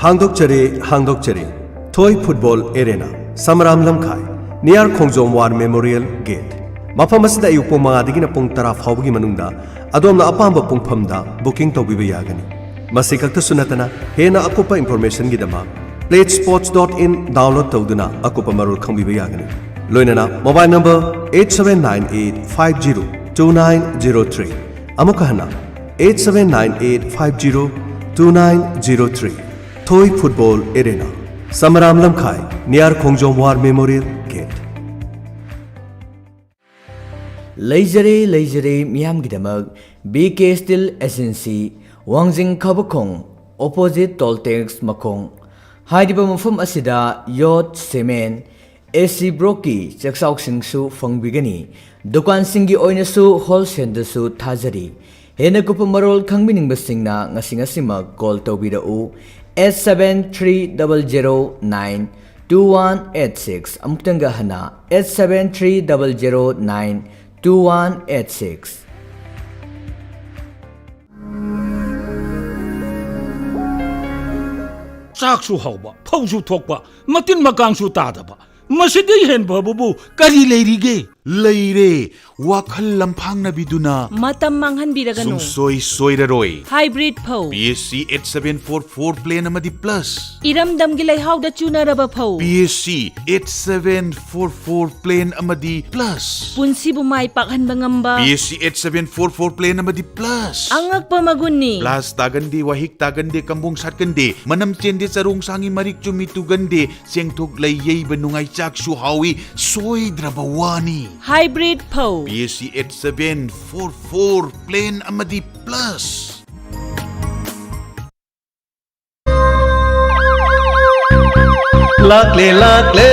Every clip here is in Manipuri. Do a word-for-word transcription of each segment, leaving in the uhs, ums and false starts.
ꯍꯥꯡꯗꯣꯛꯆꯔꯤ, ꯍꯥꯡꯗꯣꯛꯆꯔꯤ꯫ ꯊꯣꯏ ꯐꯨꯠꯕꯣꯜ ꯑꯦꯔꯦꯅꯥ, ꯁꯃꯔꯥꯝ ꯂꯝꯈꯥꯏ, ꯅꯤꯌꯥꯔ ꯈꯣꯡꯖꯣꯝ ꯋꯥꯔ ꯃꯦꯃꯣꯔꯤꯌꯦꯜ ꯒꯦꯠ꯫ ꯃꯐꯝ ꯑꯁꯤꯗ ꯑꯌꯨꯛ ꯄꯨꯡ ꯃꯉꯥꯗꯒꯤꯅ ꯄꯨꯡ ꯇꯔꯥ ꯐꯥꯎꯕꯒꯤ ꯃꯅꯨꯡꯗ ꯑꯗꯣꯝꯅ ꯑꯄꯥꯝꯕ ꯄꯨꯡꯐꯝꯗ ꯕꯨꯀꯤꯡ ꯇꯧꯕꯤꯕ ꯌꯥꯒꯅꯤ꯫ ꯃꯁꯤ ꯈꯛꯇꯁꯨ ꯅꯠꯇꯅ, ꯍꯦꯟꯅ ꯑꯀꯨꯞꯄ ꯏꯟꯐꯣꯔꯃꯦꯁꯟꯒꯤꯗꯃꯛ play sports dot in download ꯇꯧꯗꯨꯅ ꯑꯀꯨꯞꯄ ꯃꯔꯣꯜ ꯈꯪꯕꯤꯕ ꯌꯥꯒꯅꯤ꯫ ꯂꯣꯏꯅꯅ mobile number eight seven nine eight five zero two nine zero three꯫ ꯑꯃꯨꯛꯀ ꯍꯟꯅ, eight seven nine eight five zero two nine zero three꯫ ꯊꯣꯏ ꯐꯨꯠꯕꯣꯜ ꯑꯦꯔꯦꯅꯥ, ꯁꯃꯔꯥꯝ ꯂꯝꯈꯥꯏ, ꯅꯤꯌꯥꯔ ꯈꯣꯡꯖꯣꯝ ꯋꯥꯔ ꯃꯦꯃꯣꯔꯤꯌꯦꯜ ꯒꯦꯠ꯫ ꯂꯩꯖꯔꯦ, ꯂꯩꯖꯔꯦ ꯃꯤꯌꯥꯝꯒꯤꯗꯃꯛ ꯕꯤ ꯀꯦ ꯁ꯭ꯇꯤꯜ ꯑꯦꯖꯦꯟꯁꯤ, ꯋꯥꯡꯖꯤꯡ ꯈꯕꯈꯣꯡ, ꯑꯣꯄꯣꯖꯤꯠ ꯇꯣꯜ ꯇꯦꯛꯁ ꯃꯈꯣꯡ꯫ ꯍꯥꯏꯔꯤꯕ ꯃꯐꯝ ꯑꯁꯤꯗ ꯌꯣꯠ, ꯁꯤꯃꯦꯟ, ꯑꯦ ꯁꯤ ꯕ꯭ꯂꯣꯛꯀꯤ ꯆꯥꯛꯆꯥꯎꯁꯤꯡꯁꯨ ꯐꯪꯕꯤꯒꯅꯤ꯫ ꯗꯨꯀꯥꯟꯁꯤꯡꯒꯤ ꯑꯣꯏꯅꯁꯨ ꯍꯣꯜꯁꯦꯜꯗꯁꯨ ꯊꯥꯖꯔꯤ꯫ ꯍꯦꯟꯅ ꯀꯨꯞꯄ ꯃꯔꯣꯜ ꯈꯪꯕꯤꯅꯤꯡꯕꯁꯤꯡꯅ ꯉꯁꯤ ꯉꯁꯤꯃꯛ ꯀꯣꯜ ꯇꯧꯕꯤꯔꯛꯎ, eight seven three double zero nine two one eight six꯫ ꯑꯃꯨꯛꯇꯪꯒ ꯍꯟꯅ, eight seven three double zero nine two one eight six꯫ ꯆꯥꯛꯁꯨ ꯍꯥꯎꯕ, ꯐꯧꯁꯨ ꯊꯣꯛꯄ, ꯃꯇꯤꯟ ꯃꯀꯥꯡꯁꯨ ꯇꯥꯗꯕ, ꯃꯁꯤꯗꯩ ꯍꯦꯟ ꯐꯕꯕꯨ ꯀꯔꯤ ꯂꯩꯔꯤꯒꯦ? ꯂꯩꯔꯦ, ꯋꯥꯈꯜ ꯂꯝꯐꯥꯡꯅꯕꯤꯗꯨꯅ ꯃꯇꯝ ꯃꯥꯡꯍꯟꯕꯤꯔꯒꯅꯨ꯫ ꯁꯨꯡꯁꯣꯏ ꯁꯣꯏꯔꯔꯣꯏ꯫ ꯍꯥꯏꯕ꯭ꯔꯤꯠ ꯐꯧ꯫ P S C eight seven four four plain ꯑꯃꯗꯤ plus꯫ ꯏꯔꯝꯗꯝꯒꯤ ꯂꯩꯍꯥꯎꯗ ꯆꯨꯅꯔꯕ ꯐꯧ꯫ P S C eight seven four four plain ꯑꯃꯗꯤ plus꯫ ꯄꯨꯟꯁꯤꯕꯨ ꯃꯥꯏ ꯄꯥꯛꯍꯟꯕ ꯉꯝꯕ꯫ P S C eight seven four four plain ꯑꯃꯗꯤ plus꯫ ꯑꯉꯛꯄ ꯃꯒꯨꯟꯅꯤ꯫ Blast ꯇꯥꯒꯟꯗꯦ, ꯋꯥꯍꯤꯛ ꯇꯥꯒꯟꯗꯦ, ꯀꯝꯕꯣꯡ ꯁꯥꯠꯀꯟꯗꯦ, ꯃꯅꯝ ꯆꯦꯟꯗꯦ, ꯆꯔꯣꯡ ꯁꯥꯡꯉꯤ, ꯃꯔꯤꯛ ꯆꯨꯝꯃꯤ, ꯇꯨꯒꯟꯗꯦ, ꯆꯦꯡꯊꯣꯛ ꯂꯩ ꯌꯩꯕ ꯅꯨꯡꯉꯥꯏ, ꯆꯥꯛꯁꯨ ꯍꯥꯎꯏ, ꯁꯣꯏꯗ꯭ꯔꯕ ꯋꯥꯅꯤ꯫ ꯍꯥꯏꯕ꯭ꯔꯤꯠ ꯐꯧ꯫ P S C eight seven four four plain ꯑꯃꯗꯤ plus꯫ ꯂꯥꯛꯂꯦ ꯂꯥꯛꯂꯦ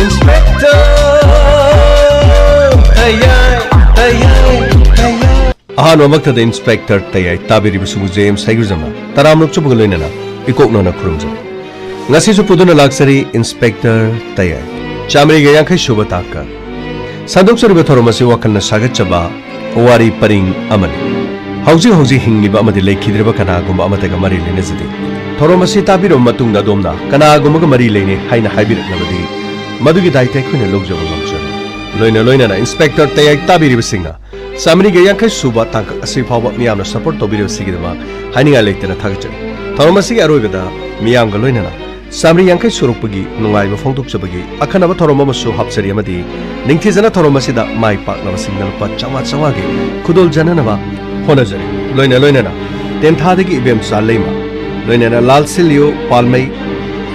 Inspector ꯇꯌꯥꯏ ꯇꯌꯥꯏ ꯇꯌꯥꯏ꯫ ꯑꯍꯥꯟꯕꯃꯛꯇꯗ ꯏꯟꯁꯄꯦꯛꯇꯔ ꯇꯌꯥꯏ ꯇꯥꯕꯤꯔꯤꯕꯁꯤꯕꯨ ꯖꯦ ꯑꯦꯝ ꯁꯩꯒꯨꯖꯝꯅ ꯇꯔꯥꯃꯔꯨꯛ ꯆꯨꯕꯒ ꯂꯣꯏꯅꯅ ꯏꯀꯣꯛꯅꯣꯅ ꯈꯨꯔꯨꯝꯖꯔꯤ꯫ ꯉꯁꯤꯁꯨ ꯄꯨꯗꯨꯅ ꯂꯥꯛꯆꯔꯤ ꯏꯟꯁꯄꯦꯛꯇꯔ ꯇꯌꯥꯏ꯫ ꯆꯥꯃꯔꯤꯒ ꯌꯥꯡꯈꯩ ꯁꯨꯕ ꯇꯥꯡꯀꯛ꯫ ꯁꯟꯗꯣꯛꯆꯔꯤꯕ ꯊꯧꯔꯝ ꯑꯁꯤ ꯋꯥꯈꯜꯅ ꯁꯥꯒꯠꯆꯕ ꯋꯥꯔꯤ ꯄꯔꯤꯡ ꯑꯃꯅꯤ꯫ ꯍꯧꯖꯤꯛ ꯍꯧꯖꯤꯛ ꯍꯤꯡꯂꯤꯕ ꯑꯃꯗꯤ ꯂꯩꯈꯤꯗ꯭ꯔꯕ ꯀꯅꯥꯒꯨꯝꯕ ꯑꯃꯠꯇꯒ ꯃꯔꯤ ꯂꯩꯅꯖꯗꯦ꯫ ꯊꯧꯔꯝ ꯑꯁꯤ ꯇꯥꯕꯤꯔꯕ ꯃꯇꯨꯡꯗ ꯑꯗꯣꯝꯅ ꯀꯅꯥꯒꯨꯝꯕꯒ ꯃꯔꯤ ꯂꯩꯅꯩ ꯍꯥꯏꯅ ꯍꯥꯏꯕꯤꯔꯛꯂꯕꯗꯤ, ꯃꯗꯨꯒꯤ ꯗꯥꯏꯇ ꯑꯩꯈꯣꯏꯅ ꯂꯧꯖꯕ ꯉꯝꯖꯔꯣꯏ꯫ ꯂꯣꯏꯅ ꯂꯣꯏꯅꯅ ꯏꯟꯁꯄꯦꯛꯇꯔ ꯇꯌꯥꯏ ꯇꯥꯕꯤꯔꯤꯕꯁꯤꯡꯅ ꯆꯥꯃꯔꯤꯒ ꯌꯥꯡꯈꯩ ꯁꯨꯕ ꯇꯥꯡꯀꯛ ꯑꯁꯤ ꯐꯥꯎꯕ ꯃꯤꯌꯥꯝꯅ ꯁꯄꯣꯔꯠ ꯇꯧꯕꯤꯔꯤꯕꯁꯤꯒꯤꯗꯃꯛ ꯍꯥꯏꯅꯤꯡꯉꯥꯏ ꯂꯩꯇꯅ ꯊꯥꯒꯠꯆꯔꯤ꯫ ꯊꯧꯔꯝ ꯑꯁꯤꯒꯤ ꯑꯔꯣꯏꯕꯗ ꯃꯤꯌꯥꯝꯒ ꯂꯣꯏꯅꯅ ꯆꯥꯃꯔꯤ ꯌꯥꯡꯈꯩ ꯁꯨꯔꯛꯄꯒꯤ ꯅꯨꯡꯉꯥꯏꯕ ꯐꯣꯡꯗꯣꯛꯆꯕꯒꯤ ꯑꯈꯟꯅꯕ ꯊꯧꯔꯝ ꯑꯃꯁꯨ ꯍꯥꯞꯆꯔꯤ ꯑꯃꯗꯤ ꯅꯤꯡꯊꯤꯖꯅ ꯊꯧꯔꯝ ꯑꯁꯤꯗ ꯃꯥꯏ ꯄꯥꯛꯂꯕꯁꯤꯡꯗ ꯂꯨꯄꯥ ꯆꯥꯝꯃꯉꯥ ꯆꯥꯝꯃꯉꯥꯒꯤ ꯈꯨꯗꯣꯜ ꯆꯟꯅꯅꯕ ꯍꯣꯠꯅꯖꯔꯤ꯫ ꯂꯣꯏꯅ ꯂꯣꯏꯅꯅ ꯇꯦꯟꯊꯥꯗꯒꯤ ꯏꯕꯦꯝꯆꯥ ꯂꯩꯃ, ꯂꯣꯏꯅꯅ ꯂꯥꯜꯁꯤꯜꯂꯤꯌꯨ ꯄꯥꯜꯃꯩ,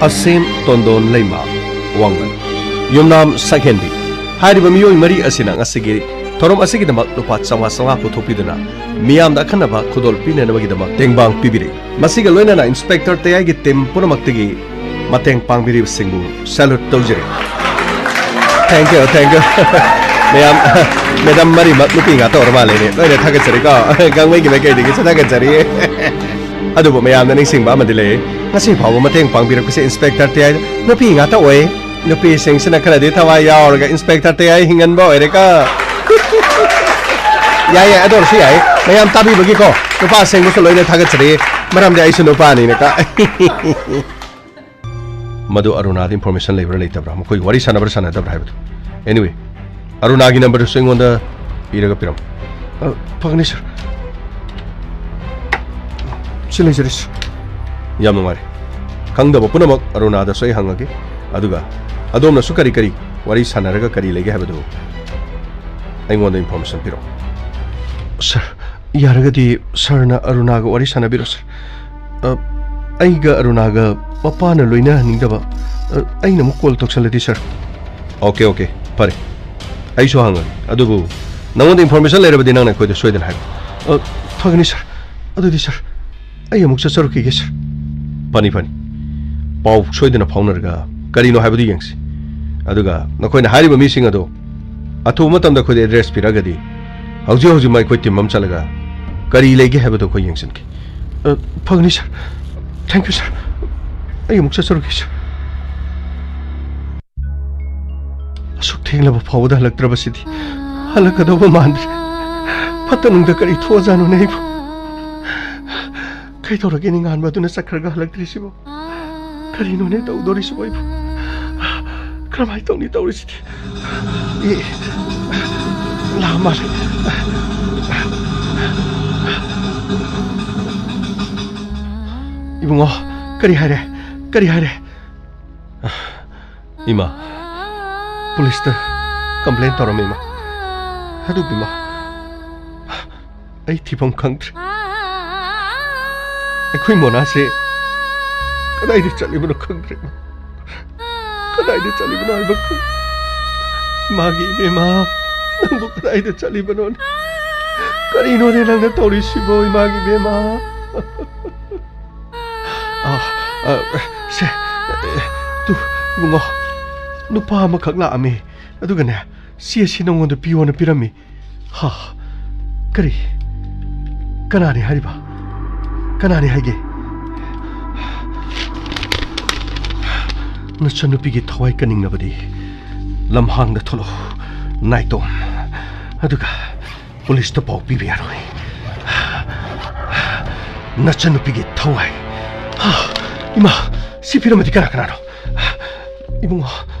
ꯑꯁꯦꯝ ꯇꯣꯟꯗꯣꯟ ꯂꯩꯃ, ꯋꯥꯡꯕꯟ, ꯌꯨꯝꯅꯥꯝ ꯁꯛꯍꯦꯟꯕꯤ ꯍꯥꯏꯔꯤꯕ ꯃꯤꯑꯣꯏ ꯃꯔꯤ ꯑꯁꯤꯅ ꯉꯁꯤꯒꯤ ꯊꯧꯔꯝ ꯑꯁꯤꯒꯤꯗꯃꯛ ꯂꯨꯄꯥ ꯆꯥꯝꯃꯉꯥ ꯆꯥꯝꯃꯉꯥ ꯄꯨꯊꯣꯛꯄꯤꯗꯨꯅ ꯃꯤꯌꯥꯝꯗ ꯑꯈꯟꯅꯕ ꯈꯨꯗꯣꯜ ꯄꯤꯅꯅꯕꯒꯤꯗꯃꯛ ꯇꯦꯡꯕꯥꯡ ꯄꯤꯕꯤꯔꯤ꯫ ꯃꯁꯤꯒ ꯂꯣꯏꯅꯅ ꯏꯟꯁꯄꯦꯛꯇꯔ ꯇꯌꯥꯏꯒꯤ ꯇꯤꯝ ꯄꯨꯝꯅꯃꯛꯇꯒꯤ ꯃꯇꯦꯡ ꯄꯥꯡꯕꯤꯔꯤꯕꯁꯤꯡꯕꯨ ꯁꯦꯂꯨꯠ ꯇꯧꯖꯔꯤ꯫ Thank you, thank you꯫ ꯃꯌꯥꯝ, ꯃꯦꯗꯥꯝ ꯃꯔꯤꯃꯛ ꯅꯨꯄꯤ ꯉꯥꯛꯇ ꯑꯣꯏꯔ ꯃꯥꯜꯂꯦꯅꯦ꯫ ꯂꯣꯏꯅ ꯊꯥꯒꯠꯆꯔꯤꯀꯣ꯫ ꯒꯥꯡꯃꯩꯒꯤ ꯃꯥꯏꯀꯩꯗꯒꯤꯁꯨ ꯊꯥꯒꯠꯆꯔꯤ꯫ ꯑꯗꯨꯕꯨ ꯃꯌꯥꯝꯅ ꯅꯤꯡꯁꯤꯡꯕ ꯑꯃꯗꯤ ꯂꯩ꯫ ꯉꯁꯤ ꯐꯥꯎꯕ ꯃꯇꯦꯡ ꯄꯥꯡꯕꯤꯔꯛꯄꯁꯦ ꯏꯟꯁꯄꯦꯛꯇꯔ ꯇꯌꯥꯏ ꯅꯨꯄꯤ ꯉꯥꯛꯇ ꯑꯣꯏ꯫ ꯅꯨꯄꯤꯁꯤꯡꯁꯤꯅ ꯈꯔꯗꯤ ꯊꯋꯥꯏ ꯌꯥꯎꯔꯒ ꯏꯟꯁꯄꯦꯛꯇꯔ ꯇꯌꯥꯏ ꯍꯤꯡꯍꯟꯕ ꯑꯣꯏꯔꯦꯀꯣ꯫ ꯌꯥꯏ, ꯌꯥꯏ, ꯑꯗꯨ ꯑꯣꯏꯔꯁꯨ ꯌꯥꯏ꯫ ꯃꯌꯥꯝ ꯇꯥꯕꯤꯕꯒꯤꯀꯣ ꯅꯨꯄꯥꯁꯤꯡꯕꯨꯁꯨ ꯂꯣꯏꯅ ꯊꯥꯒꯠꯆꯔꯤ꯫ ꯃꯔꯝꯗꯤ ꯑꯩꯁꯨ ꯅꯨꯄꯥꯅꯤꯅꯀꯣ꯫ ꯃꯗꯨ ꯑꯔꯨꯅꯥꯗ ꯏꯟꯐꯣꯔꯃꯦꯁꯟ ꯂꯩꯕ꯭ꯔꯥ ꯂꯩꯇꯕ꯭ꯔꯥ, ꯃꯈꯣꯏ ꯋꯥꯔꯤ ꯁꯥꯟꯅꯕ꯭ꯔꯥ ꯁꯥꯟꯅꯗꯕ꯭ꯔꯥ ꯍꯥꯏꯕꯗꯨ꯫ Anyway, ꯑꯔꯨꯅꯥꯒꯤ ꯅꯝꯕꯔꯗꯨꯁꯨ ꯑꯩꯉꯣꯟꯗ ꯏꯔꯒ ꯄꯤꯔꯝꯃꯨ꯫ ꯑ, ꯐꯒꯅꯤ, ꯁꯥꯔ꯫ ꯁꯤ ꯂꯩꯖꯔꯦ, ꯁꯥꯔ꯫ ꯌꯥꯝ ꯅꯨꯡꯉꯥꯏꯔꯦ꯫ ꯈꯪꯗꯕ ꯄꯨꯝꯅꯃꯛ ꯑꯔꯨꯅꯥꯗꯁꯨ ꯑꯩ ꯍꯪꯉꯒꯦ꯫ ꯑꯗꯨꯒ ꯑꯗꯣꯝꯅꯁꯨ ꯀꯔꯤ ꯀꯔꯤ ꯋꯥꯔꯤ ꯁꯥꯟꯅꯔꯒ ꯀꯔꯤ ꯂꯩꯒꯦ ꯍꯥꯏꯕꯗꯨ ꯑꯩꯉꯣꯟꯗ ꯏꯟꯐꯣꯔꯃꯦꯁꯟ ꯄꯤꯔꯛꯑꯣ꯫ ꯁꯥꯔ, ꯌꯥꯔꯒꯗꯤ ꯁꯥꯔꯅ ꯑꯔꯨꯅꯥꯒ ꯋꯥꯔꯤ ꯁꯥꯟꯅꯕꯤꯔꯣ, ꯁꯥꯔ꯫ ꯑ, ꯑꯩꯒ ꯑꯔꯨꯅꯥꯒ ꯃꯄꯥꯅ ꯂꯣꯏꯅꯍꯟꯅꯤꯡꯗꯕ, ꯑ, ꯑꯩꯅ ꯑꯃꯨꯛ ꯀꯣꯜ ꯇꯧꯁꯜꯂꯗꯤ, ꯁꯥꯔ? ꯑꯣꯀꯦ, ꯑꯣꯀꯦ, ꯐꯔꯦ꯫ ꯑꯩꯁꯨ ꯍꯪꯉꯒꯦ꯫ ꯑꯗꯨꯕꯨ ꯅꯉꯣꯟꯗ ꯏꯟꯐꯣꯔꯃꯦꯁꯟ ꯂꯩꯔꯕꯗꯤ ꯅꯪꯅ ꯑꯩꯈꯣꯏꯗ ꯁꯣꯏꯗꯅ ꯍꯥꯏꯔꯛꯑꯣ꯫ ꯑ, ꯐꯒꯅꯤ, ꯁꯥꯔ꯫ ꯑꯗꯨꯗꯤ, ꯁꯥꯔ, ꯑꯩ ꯑꯃꯨꯛ ꯆꯠꯆꯔꯨꯈꯤꯒꯦ, ꯁꯥꯔ꯫ ꯐꯅꯤ, ꯐꯅꯤ꯫ ꯄꯥꯎ ꯁꯣꯏꯗꯅ ꯐꯥꯎꯅꯔꯒ ꯀꯔꯤꯅꯣ ꯍꯥꯏꯕꯗꯨ ꯌꯦꯡꯁꯤ꯫ ꯑꯗꯨꯒ ꯅꯈꯣꯏꯅ ꯍꯥꯏꯔꯤꯕ ꯃꯤꯁꯤꯡ ꯑꯗꯣ ꯑꯊꯨꯕ ꯃꯇꯝꯗ ꯑꯩꯈꯣꯏꯗ ꯑꯦꯗ꯭ꯔꯦꯁ ꯄꯤꯔꯛꯑꯒꯗꯤ ꯍꯧꯖꯤꯛ ꯍꯧꯖꯤꯛꯃꯛ ꯑꯩꯈꯣꯏ ꯇꯤꯝ ꯑꯃ ꯆꯠꯂꯒ ꯀꯔꯤ ꯂꯩꯒꯦ ꯍꯥꯏꯕꯗꯨ ꯑꯩꯈꯣꯏ ꯌꯦꯡꯁꯤꯟꯒꯦ꯫ ꯑ, ꯐꯒꯅꯤ, ꯁꯥꯔ꯫ Thank you, ꯁꯥꯔ꯫ ꯑꯩ ꯑꯃꯨꯛ ꯆꯠꯆꯔꯨꯒꯦ, ꯁꯥꯔ꯫ ꯑꯁꯨꯛ ꯊꯦꯡꯂꯕ ꯐꯥꯎꯕꯗ ꯍꯜꯂꯛꯇ꯭ꯔꯕꯁꯤꯗꯤ ꯍꯜꯂꯛꯀꯗꯧꯕ ꯃꯥꯟꯗ꯭ꯔꯦ꯫ ꯐꯠꯇ ꯅꯨꯡꯗ ꯀꯔꯤ ꯊꯣꯛꯑꯖꯥꯠꯅꯣꯅꯦ ꯑꯩꯕꯨ? ꯀꯩꯗꯧꯔꯒꯦ? ꯅꯤꯡꯉꯥꯟꯕ ꯑꯗꯨꯅ ꯆꯠꯈ꯭ꯔꯒ ꯍꯜꯂꯛꯇ꯭ꯔꯤꯁꯤꯕꯣ? ꯀꯔꯤꯅꯣꯅꯦ ꯇꯧꯗꯣꯔꯤꯁꯤꯕꯣ ꯑꯩꯕꯨ? ꯀꯔꯝꯍꯥꯏꯅ ꯇꯧꯅꯤ ꯇꯧꯔꯤꯁꯤꯗꯤ? ꯑꯦ, ꯂꯥꯛꯑ ꯃꯥꯜꯂꯦ꯫ ꯏꯕꯨꯡꯉꯣ, ꯀꯔꯤ ꯍꯥꯏꯔꯦ? ꯀꯔꯤ ꯍꯥꯏꯔꯦ? ꯏꯃꯥ, ꯄꯨꯂꯤꯁꯇ ꯀꯝꯄ꯭ꯂꯦꯟ ꯇꯧꯔꯝꯃꯦ, ꯏꯃꯥ꯫ ꯑꯗꯨꯕꯨ, ꯏꯃꯥ, ꯑꯩ ꯊꯤꯐꯝ ꯈꯪꯗ꯭ꯔꯦ꯫ ꯑꯩꯈꯣꯏ ꯃꯣꯅꯥꯁꯦ ꯀꯗꯥꯏꯗ ꯆꯠꯂꯤꯕꯅꯣ ꯈꯪꯗ꯭ꯔꯦ, ꯏꯃꯥ꯫ ꯀꯗꯥꯏꯗ ꯆꯠꯂꯤꯕꯅꯣ ꯍꯥꯏꯕ ꯈꯪ-, ꯏꯃꯥꯒꯤ ꯏꯕꯦꯝꯃ, ꯅꯪꯕꯨ ꯀꯗꯥꯏꯗ ꯆꯠꯂꯤꯕꯅꯣꯅꯦ? ꯀꯔꯤꯅꯣꯅꯦ ꯅꯪꯅ ꯇꯧꯔꯤꯁꯤꯕꯣ, ꯏꯃꯥꯒꯤ ꯏꯕꯦꯝꯃ? ꯑ, ꯑ, ꯁꯦ, ꯑꯦ, ꯇꯨ, ꯏꯕꯨꯡꯉꯣ, ꯅꯨꯄꯥ ꯑꯃꯈꯛ ꯂꯥꯛꯑꯝꯃꯦ꯫ ꯑꯗꯨꯒꯅꯦ, ꯁꯤ ꯑꯁꯤ ꯅꯉꯣꯟꯗ ꯄꯤꯌꯣꯅ ꯄꯤꯔꯝꯃꯤ꯫ ꯍꯥ, ꯀꯔꯤ? ꯀꯅꯥꯅꯤ ꯍꯥꯏꯔꯤꯕ? ꯀꯅꯥꯅꯤ ꯍꯥꯏꯒꯦ? ꯅꯆꯟꯅꯨꯄꯤꯒꯤ ꯊꯋꯥꯏ ꯀꯟꯅꯤꯡꯂꯕꯗꯤ ꯂꯝꯍꯥꯡꯗ ꯊꯣꯛꯂꯛꯎ, ꯅꯥꯏꯇꯣꯝ꯫ ꯑꯗꯨꯒ ꯄꯨꯂꯤꯁꯇ ꯄꯥꯎ ꯄꯤꯕ ꯌꯥꯔꯣꯏ꯫ ꯅꯆꯟꯅꯨꯄꯤꯒꯤ ꯊꯋꯥꯏ꯫ ꯍꯥ, ꯏꯃꯥ, ꯁꯤ ꯄꯤꯔꯝꯃꯗꯤ ꯀꯅꯥ ꯀꯅꯥꯅꯣ? ꯏꯕꯨꯡꯉꯣ,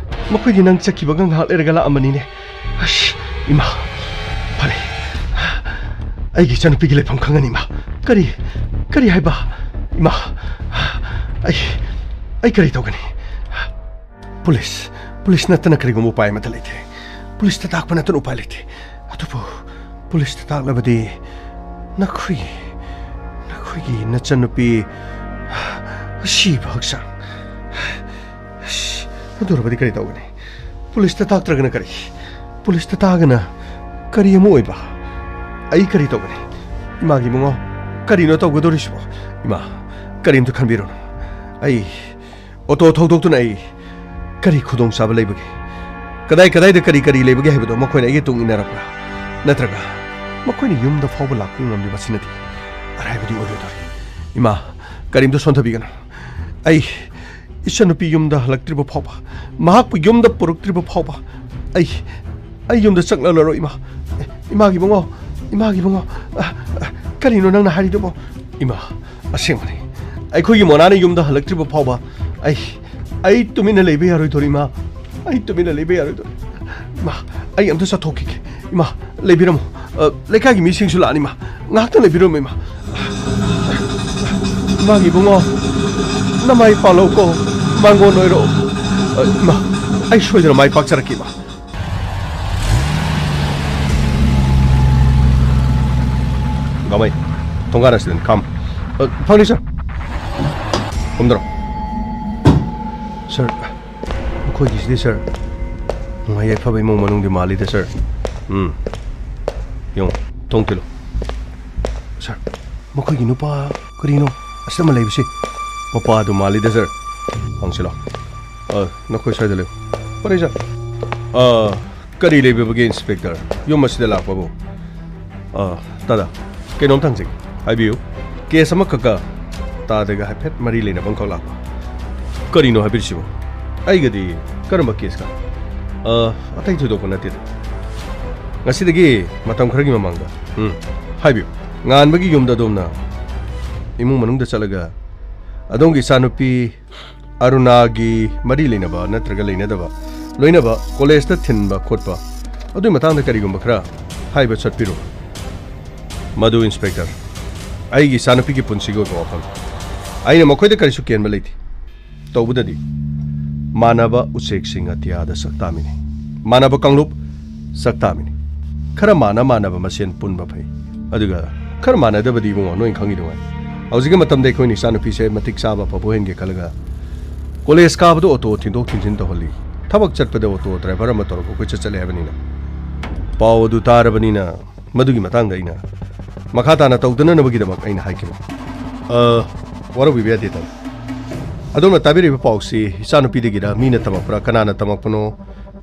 ꯃꯈꯣꯏꯗꯤ ꯅꯪ ꯆꯠꯈꯤꯕꯒ ꯉꯥꯏꯍꯥꯛ ꯂꯩꯔꯒ ꯂꯥꯛꯑꯝꯕꯅꯤꯅꯦ꯫ ꯑꯁ, ꯏꯃꯥ, ꯐꯔꯦ꯫ ꯑꯩꯒꯤ ꯏꯆꯟꯅꯨꯄꯤꯒꯤ ꯂꯩꯐꯝ ꯈꯪꯉꯅꯤ, ꯏꯃꯥ꯫ ꯀꯔꯤ? ꯀꯔꯤ ꯍꯥꯏꯕ? ꯏꯃꯥ, ꯑꯩ, ꯑꯩ ꯀꯔꯤ ꯇꯧꯒꯅꯤ? ꯄꯨꯂꯤꯁ, ꯄꯨꯂꯤꯁ ꯅꯠꯇꯅ ꯀꯔꯤꯒꯨꯝꯕ ꯎꯄꯥꯏ ꯑꯃꯠꯇ ꯂꯩꯇꯦ꯫ ꯄꯨꯂꯤꯁꯇ ꯇꯥꯛꯄ ꯅꯠꯇꯅ ꯎꯄꯥꯏ ꯂꯩꯇꯦ꯫ ꯑꯗꯨꯕꯨ ꯄꯨꯂꯤꯁꯇ ꯇꯥꯛꯂꯕꯗꯤ ꯅꯈꯣꯏꯒꯤ, ꯅꯈꯣꯏꯒꯤ ꯅꯆꯟꯅꯨꯄꯤ ꯑꯁꯤꯕ ꯍꯛꯆꯥꯡ, ꯑꯁ, ꯑꯗꯨ ꯑꯣꯏꯔꯕꯗꯤ ꯀꯔꯤ ꯇꯧꯒꯅꯤ? ꯄꯨꯂꯤꯁꯇ ꯇꯥꯛꯇ꯭ꯔꯒꯅ ꯀꯔꯤ? ꯄꯨꯂꯤꯁꯇ ꯇꯥꯛꯑꯒꯅ ꯀꯔꯤ ꯑꯃ ꯑꯣꯏꯕ? ꯑꯩ ꯀꯔꯤ ꯇꯧꯒꯅꯤ? ꯏꯃꯥꯒꯤ ꯏꯕꯨꯡꯉꯣ, ꯀꯔꯤꯅꯣ ꯇꯧꯒꯗꯧꯔꯤꯁꯤꯕꯣ? ꯏꯃꯥ, ꯀꯔꯤꯝꯇ ꯈꯟꯕꯤꯔꯨꯅꯨ꯫ ꯑꯩ ꯑꯣꯇꯣ ꯊꯧꯗꯣꯛꯇꯨꯅ ꯑꯩ ꯀꯔꯤ ꯈꯨꯗꯣꯡꯆꯥꯕ ꯂꯩꯕꯒꯦ? ꯀꯗꯥꯏ ꯀꯗꯥꯏꯗ ꯀꯔꯤ ꯀꯔꯤ ꯂꯩꯕꯒꯦ ꯍꯥꯏꯕꯗꯣ ꯃꯈꯣꯏꯅ ꯑꯩꯒꯤ ꯇꯨꯡ ꯏꯟꯅꯔꯛꯄ꯭ꯔꯥ? ꯅꯠꯇ꯭ꯔꯒ ꯃꯈꯣꯏꯅ ꯌꯨꯝꯗ ꯐꯥꯎꯕ ꯂꯥꯛꯄ ꯉꯝꯂꯤꯕꯁꯤꯅꯗꯤ ꯑꯔꯥꯏꯕꯗꯤ ꯑꯣꯏꯔꯣꯏꯗꯧꯔꯤ꯫ ꯏꯃꯥ, ꯀꯔꯤꯝꯇ ꯁꯣꯟꯊꯕꯤꯒꯅꯨ꯫ ꯑꯩ ꯏꯆꯟꯅꯨꯄꯤ ꯌꯨꯝꯗ ꯍꯜꯂꯛꯇ꯭ꯔꯤꯕ ꯐꯥꯎꯕ, ꯃꯍꯥꯛꯄꯨ ꯌꯨꯝꯗ ꯄꯨꯔꯛꯇ꯭ꯔꯤꯕ ꯐꯥꯎꯕ ꯑꯩ, ꯑꯩ ꯌꯨꯝꯗ ꯆꯪꯂꯛꯂꯔꯣꯏ, ꯏꯃꯥ꯫ ꯏꯃꯥꯒꯤ ꯏꯕꯨꯡꯉꯣ, ꯏꯃꯥꯒꯤ ꯏꯕꯨꯡꯉꯣ, ꯑ, ꯑ, ꯀꯔꯤꯅꯣ ꯅꯪꯅ ꯍꯥꯏꯔꯤꯗꯨꯕꯣ? ꯏꯃꯥ, ꯑꯁꯦꯡꯕꯅꯤ, ꯑꯩꯈꯣꯏꯒꯤ ꯃꯣꯅꯥꯅ ꯌꯨꯝꯗ ꯍꯜꯂꯛꯇ꯭ꯔꯤꯕ ꯐꯥꯎꯕ ꯑꯩ, ꯑꯩ ꯇꯨꯃꯤꯟꯅ ꯂꯩꯕ ꯌꯥꯔꯣꯏꯗꯧꯔꯤ, ꯏꯃꯥ꯫ ꯑꯩ ꯇꯨꯃꯤꯟꯅ ꯂꯩꯕ ꯌꯥꯔꯣꯏꯗꯧꯔꯤ꯫ ꯏꯃꯥ, ꯑꯩ ꯑꯝꯇ ꯆꯠꯊꯣꯛꯈꯤꯒꯦ꯫ ꯏꯃꯥ, ꯂꯩꯕꯤꯔꯝꯃꯣ꯫ ꯑ, ꯂꯩꯀꯥꯏꯒꯤ ꯃꯤꯁꯤꯡꯁꯨ ꯂꯥꯛꯑꯅꯤ, ꯏꯃꯥ꯫ ꯉꯥꯏꯍꯥꯛꯇꯪ ꯂꯩꯕꯤꯔꯝꯃꯣ, ꯏꯃꯥ꯫ ꯏꯃꯥꯒꯤ ꯏꯕꯨꯡꯉꯣ, ꯅꯃꯥꯏ ꯄꯥꯛꯂꯛꯎꯀꯣ, ꯃꯥꯡꯒꯣꯟ ꯑꯣꯏꯔꯛꯑꯣ꯫ ꯑ, ꯏꯃꯥ, ꯑꯩ ꯁꯣꯏꯗꯅ ꯃꯥꯏ ꯄꯥꯛꯆꯔꯛꯀꯦ, ꯏꯃꯥ꯫ ꯒꯥꯃꯩ, ꯊꯣꯡꯒꯥꯟ ꯑꯁꯤꯗꯅꯤ, ꯈꯥꯝ꯫ ꯑ, ꯐꯪꯅꯤ, ꯁꯥꯔ꯫ ꯀꯨꯝꯗꯔꯣ꯫ ꯁꯥꯔ, ꯃꯈꯣꯏꯒꯤꯁꯤꯗꯤ, ꯁꯥꯔ, ꯅꯨꯡꯉꯥꯏ ꯌꯥꯏꯐꯕ ꯏꯃꯨꯡ ꯃꯅꯨꯡꯗꯤ ꯃꯥꯜꯂꯤꯗ, ꯁꯥꯔ꯫ ꯎꯝ, ꯌꯦꯡꯉꯣ, ꯊꯣꯡ ꯊꯤꯜꯂꯣ꯫ ꯁꯥꯔ, ꯃꯈꯣꯏꯒꯤ ꯅꯨꯄꯥ ꯀꯔꯤꯅꯣ ꯑꯁꯤꯗ ꯑꯃ ꯂꯩꯕꯁꯤ? ꯃꯄꯥꯗꯨ ꯃꯥꯜꯂꯤꯗ, ꯁꯥꯔ꯫ ꯍꯪꯁꯤꯜꯂꯣ꯫ ꯑ, ꯅꯈꯣꯏ ꯁ꯭ꯋꯥꯏꯗ ꯂꯩꯌꯨ꯫ ꯐꯔꯦ, ꯁꯥꯔ꯫ ꯑ, ꯀꯔꯤ ꯂꯩꯕꯤꯕꯒꯦ, ꯏꯟꯁꯄꯦꯛꯇꯔ? ꯌꯨꯝ ꯑꯁꯤꯗ ꯂꯥꯛꯄꯕꯨ? ꯑ, ꯇꯥꯗ, ꯀꯩꯅꯣꯝꯇ ꯍꯪꯖꯒꯦ꯫ ꯍꯥꯏꯕꯤꯌꯨ꯫ ꯀꯦꯁ ꯑꯃꯈꯛꯀ ꯇꯥꯗꯒ ꯍꯥꯏꯐꯦꯠ ꯃꯔꯤ ꯂꯩꯅꯕ ꯑꯃꯈꯛ ꯂꯥꯛꯄ꯫ ꯀꯔꯤꯅꯣ ꯍꯥꯏꯕꯤꯔꯤꯁꯤꯕꯣ? ꯑꯩꯒꯗꯤ ꯀꯔꯝꯕ ꯀꯦꯁꯀ? ꯑ, ꯑꯇꯩ ꯊꯣꯏꯗꯣꯛꯄ ꯅꯠꯇꯦꯗ꯫ ꯉꯁꯤꯗꯒꯤ ꯃꯇꯝ ꯈꯔꯒꯤ ꯃꯃꯥꯡꯗ꯫ ꯎꯝ, ꯍꯥꯏꯕꯤꯌꯨ꯫ ꯉꯥꯟꯕꯒꯤ ꯌꯨꯝꯗ ꯑꯗꯣꯝꯅ ꯏꯃꯨꯡ ꯃꯅꯨꯡꯗ ꯆꯠꯂꯒ ꯑꯗꯣꯝꯒꯤ ꯏꯆꯥꯅꯨꯄꯤ ꯑꯔꯨꯅꯥꯒꯤ ꯃꯔꯤ ꯂꯩꯅꯕ ꯅꯠꯇ꯭ꯔꯒ ꯂꯩꯅꯗꯕ, ꯂꯣꯏꯅꯕ ꯀꯣꯂꯦꯖꯇ ꯊꯤꯟꯕ ꯈꯣꯠꯄ, ꯑꯗꯨꯒꯤ ꯃꯇꯥꯡꯗ ꯀꯔꯤꯒꯨꯝꯕ ꯈꯔ ꯍꯥꯏꯕ ꯆꯠꯄꯤꯔꯨ꯫ ꯃꯗꯨ, ꯏꯟꯁꯄꯦꯛꯇꯔ, ꯑꯩꯒꯤ ꯏꯆꯥꯅꯨꯄꯤꯒꯤ ꯄꯨꯟꯁꯤꯒꯤ ꯑꯣꯏꯕ ꯋꯥꯐꯝ꯫ ꯑꯩꯅ ꯃꯈꯣꯏꯗ ꯀꯔꯤꯁꯨ ꯀꯦꯟꯕ ꯂꯩꯇꯦ꯫ ꯇꯧꯕꯗꯗꯤ ꯃꯥꯟꯅꯕ ꯎꯆꯦꯛꯁꯤꯡ ꯑꯇꯤꯌꯥꯗ ꯆꯥꯛꯇꯥꯃꯤꯅꯤ, ꯃꯥꯟꯅꯕ ꯀꯥꯡꯂꯨꯞ ꯆꯥꯛꯇꯥꯃꯤꯅꯤ꯫ ꯈꯔ ꯃꯥꯟꯅ ꯃꯥꯟꯅꯕ ꯃꯁꯦꯟ ꯄꯨꯟꯕ ꯐꯩ, ꯑꯗꯨꯒ ꯈꯔ ꯃꯥꯟꯅꯗꯕꯗꯤ, ꯏꯕꯨꯡꯉꯣ, ꯅꯣꯏꯅ ꯈꯪꯉꯤꯗꯨꯉꯥꯏ꯫ ꯍꯧꯖꯤꯛꯀꯤ ꯃꯇꯝꯗ ꯑꯩꯈꯣꯏꯅ ꯏꯆꯥꯅꯨꯄꯤꯁꯦ ꯃꯇꯤꯛ ꯆꯥꯕ ꯑꯐꯕ ꯑꯣꯏꯍꯟꯒꯦ ꯈꯜꯂꯒ ꯀꯣꯂꯦꯖ ꯀꯥꯕꯗ ꯑꯣꯇꯣ ꯊꯤꯟꯗꯣꯛ ꯊꯤꯟꯖꯤꯟ ꯇꯧꯍꯜꯂꯤ, ꯊꯕꯛ ꯆꯠꯄꯗ ꯑꯣꯇꯣ ꯗ꯭ꯔꯥꯏꯚꯔ ꯑꯃ ꯇꯧꯔꯒ ꯀꯣꯏꯆꯠ ꯆꯠꯂꯦ ꯍꯥꯏꯕꯅꯤꯅ꯫ ꯄꯥꯎ ꯑꯗꯨ ꯇꯥꯔꯕꯅꯤꯅ ꯃꯗꯨꯒꯤ ꯃꯇꯥꯡꯗ ꯑꯩꯅ ꯃꯈꯥ ꯇꯥꯅ ꯇꯧꯗꯅꯅꯕꯒꯤꯗꯃꯛ ꯑꯩꯅ ꯍꯥꯏꯈꯤꯕꯅꯤ꯫ ꯑ, ꯋꯥꯔꯧꯕꯤꯕ ꯌꯥꯗꯦ, ꯇꯥꯃꯣ꯫ ꯑꯗꯣꯝꯅ ꯇꯥꯕꯤꯔꯤꯕ ꯄꯥꯎꯁꯤ ꯏꯆꯥꯅꯨꯄꯤꯗꯒꯤꯔ, ꯃꯤꯅ ꯇꯝꯃꯛꯄ꯭ꯔꯥ, ꯀꯅꯥꯅ ꯇꯝꯃꯛꯄꯅꯣ,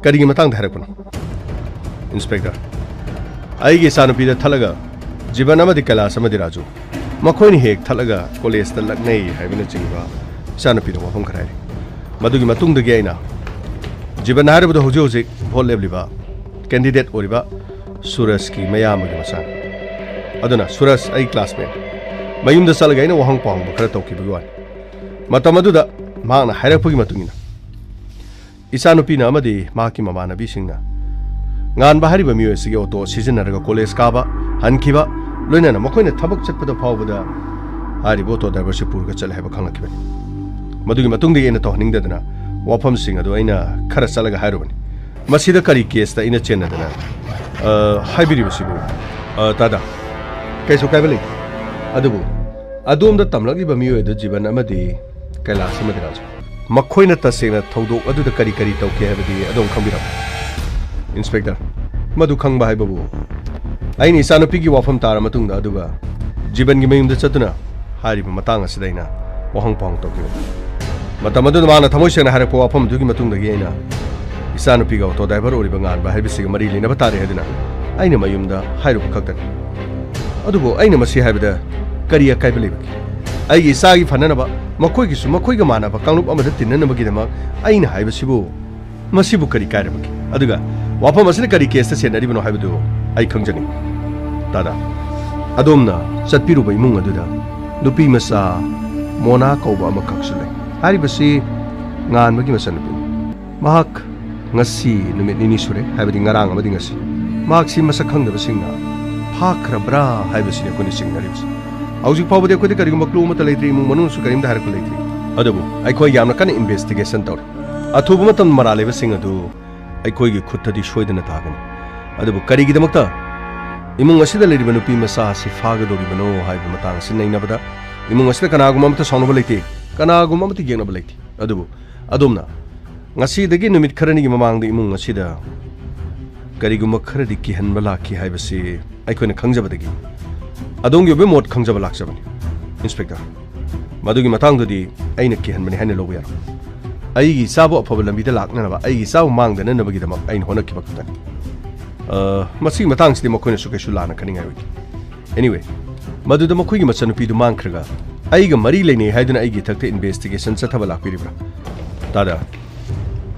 ꯀꯔꯤꯒꯤ ꯃꯇꯥꯡꯗ ꯍꯥꯏꯔꯛꯄꯅꯣ? ꯏꯟꯁꯄꯦꯛꯇꯔ, ꯑꯩꯒꯤ ꯏꯆꯥꯅꯨꯄꯤꯗ ꯊꯠꯂꯒ ꯖꯤꯕꯟ ꯑꯃꯗꯤ ꯀꯩꯂꯥꯁ ꯑꯃꯗꯤ ꯔꯥꯖꯨ, ꯃꯈꯣꯏꯅ ꯍꯦꯛ ꯊꯠꯂꯒ ꯀꯣꯂꯦꯖꯇ ꯂꯛꯅꯩ ꯍꯥꯏꯕꯅꯆꯤꯡꯕ ꯏꯆꯥꯅꯨꯄꯤꯗ ꯋꯥꯐꯝ ꯈꯔ ꯍꯥꯏꯔꯤ꯫ ꯃꯗꯨꯒꯤ ꯃꯇꯨꯡꯗꯒꯤ ꯑꯩꯅ ꯖꯤꯕꯟ ꯍꯥꯏꯔꯤꯕꯗꯨ ꯍꯧꯖꯤꯛ ꯍꯧꯖꯤꯛ ꯚꯣꯠ ꯂꯦꯞꯂꯤꯕ ꯀꯦꯟꯗꯤꯗꯦꯠ ꯑꯣꯏꯔꯤꯕ ꯁꯨꯔꯖꯀꯤ ꯃꯌꯥꯝꯕꯒꯤ ꯃꯆꯥꯅꯤ꯫ ꯑꯗꯨꯅ ꯁꯨꯔꯖ ꯑꯩ ꯀ꯭ꯂꯥꯁꯃꯦꯠ꯫ ꯃꯌꯨꯝꯗ ꯆꯠꯂꯒ ꯑꯩꯅ ꯋꯥꯍꯪ ꯄꯥꯎꯍꯪꯕ ꯈꯔ ꯇꯧꯈꯤꯕꯒꯤ ꯋꯥꯅꯤ꯫ ꯃꯇꯝ ꯑꯗꯨꯗ ꯃꯍꯥꯛꯅ ꯍꯥꯏꯔꯛꯄꯒꯤ ꯃꯇꯨꯡ ꯏꯟꯅ, ꯏꯆꯥꯅꯨꯄꯤꯅ ꯑꯃꯗꯤ ꯃꯍꯥꯛꯀꯤ ꯃꯃꯥꯟꯅꯕꯤꯁꯤꯡꯅ ꯉꯥꯟꯕ ꯍꯥꯏꯔꯤꯕ ꯃꯤꯑꯣꯏ ꯑꯁꯤꯒꯤ ꯑꯣꯇꯣ ꯁꯤꯖꯤꯟꯅꯔꯒ ꯀꯣꯂꯦꯖ ꯀꯥꯕ, ꯍꯟꯈꯤꯕ, ꯂꯣꯏꯅꯅ ꯃꯈꯣꯏꯅ ꯊꯕꯛ ꯆꯠꯄꯗ ꯐꯥꯎꯕꯗ ꯍꯥꯏꯔꯤꯕ ꯑꯣꯇꯣ ꯗ꯭ꯔꯥꯏꯚꯔꯁꯤ ꯄꯨꯔꯒ ꯆꯠꯂꯦ ꯍꯥꯏꯕ ꯈꯪꯂꯛꯈꯤꯕꯅꯤ꯫ ꯃꯗꯨꯒꯤ ꯃꯇꯨꯡꯗꯒꯤ ꯑꯩꯅ ꯇꯧꯍꯟꯅꯤꯡꯗꯗꯅ ꯋꯥꯐꯝꯁꯤꯡ ꯑꯗꯨ ꯑꯩꯅ ꯈꯔ ꯆꯠꯂꯒ ꯍꯥꯏꯔꯨꯕꯅꯤ꯫ ꯃꯁꯤꯗ ꯀꯔꯤ ꯀꯦꯁꯇ ꯑꯩꯅ ꯆꯦꯟꯅꯗꯅ, ꯑ, ꯍꯥꯏꯕꯤꯔꯤꯕꯁꯤꯕꯨ? ꯑ, ꯇꯥꯗ, ꯀꯩꯁꯨ ꯀꯥꯏꯕ ꯂꯩꯇꯦ꯫ ꯑꯗꯨꯕꯨ ꯑꯗꯣꯝꯗ ꯇꯝꯂꯛꯂꯤꯕ ꯃꯤꯑꯣꯏ ꯑꯗꯨ ꯖꯤꯕꯟ ꯑꯃꯗꯤ ꯀꯩꯂꯥꯁ ꯑꯃꯗꯤ ꯔꯥꯖꯨ, ꯃꯈꯣꯏꯅ ꯇꯁꯦꯡꯅ ꯊꯧꯗꯣꯛ ꯑꯗꯨꯗ ꯀꯔꯤ ꯀꯔꯤ ꯇꯧꯈꯤ ꯍꯥꯏꯕꯗꯤ ꯑꯗꯣꯝ ꯈꯪꯕꯤꯔꯝꯃꯤ? ꯏꯟꯁꯄꯦꯛꯇꯔ, ꯃꯗꯨ ꯈꯪꯕ ꯍꯥꯏꯕꯕꯨ, ꯑꯩꯅ ꯏꯆꯥꯅꯨꯄꯤꯒꯤ ꯋꯥꯐꯝ ꯇꯥꯔ ꯃꯇꯨꯡꯗ ꯑꯗꯨꯒ ꯖꯤꯕꯟꯒꯤ ꯃꯌꯨꯝꯗ ꯆꯠꯇꯨꯅ ꯍꯥꯏꯔꯤꯕ ꯃꯇꯥꯡ ꯑꯁꯤꯗ ꯑꯩꯅ ꯋꯥꯍꯪ ꯄꯥꯎꯍꯪ ꯇꯧꯈꯤꯕꯅꯤ꯫ ꯃꯇꯝ ꯑꯗꯨꯗ ꯃꯥꯅ ꯊꯃꯣꯏ ꯁꯦꯡꯅ ꯍꯥꯏꯔꯛꯄ ꯋꯥꯐꯝ ꯑꯗꯨꯒꯤ ꯃꯇꯨꯡꯗꯒꯤ ꯑꯩꯅ ꯏꯆꯥꯅꯨꯄꯤꯒ ꯑꯣꯇꯣ ꯗ꯭ꯔꯥꯏꯚꯔ ꯑꯣꯏꯔꯤꯕ ꯉꯥꯟꯕ ꯍꯥꯏꯕꯁꯤꯒ ꯃꯔꯤ ꯂꯩꯅꯕ ꯇꯥꯔꯦ ꯍꯥꯏꯗꯨꯅ ꯑꯩꯅ ꯃꯌꯨꯝꯗ ꯍꯥꯏꯔꯨꯕ ꯈꯛꯇꯅꯤ꯫ ꯑꯗꯨꯕꯨ ꯑꯩꯅ ꯃꯁꯤ ꯍꯥꯏꯕꯗ ꯀꯔꯤ ꯑꯀꯥꯏꯕ ꯂꯩꯕꯒꯦ? ꯑꯩꯒꯤ ꯏꯆꯥꯒꯤ ꯐꯅꯅꯕ, ꯃꯈꯣꯏꯒꯤꯁꯨ ꯃꯈꯣꯏꯒ ꯃꯥꯟꯅꯕ ꯀꯥꯡꯂꯨꯞ ꯑꯃꯗ ꯇꯤꯟꯅꯅꯕꯒꯤꯗꯃꯛ ꯑꯩꯅ ꯍꯥꯏꯕꯁꯤꯕꯨ ꯃꯁꯤꯕꯨ ꯀꯔꯤ ꯀꯥꯏꯔꯕꯒꯦ? ꯑꯗꯨꯒ ꯋꯥꯐꯝ ꯑꯁꯤꯅ ꯀꯔꯤ ꯀꯦꯁꯇ ꯆꯦꯟꯅꯔꯤꯕꯅꯣ ꯍꯥꯏꯕꯗꯨ ꯑꯩ ꯈꯪꯖꯅꯤꯡꯏ꯫ ꯇꯥꯗ, ꯑꯗꯣꯝꯅ ꯆꯠꯄꯤꯔꯨꯕ ꯏꯃꯨꯡ ꯑꯗꯨꯗ ꯅꯨꯄꯤ ꯃꯆꯥ ꯃꯣꯅꯥ ꯀꯧꯕ ꯑꯃꯈꯛꯁꯨ ꯂꯩ꯫ ꯍꯥꯏꯔꯤꯕꯁꯤ ꯉꯥꯟꯕꯒꯤ ꯃꯆꯟꯅꯨꯄꯤꯅꯤ꯫ ꯃꯍꯥꯛ ꯉꯁꯤ ꯅꯨꯃꯤꯠ ꯅꯤꯅꯤ ꯁꯨꯔꯦ, ꯍꯥꯏꯕꯗꯤ ꯉꯔꯥꯡ ꯑꯃꯗꯤ ꯉꯁꯤ, ꯃꯍꯥꯛꯁꯤ ꯃꯁꯛ ꯈꯪꯗꯕꯁꯤꯡꯅ ꯐꯥꯈ꯭ꯔꯕ꯭ꯔꯥ ꯍꯥꯏꯕꯁꯤꯅꯤ ꯑꯩꯈꯣꯏꯅ ꯆꯤꯡꯅꯔꯤꯕꯁꯤ꯫ ꯍꯧꯖꯤꯛ ꯐꯥꯎꯕꯗꯤ ꯑꯩꯈꯣꯏꯗ ꯀꯔꯤꯒꯨꯝꯕ ꯀ꯭ꯂꯨ ꯑꯃꯠꯇ ꯂꯩꯇ꯭ꯔꯤ, ꯏꯃꯨꯡ ꯃꯅꯨꯡꯁꯨ ꯀꯔꯤꯝꯇ ꯍꯥꯏꯔꯛꯄ ꯂꯩꯇ꯭ꯔꯤ꯫ ꯑꯗꯨꯕꯨ ꯑꯩꯈꯣꯏ ꯌꯥꯝꯅ ꯀꯟꯅ ꯏꯟꯚꯦꯁꯇꯤꯒꯦꯁꯟ ꯇꯧꯔꯤ꯫ ꯑꯊꯨꯕ ꯃꯇꯝꯗ ꯃꯔꯥꯜ ꯂꯩꯕꯁꯤꯡ ꯑꯗꯨ ꯑꯩꯈꯣꯏꯒꯤ ꯈꯨꯠꯇꯗꯤ ꯁꯣꯏꯗꯅ ꯇꯥꯒꯅꯤ꯫ ꯑꯗꯨꯕꯨ ꯀꯔꯤꯒꯤꯗꯃꯛꯇ ꯏꯃꯨꯡ ꯑꯁꯤꯗ ꯂꯩꯔꯤꯕ ꯅꯨꯄꯤ ꯃꯆꯥ ꯑꯁꯤ ꯐꯥꯒꯗꯧꯔꯤꯕꯅꯣ ꯍꯥꯏꯕ ꯃꯇꯥꯡ ꯑꯁꯤ ꯅꯩꯅꯕꯗ ꯏꯃꯨꯡ ꯑꯁꯤꯗ ꯀꯅꯥꯒꯨꯝꯕ ꯑꯃꯠꯇ ꯁꯥꯎꯅꯕ ꯂꯩꯇꯦ, ꯀꯅꯥꯒꯨꯝꯕ ꯑꯃꯠꯇ ꯌꯦꯛꯅꯕ ꯂꯩꯇꯦ꯫ ꯑꯗꯨꯕꯨ ꯑꯗꯣꯝꯅ ꯉꯁꯤꯗꯒꯤ ꯅꯨꯃꯤꯠ ꯈꯔꯅꯤꯒꯤ ꯃꯃꯥꯡꯗ ꯏꯃꯨꯡ ꯑꯁꯤꯗ ꯀꯔꯤꯒꯨꯝꯕ ꯈꯔꯗꯤ ꯀꯤꯍꯟꯕ ꯂꯥꯛꯈꯤ ꯍꯥꯏꯕꯁꯤ ꯑꯩꯈꯣꯏꯅ ꯈꯪꯖꯕꯗꯒꯤ ꯑꯗꯣꯝꯒꯤ ꯑꯣꯏꯕ ꯃꯣꯠ ꯈꯪꯖꯕ ꯂꯥꯛꯆꯕꯅꯤ, ꯏꯟꯁꯄꯦꯛꯇꯔ꯫ ꯃꯗꯨꯒꯤ ꯃꯇꯥꯡꯗꯨꯗꯤ ꯑꯩꯅ ꯀꯤꯍꯟꯕꯅꯤ ꯍꯥꯏꯅ ꯂꯧꯕ ꯌꯥꯔꯣꯏ꯫ ꯑꯩꯒꯤ ꯏꯆꯥꯕꯨ ꯑꯐꯕ ꯂꯝꯕꯤꯗ ꯂꯥꯛꯅꯅꯕ, ꯑꯩꯒꯤ ꯏꯆꯥꯕꯨ ꯃꯥꯡꯗꯅꯅꯕꯒꯤꯗꯃꯛ ꯑꯩꯅ ꯍꯣꯠꯅꯈꯤꯕ ꯈꯛꯇꯅꯤ꯫ ꯑ, ꯃꯁꯤꯒꯤ ꯃꯇꯥꯡꯁꯤꯗꯤ ꯃꯈꯣꯏꯅꯁꯨ ꯀꯩꯁꯨ ꯂꯥꯟꯅ ꯈꯟꯅꯤꯡꯉꯥꯏ ꯑꯣꯏꯗꯦ꯫ Anyway, ꯃꯗꯨꯗ ꯃꯈꯣꯏꯒꯤ ꯃꯆꯟꯅꯨꯄꯤꯗꯨ ꯃꯥꯡꯈ꯭ꯔꯒ ꯑꯩꯒ ꯃꯔꯤ ꯂꯩꯅꯩ ꯍꯥꯏꯗꯨꯅ ꯑꯩꯒꯤ ꯏꯊꯛꯇ ꯏꯟꯚꯦꯁꯇꯤꯒꯦꯁꯟ ꯆꯠꯊꯕ ꯂꯥꯛꯄꯤꯔꯤꯕ꯭ꯔꯥ? ꯇꯥꯗ,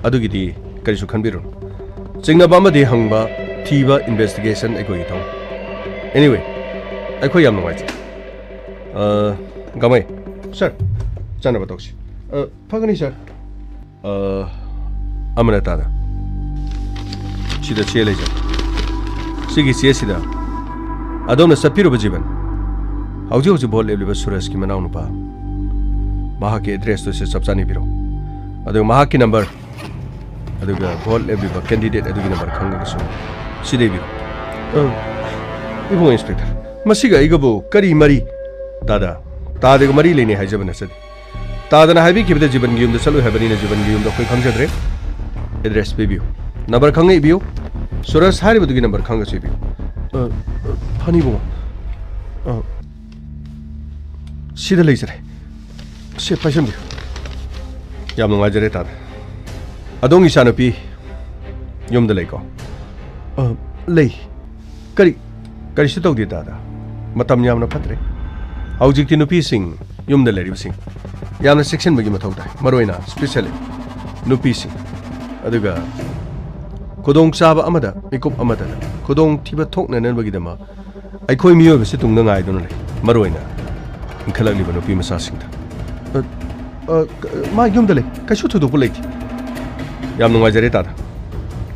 ꯑꯗꯨꯒꯤꯗꯤ ꯀꯔꯤꯁꯨ ꯈꯟꯕꯤꯔꯨꯅꯨ꯫ ꯆꯤꯡꯅꯕ ꯑꯃꯗꯤ ꯍꯪꯕ, ꯊꯤꯕ, ꯏꯟꯚꯦꯁꯇꯤꯒꯦꯁꯟ ꯑꯩꯈꯣꯏꯒꯤ ꯊꯧ꯫ Anyway, ꯑꯩꯈꯣꯏ ꯌꯥꯝ ꯅꯨꯡꯉꯥꯏꯖꯩ꯫ ꯑ, ꯒꯃꯩ꯫ ꯁꯥꯔ, ꯆꯠꯅꯕ ꯇꯧꯁꯤ꯫ ꯑ, ꯐꯒꯅꯤ, ꯁꯥꯔ꯫ ꯑ, ꯑꯃꯅ ꯇꯥꯗ꯫ ꯁꯤꯗ ꯆꯦ ꯂꯩꯖꯩ꯫ ꯁꯤꯒꯤ ꯆꯦꯁꯤꯗ ꯑꯗꯣꯝꯅ ꯆꯠꯄꯤꯔꯨꯕ ꯖꯤꯕꯟ, ꯍꯧꯖꯤꯛ ꯍꯧꯖꯤꯛ ꯚꯣꯠ ꯂꯦꯞꯂꯤꯕ ꯁꯨꯔꯖꯀꯤ ꯃꯅꯥꯎꯅꯨꯄꯥ, ꯃꯍꯥꯛꯀꯤ ꯑꯦꯗ꯭ꯔꯦꯁꯇꯨ ꯁꯤ ꯆꯞ ꯆꯥꯅ ꯏꯕꯤꯔꯣ꯫ ꯑꯗꯨꯒ ꯃꯍꯥꯛꯀꯤ ꯅꯝꯕꯔ, ꯑꯗꯨꯒ ꯚꯣꯠ ꯂꯦꯞꯂꯤꯕ ꯀꯦꯟꯗꯤꯗꯦꯠ ꯑꯗꯨꯒꯤ ꯅꯝꯕꯔ ꯈꯪꯉꯒꯁꯨ ꯁꯤꯗ ꯏꯕꯤꯔꯣ꯫ ꯑ, ꯏꯕꯨꯡꯉꯣ ꯏꯟꯁꯄꯦꯛꯇꯔ, ꯃꯁꯤꯒ ꯑꯩꯒꯕꯨ ꯀꯔꯤ ꯃꯔꯤ? ꯇꯥꯗ, ꯇꯥꯗꯒ ꯃꯔꯤ ꯂꯩꯅꯩ ꯍꯥꯏꯖꯕ ꯅꯠꯆꯗꯦ꯫ ꯇꯥꯗꯅ ꯍꯥꯏꯕꯤꯈꯤꯕꯗ ꯖꯤꯕꯟꯒꯤ ꯌꯨꯝꯗ ꯆꯠꯂꯨꯏ ꯍꯥꯏꯕꯅꯤꯅ ꯖꯤꯕꯟꯒꯤ ꯌꯨꯝꯗ ꯑꯩꯈꯣꯏ ꯈꯪꯖꯗ꯭ꯔꯦ꯫ ꯑꯦꯗ꯭ꯔꯦꯁ ꯄꯤꯕꯤꯌꯨ꯫ ꯅꯝꯕꯔ ꯈꯪꯉ ꯏꯕꯤꯌꯨ꯫ ꯁꯨꯔꯖ ꯍꯥꯏꯔꯤꯕꯗꯨꯒꯤ ꯅꯝꯕꯔ ꯈꯪꯉꯒꯁꯨ ꯏꯕꯤꯌꯨ꯫ ꯑ, ꯑ, ꯐꯅꯤ ꯏꯕꯨꯡꯉꯣ꯫ ꯑ, ꯁꯤꯗ ꯂꯩꯖꯔꯦ꯫ ꯁꯤ ꯄꯥꯏꯁꯟꯕꯤꯌꯨ꯫ ꯌꯥꯝ ꯅꯨꯡꯉꯥꯏꯖꯔꯦ, ꯇꯥꯗ꯫ ꯑꯗꯣꯝꯒꯤ ꯏꯆꯥꯅꯨꯄꯤ ꯌꯨꯝꯗ ꯂꯩꯀꯣ? ꯑ, ꯂꯩ꯫ ꯀꯔꯤ, ꯀꯔꯤꯁꯨ ꯇꯧꯗꯦ, ꯇꯥꯗ꯫ ꯃꯇꯝ ꯌꯥꯝꯅ ꯐꯠꯇ꯭ꯔꯦ꯫ ꯍꯧꯖꯤꯛꯇꯤ ꯅꯨꯄꯤꯁꯤꯡ, ꯌꯨꯝꯗ ꯂꯩꯔꯤꯕꯁꯤꯡ, ꯌꯥꯝꯅ ꯆꯦꯛꯁꯤꯟꯕꯒꯤ ꯃꯊꯧ ꯇꯥꯏ, ꯃꯔꯨꯑꯣꯏꯅ especially ꯅꯨꯄꯤꯁꯤꯡ꯫ ꯑꯗꯨꯒ ꯈꯨꯗꯣꯡꯆꯥꯕ ꯑꯃꯗ, ꯃꯤꯀꯨꯞ ꯑꯃꯗ ꯈꯨꯗꯣꯡꯊꯤꯕ ꯊꯣꯛꯅꯅꯕꯒꯤꯗꯃꯛ ꯑꯩꯈꯣꯏ ꯃꯤꯑꯣꯏꯕꯁꯤ ꯇꯨꯡꯗ ꯉꯥꯏꯗꯨꯅ ꯂꯩ, ꯃꯔꯨꯑꯣꯏꯅ ꯏꯟꯈꯠꯂꯛꯂꯤꯕ ꯅꯨꯄꯤ ꯃꯆꯥꯁꯤꯡꯗ꯫ ꯑ, ꯑ, ꯃꯥ ꯌꯨꯝꯗ ꯂꯩ, ꯀꯩꯁꯨ ꯊꯣꯏꯗꯣꯛꯄ ꯂꯩꯇꯦ꯫ ꯌꯥꯝ ꯅꯨꯡꯉꯥꯏꯖꯔꯦ, ꯇꯥꯗ꯫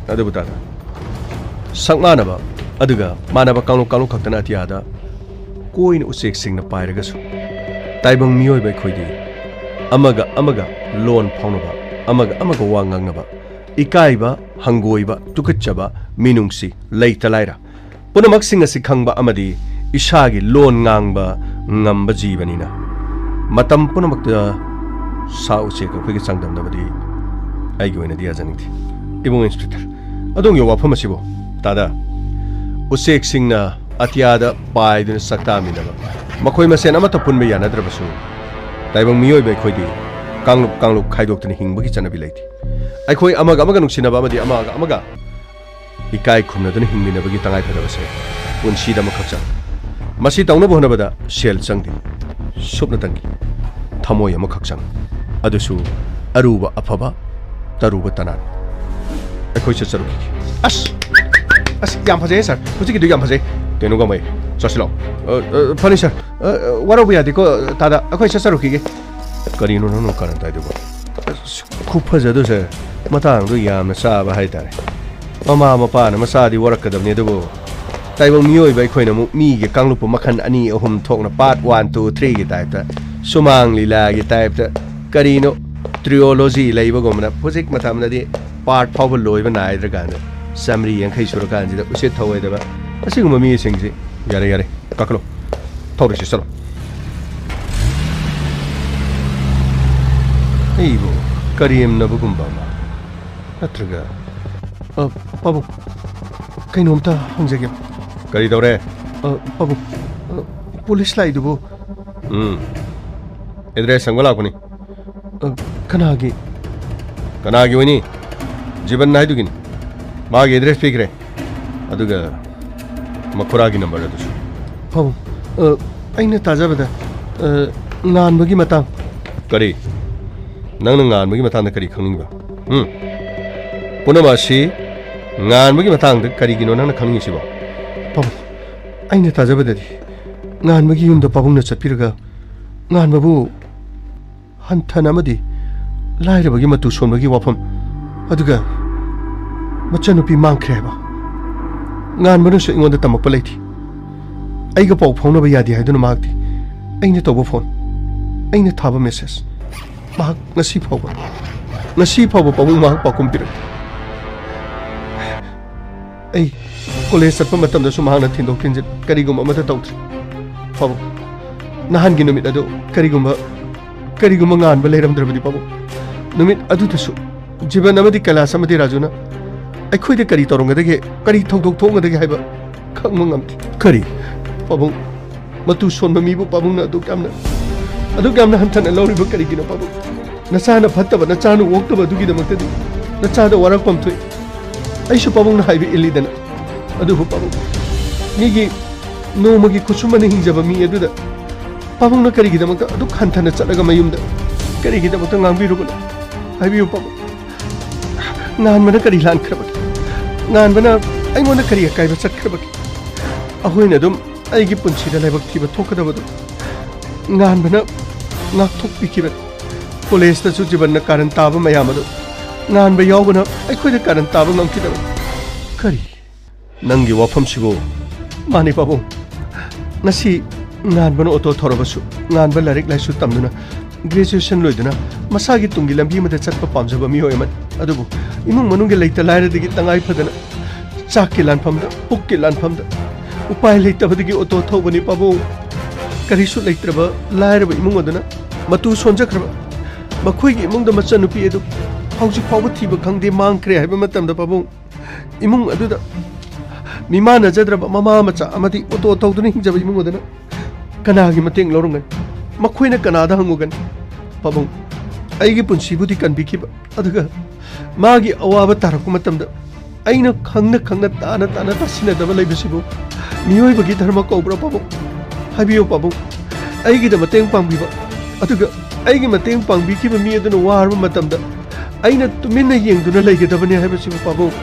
ꯑꯗꯨꯕꯨ, ꯇꯥꯗ, ꯁꯛ ꯃꯥꯟꯅꯕ, ꯑꯗꯨꯒ ꯃꯥꯟꯅꯕ ꯀꯥꯡꯂꯨꯞ, ꯀꯥꯡꯂꯨꯞ ꯈꯛꯇꯅ ꯑꯇꯤꯌꯥꯗ ꯀꯣꯏꯅ ꯎꯆꯦꯛꯁꯤꯡꯅ ꯄꯥꯏꯔꯒꯁꯨ, ꯇꯥꯏꯕꯪ ꯃꯤꯑꯣꯏꯕ ꯑꯩꯈꯣꯏꯗꯤ ꯑꯃꯒ ꯑꯃꯒ ꯂꯣꯟ ꯐꯥꯎꯅꯕ, ꯑꯃꯒ ꯑꯃꯒ ꯋꯥ ꯉꯥꯡꯅꯕ, ꯏꯀꯥꯏꯕ, ꯍꯪꯒꯣꯏꯕ, ꯇꯨꯀꯠꯆꯕ, ꯃꯤꯅꯨꯡꯁꯤ ꯂꯩꯇ ꯂꯥꯏꯔ, ꯄꯨꯝꯅꯃꯛꯁꯤꯡ ꯑꯁꯤ ꯈꯪꯕ ꯑꯃꯗꯤ ꯏꯁꯥꯒꯤ ꯂꯣꯟ ꯉꯥꯡꯕ ꯉꯝꯕ ꯖꯤꯕꯅꯤꯅ, ꯃꯇꯝ ꯄꯨꯝꯅꯃꯛꯇ ꯁꯥ ꯎꯆꯦꯛ ꯑꯩꯈꯣꯏꯒ ꯆꯥꯡꯗꯝꯅꯕꯗꯤ ꯑꯩꯒꯤ ꯑꯣꯏꯅꯗꯤ ꯌꯥꯖꯅꯤꯡꯗꯦ꯫ ꯏꯕꯨꯡ ꯏꯟꯁꯄꯦꯛꯇꯔ, ꯑꯗꯣꯝꯒꯤ ꯋꯥꯐꯝ ꯑꯁꯤꯕꯨ, ꯇꯥꯗ, ꯎꯆꯦꯛꯁꯤꯡꯅ ꯑꯇꯤꯌꯥꯗ ꯄꯥꯏꯗꯨꯅ ꯆꯥꯛꯇꯥꯃꯤꯟꯅꯕ, ꯃꯈꯣꯏ ꯃꯁꯦꯟ ꯑꯃꯠꯇ ꯄꯨꯟꯕ ꯌꯥꯅꯗ꯭ꯔꯕꯁꯨ, ꯇꯥꯏꯕꯪ ꯃꯤꯑꯣꯏꯕ ꯑꯩꯈꯣꯏꯗꯤ ꯀꯥꯡꯂꯨꯞ ꯀꯥꯡꯂꯨꯞ ꯈꯥꯏꯗꯣꯛꯇꯨꯅ ꯍꯤꯡꯕꯒꯤ ꯆꯠꯅꯕꯤ ꯂꯩꯇꯦ꯫ ꯑꯩꯈꯣꯏ ꯑꯃꯒ ꯑꯃꯒ ꯅꯨꯡꯁꯤꯅꯕ ꯑꯃꯗꯤ ꯑꯃꯒ ꯑꯃꯒ ꯏꯀꯥꯏ ꯈꯨꯝꯅꯗꯨꯅ ꯍꯤꯡꯃꯤꯟꯅꯕꯒꯤ ꯇꯉꯥꯏꯐꯗꯕꯁꯦ ꯄꯨꯟꯁꯤꯗ ꯑꯃꯈꯛ ꯆꯪꯏ꯫ ꯃꯁꯤ ꯇꯧꯅꯕ ꯍꯣꯠꯅꯕꯗ ꯁꯦꯜ ꯆꯪꯗꯦ, ꯁꯨꯞꯅꯇꯪꯒꯤ ꯊꯃꯣꯏ ꯑꯃꯈꯛ ꯆꯪꯏ, ꯑꯗꯨꯁꯨ ꯑꯔꯨꯕ ꯑꯐꯕ, ꯇꯔꯨꯕ ꯇꯅꯥꯟ꯫ ꯑꯩꯈꯣꯏ ꯆꯠꯆꯔꯨꯈꯤꯒꯦ꯫ ꯑꯁ! ꯑꯁ, ꯌꯥꯝ ꯐꯖꯩ ꯁꯥꯔ, ꯍꯧꯖꯤꯛꯀꯤꯗꯨ ꯌꯥꯝ ꯐꯖꯩ꯫ ꯀꯩꯅꯣ ꯀꯃꯥꯏ? ꯆꯠꯁꯤꯂꯥꯎ꯫ ꯑ, ꯑ, ꯐꯅꯤ ꯁꯥꯔ꯫ ꯑ, ꯑ, ꯋꯥꯔꯧꯕ ꯌꯥꯗꯦꯀꯣ, ꯇꯥꯗ꯫ ꯑꯩꯈꯣꯏ ꯆꯠꯆꯔꯨꯈꯤꯒꯦ꯫ ꯀꯔꯤꯅꯣ ꯅꯪꯅ ꯀꯥꯔꯟ ꯇꯥꯏꯗꯨꯕꯣ? ꯑꯁ, ꯈꯨꯐꯖꯗꯣ ꯁꯥꯔ꯫ ꯃꯇꯥꯡꯗꯣ ꯌꯥꯝꯅ ꯆꯥꯕ ꯍꯥꯏꯇꯥꯔꯦ꯫ ꯃꯃꯥ ꯃꯄꯥꯅ ꯃꯆꯥꯗꯤ ꯋꯥꯔꯛꯀꯗꯕꯅꯤ, ꯑꯗꯨꯕꯨ ꯇꯥꯏꯕꯪ ꯃꯤꯑꯣꯏꯕ ꯑꯩꯈꯣꯏꯅ ꯑꯃꯨꯛ ꯃꯤꯒꯤ ꯀꯥꯡꯂꯨꯞꯄꯨ ꯃꯈꯜ ꯑꯅꯤ ꯑꯍꯨꯝ ꯊꯣꯛꯅ part one, two, three ꯒꯤ type ꯇ ꯁꯨꯃꯥꯡ ꯂꯤꯂꯥꯒꯤ type ꯇ ꯀꯔꯤꯅꯣ trilogy ꯂꯩꯕꯒꯨꯝꯕꯅ ꯍꯧꯖꯤꯛ ꯃꯇꯝꯗꯗꯤ part ꯐꯥꯎꯕ ꯂꯣꯏꯕ ꯅꯥꯏꯗ꯭ꯔꯀꯥꯟꯗ ꯆꯥꯃꯔꯤ ꯌꯥꯡꯈꯩ ꯁꯨꯔꯀꯥꯟꯁꯤꯗ ꯎꯁꯤꯠ ꯊꯑꯣꯏꯗꯕ ꯑꯁꯤꯒꯨꯝꯕ ꯃꯤꯁꯤꯡꯁꯤ꯫ ꯌꯥꯔꯦ, ꯌꯥꯔꯦ, ꯀꯥꯈꯠꯂꯣ꯫ ꯊꯧꯔꯁꯤ, ꯆꯠꯂꯣ꯫ ꯑꯩꯕꯨ ꯀꯔꯦꯝꯅꯕꯒꯨꯝꯕ ꯑꯃ꯫ ꯅꯠꯇ꯭ꯔꯒ, ꯑ, ꯄꯥꯕꯨꯡ, ꯀꯩꯅꯣꯝꯇ ꯍꯪꯖꯒꯦ꯫ ꯀꯔꯤ ꯇꯧꯔꯦ? ꯑ, ꯄꯥꯕꯨꯡ, ꯑ, ꯄꯨꯂꯤꯁ ꯂꯥꯛꯏꯗꯨꯕꯨ? ꯎꯝ꯫ Address ꯍꯪꯕ ꯂꯥꯛꯄꯅꯤ꯫ ꯑ, ꯀꯅꯥꯒꯤ? ꯀꯅꯥꯒꯤ ꯑꯣꯏꯅꯤ? ꯖꯤꯕꯟ ꯍꯥꯏꯗꯨꯒꯤꯅꯤ꯫ ꯃꯥꯒꯤ address ꯄꯤꯈ꯭ꯔꯦ꯫ ꯑꯗꯨꯒ ꯃꯈꯨꯔꯥꯒꯤ number ꯑꯗꯨꯁꯨ꯫ ꯄꯥꯕꯨꯡ, ꯑ, ꯑꯩꯅ ꯇꯥꯖꯕꯗ, ꯑ, ꯉꯥꯟꯕꯒꯤ ꯃꯇꯥꯡ꯫ ꯀꯔꯤ? ꯅꯪꯅ ꯉꯥꯟꯕꯒꯤ ꯃꯇꯥꯡꯗ ꯀꯔꯤ ꯈꯪꯅꯤꯡꯕ? ꯎꯝ? ꯄꯨꯝꯅꯃꯛ ꯑꯁꯤ ꯉꯥꯟꯕꯒꯤ ꯃꯇꯥꯡꯗ ꯀꯔꯤꯒꯤꯅꯣ ꯅꯪꯅ ꯈꯪꯅꯤꯡꯉꯤꯁꯤꯕꯣ? ꯄꯥꯕꯨꯡ, ꯑꯩꯅ ꯇꯥꯖꯕꯗꯗꯤ ꯉꯥꯟꯕꯒꯤ ꯌꯨꯝꯗ ꯄꯥꯕꯨꯡꯅ ꯆꯠꯄꯤꯔꯒ ꯉꯥꯟꯕꯕꯨ ꯍꯟꯊꯅ ꯑꯃꯗꯤ ꯂꯥꯏꯔꯕꯒꯤ ꯃꯇꯨ ꯁꯣꯟꯕꯒꯤ ꯋꯥꯐꯝ, ꯑꯗꯨꯒ ꯃꯆꯟꯅꯨꯄꯤ ꯃꯥꯡꯈ꯭ꯔꯦ ꯍꯥꯏꯕ꯫ ꯉꯥꯟꯕꯅꯁꯨ ꯑꯩꯉꯣꯟꯗ ꯇꯝꯃꯛꯄ ꯂꯩꯇꯦ꯫ ꯑꯩꯒ ꯄꯥꯎ ꯐꯥꯎꯅꯕ ꯌꯥꯗꯦ ꯍꯥꯏꯗꯨꯅ ꯃꯍꯥꯛꯇꯤ ꯑꯩꯅ ꯇꯧꯕ phone, ꯑꯩꯅ ꯊꯥꯕ message, ꯃꯍꯥꯛ ꯉꯁꯤ ꯐꯥꯎꯕ, ꯉꯁꯤ ꯐꯥꯎꯕ ꯄꯥꯕꯨꯡ ꯃꯍꯥꯛ ꯄꯥꯎꯈꯨꯝ ꯄꯤꯔꯛꯇꯦ꯫ ꯑꯩ college ꯆꯠꯄ ꯃꯇꯝꯗꯁꯨ ꯃꯍꯥꯛꯅ ꯊꯤꯟꯗꯣꯛ ꯊꯤꯟꯖꯤꯟ ꯀꯔꯤꯒꯨꯝꯕ ꯑꯃꯠꯇ ꯇꯧꯗ꯭ꯔꯤ꯫ ꯄꯥꯕꯨꯡ, ꯅꯍꯥꯟꯒꯤ ꯅꯨꯃꯤꯠ ꯑꯗꯨ ꯀꯔꯤꯒꯨꯝꯕ, ꯀꯔꯤꯒꯨꯝꯕ ꯉꯥꯟꯕ ꯂꯩꯔꯝꯗ꯭ꯔꯕꯗꯤ ꯄꯥꯕꯨꯡ, ꯅꯨꯃꯤꯠ ꯑꯗꯨꯗꯁꯨ ꯖꯤꯕꯟ ꯑꯃꯗꯤ ꯀꯩꯂꯥꯁ ꯑꯃꯗꯤ ꯔꯥꯖꯨꯅ ꯑꯩꯈꯣꯏꯗ ꯀꯔꯤ ꯇꯧꯔꯝꯒꯗꯒꯦ, ꯀꯔꯤ ꯊꯧꯗꯣꯛ ꯊꯣꯛꯂꯝꯒꯗꯒꯦ ꯍꯥꯏꯕ ꯈꯪꯕ ꯉꯝꯗꯦ꯫ ꯀꯔꯤ? ꯄꯥꯕꯨꯡ, ꯃꯇꯨ ꯁꯣꯟꯕ ꯃꯤꯕꯨ ꯄꯥꯕꯨꯡꯅ ꯑꯗꯨꯛ ꯌꯥꯝꯅ, ꯑꯗꯨꯛ ꯌꯥꯝꯅ ꯍꯟꯊꯅ ꯂꯧꯔꯤꯕ ꯀꯔꯤꯒꯤꯅꯣ ꯄꯥꯕꯨꯡ? ꯅꯆꯥꯅ ꯐꯠꯇꯕ, ꯅꯆꯥꯅ ꯑꯣꯛꯇꯕ ꯑꯗꯨꯒꯤꯗꯃꯛꯇꯗꯤ ꯅꯆꯥꯗ ꯋꯥꯔꯛꯐꯝ ꯊꯣꯛꯏ꯫ ꯑꯩꯁꯨ ꯄꯥꯕꯨꯡꯅ ꯍꯥꯏꯕ ꯏꯜꯂꯤꯗꯅ꯫ ꯑꯗꯨꯕꯨ ꯄꯥꯕꯨꯡ, ꯃꯤꯒꯤ ꯅꯣꯡꯃꯒꯤ ꯈꯨꯠꯁꯨꯃꯅ ꯍꯤꯡꯖꯕ ꯃꯤ ꯑꯗꯨꯗ ꯄꯥꯕꯨꯡꯅ ꯀꯔꯤꯒꯤꯗꯃꯛꯇ ꯑꯗꯨꯛ ꯍꯟꯊꯅ ꯆꯠꯂꯒ ꯃꯌꯨꯝꯗ ꯀꯔꯤꯒꯤꯗꯃꯛꯇ ꯉꯥꯡꯕꯤꯔꯨꯕꯅꯣ? ꯍꯥꯏꯕꯤꯌꯨ ꯄꯥꯕꯨꯡ꯫ ꯉꯥꯟꯕꯅ ꯀꯔꯤ ꯂꯥꯟꯈ꯭ꯔꯕꯒꯦ? ꯉꯥꯟꯕꯅ ꯑꯩꯉꯣꯟꯗ ꯀꯔꯤ ꯑꯀꯥꯏꯕ ꯆꯠꯈ꯭ꯔꯕꯒꯦ? ꯑꯩꯈꯣꯏꯅ ꯑꯗꯨꯝ ꯑꯩꯒꯤ ꯄꯨꯟꯁꯤꯗ ꯂꯥꯏꯕꯛ ꯊꯤꯕ ꯊꯣꯛꯀꯗꯕꯗꯨ ꯉꯥꯟꯕꯅ ꯉꯥꯛꯊꯣꯛꯄꯤꯈꯤꯕꯅꯤ꯫ ꯀꯣꯂꯦꯖꯇꯁꯨ ꯖꯤꯕꯟꯅ ꯀꯥꯔꯟ ꯇꯥꯕ ꯃꯌꯥꯝ ꯑꯗꯨ ꯉꯥꯟꯕ ꯌꯥꯎꯕꯅ ꯑꯩꯈꯣꯏꯗ ꯀꯥꯔꯟ ꯇꯥꯕ ꯉꯝꯈꯤꯗꯕꯅꯤ꯫ ꯀꯔꯤ? ꯅꯪꯒꯤ ꯋꯥꯐꯝꯁꯤꯕꯨ? ꯃꯥꯅꯤ ꯄꯥꯕꯨꯡ꯫ ꯉꯁꯤ ꯉꯥꯟꯕꯅ ꯑꯣꯇꯣ ꯊꯧꯔꯕꯁꯨ, ꯉꯥꯟꯕ ꯂꯥꯏꯔꯤꯛ ꯂꯥꯏꯁꯨ ꯇꯝꯗꯨꯅ, ꯒ꯭ꯔꯦꯖꯨꯑꯦꯁꯟ ꯂꯣꯏꯗꯨꯅ ꯃꯁꯥꯒꯤ ꯇꯨꯡꯒꯤ ꯂꯝꯕꯤ ꯑꯃꯗ ꯆꯠꯄ ꯄꯥꯝꯖꯕ ꯃꯤꯑꯣꯏ ꯑꯃꯅꯤ꯫ ꯑꯗꯨꯕꯨ ꯏꯃꯨꯡ ꯃꯅꯨꯡꯒꯤ ꯂꯩꯇ ꯂꯥꯏꯔꯗꯒꯤ ꯇꯉꯥꯏ ꯐꯗꯅ ꯆꯥꯛꯀꯤ ꯂꯥꯟꯐꯝꯗ, ꯄꯨꯛꯀꯤ ꯂꯥꯟꯐꯝꯗ ꯎꯄꯥꯏ ꯂꯩꯇꯕꯗꯒꯤ ꯑꯣꯇꯣ ꯊꯧꯕꯅꯤ ꯄꯥꯕꯨꯡ꯫ ꯀꯔꯤꯁꯨ ꯂꯩꯇ꯭ꯔꯕ ꯂꯥꯏꯔꯕ ꯏꯃꯨꯡ ꯑꯗꯨꯅ ꯃꯇꯨ ꯁꯣꯟꯖꯈ꯭ꯔꯕ ꯃꯈꯣꯏꯒꯤ ꯏꯃꯨꯡꯗ ꯃꯆꯟꯅꯨꯄꯤ ꯑꯗꯨ ꯍꯧꯖꯤꯛ ꯐꯥꯎꯕ ꯊꯤꯕ ꯈꯪꯗꯦ, ꯃꯥꯡꯈ꯭ꯔꯦ ꯍꯥꯏꯕ ꯃꯇꯝꯗ ꯄꯥꯕꯨꯡ, ꯏꯃꯨꯡ ꯑꯗꯨꯗ ꯃꯤꯃꯥꯟꯅꯖꯗ꯭ꯔꯕ ꯃꯃꯥ ꯃꯆꯥ ꯑꯃꯗꯤ ꯑꯣꯇꯣ ꯇꯧꯗꯨꯅ ꯍꯤꯡꯖꯕ ꯏꯃꯨꯡ ꯑꯗꯨꯅ ꯀꯅꯥꯒꯤ ꯃꯇꯦꯡ ꯂꯧꯔꯝꯒꯅꯤ? ꯃꯈꯣꯏꯅ ꯀꯅꯥꯗ ꯍꯪꯉꯨꯒꯅꯤ? ꯄꯥꯕꯨꯡ, ꯑꯩꯒꯤ ꯄꯨꯟꯁꯤꯕꯨꯗꯤ ꯀꯟꯕꯤꯈꯤꯕ, ꯑꯗꯨꯒ ꯃꯥꯒꯤ ꯑꯋꯥꯕ ꯇꯥꯔꯛꯄ ꯃꯇꯝꯗ ꯑꯩꯅ ꯈꯪꯅ ꯈꯪꯅ, ꯇꯥꯅ ꯇꯥꯅ ꯇꯥꯁꯤꯟꯅꯗꯕ ꯂꯩꯕꯁꯤꯕꯨ ꯃꯤꯑꯣꯏꯕꯒꯤ ꯙꯔꯃ ꯀꯧꯕ꯭ꯔꯥ ꯄꯥꯕꯨꯡ? ꯍꯥꯏꯕꯤꯌꯨ ꯄꯥꯕꯨꯡ, ꯑꯩꯒꯤꯗ ꯃꯇꯦꯡ ꯄꯥꯡꯕꯤꯕ, ꯑꯗꯨꯒ ꯑꯩꯒꯤ ꯃꯇꯦꯡ ꯄꯥꯡꯕꯤꯈꯤꯕ ꯃꯤ ꯑꯗꯨꯅ ꯋꯥꯔꯕ ꯃꯇꯝꯗ ꯑꯩꯅ ꯇꯨꯃꯤꯟꯅ ꯌꯦꯡꯗꯨꯅ ꯂꯩꯒꯗꯕꯅꯤ ꯍꯥꯏꯕꯁꯤꯕꯨ ꯄꯥꯕꯨꯡ,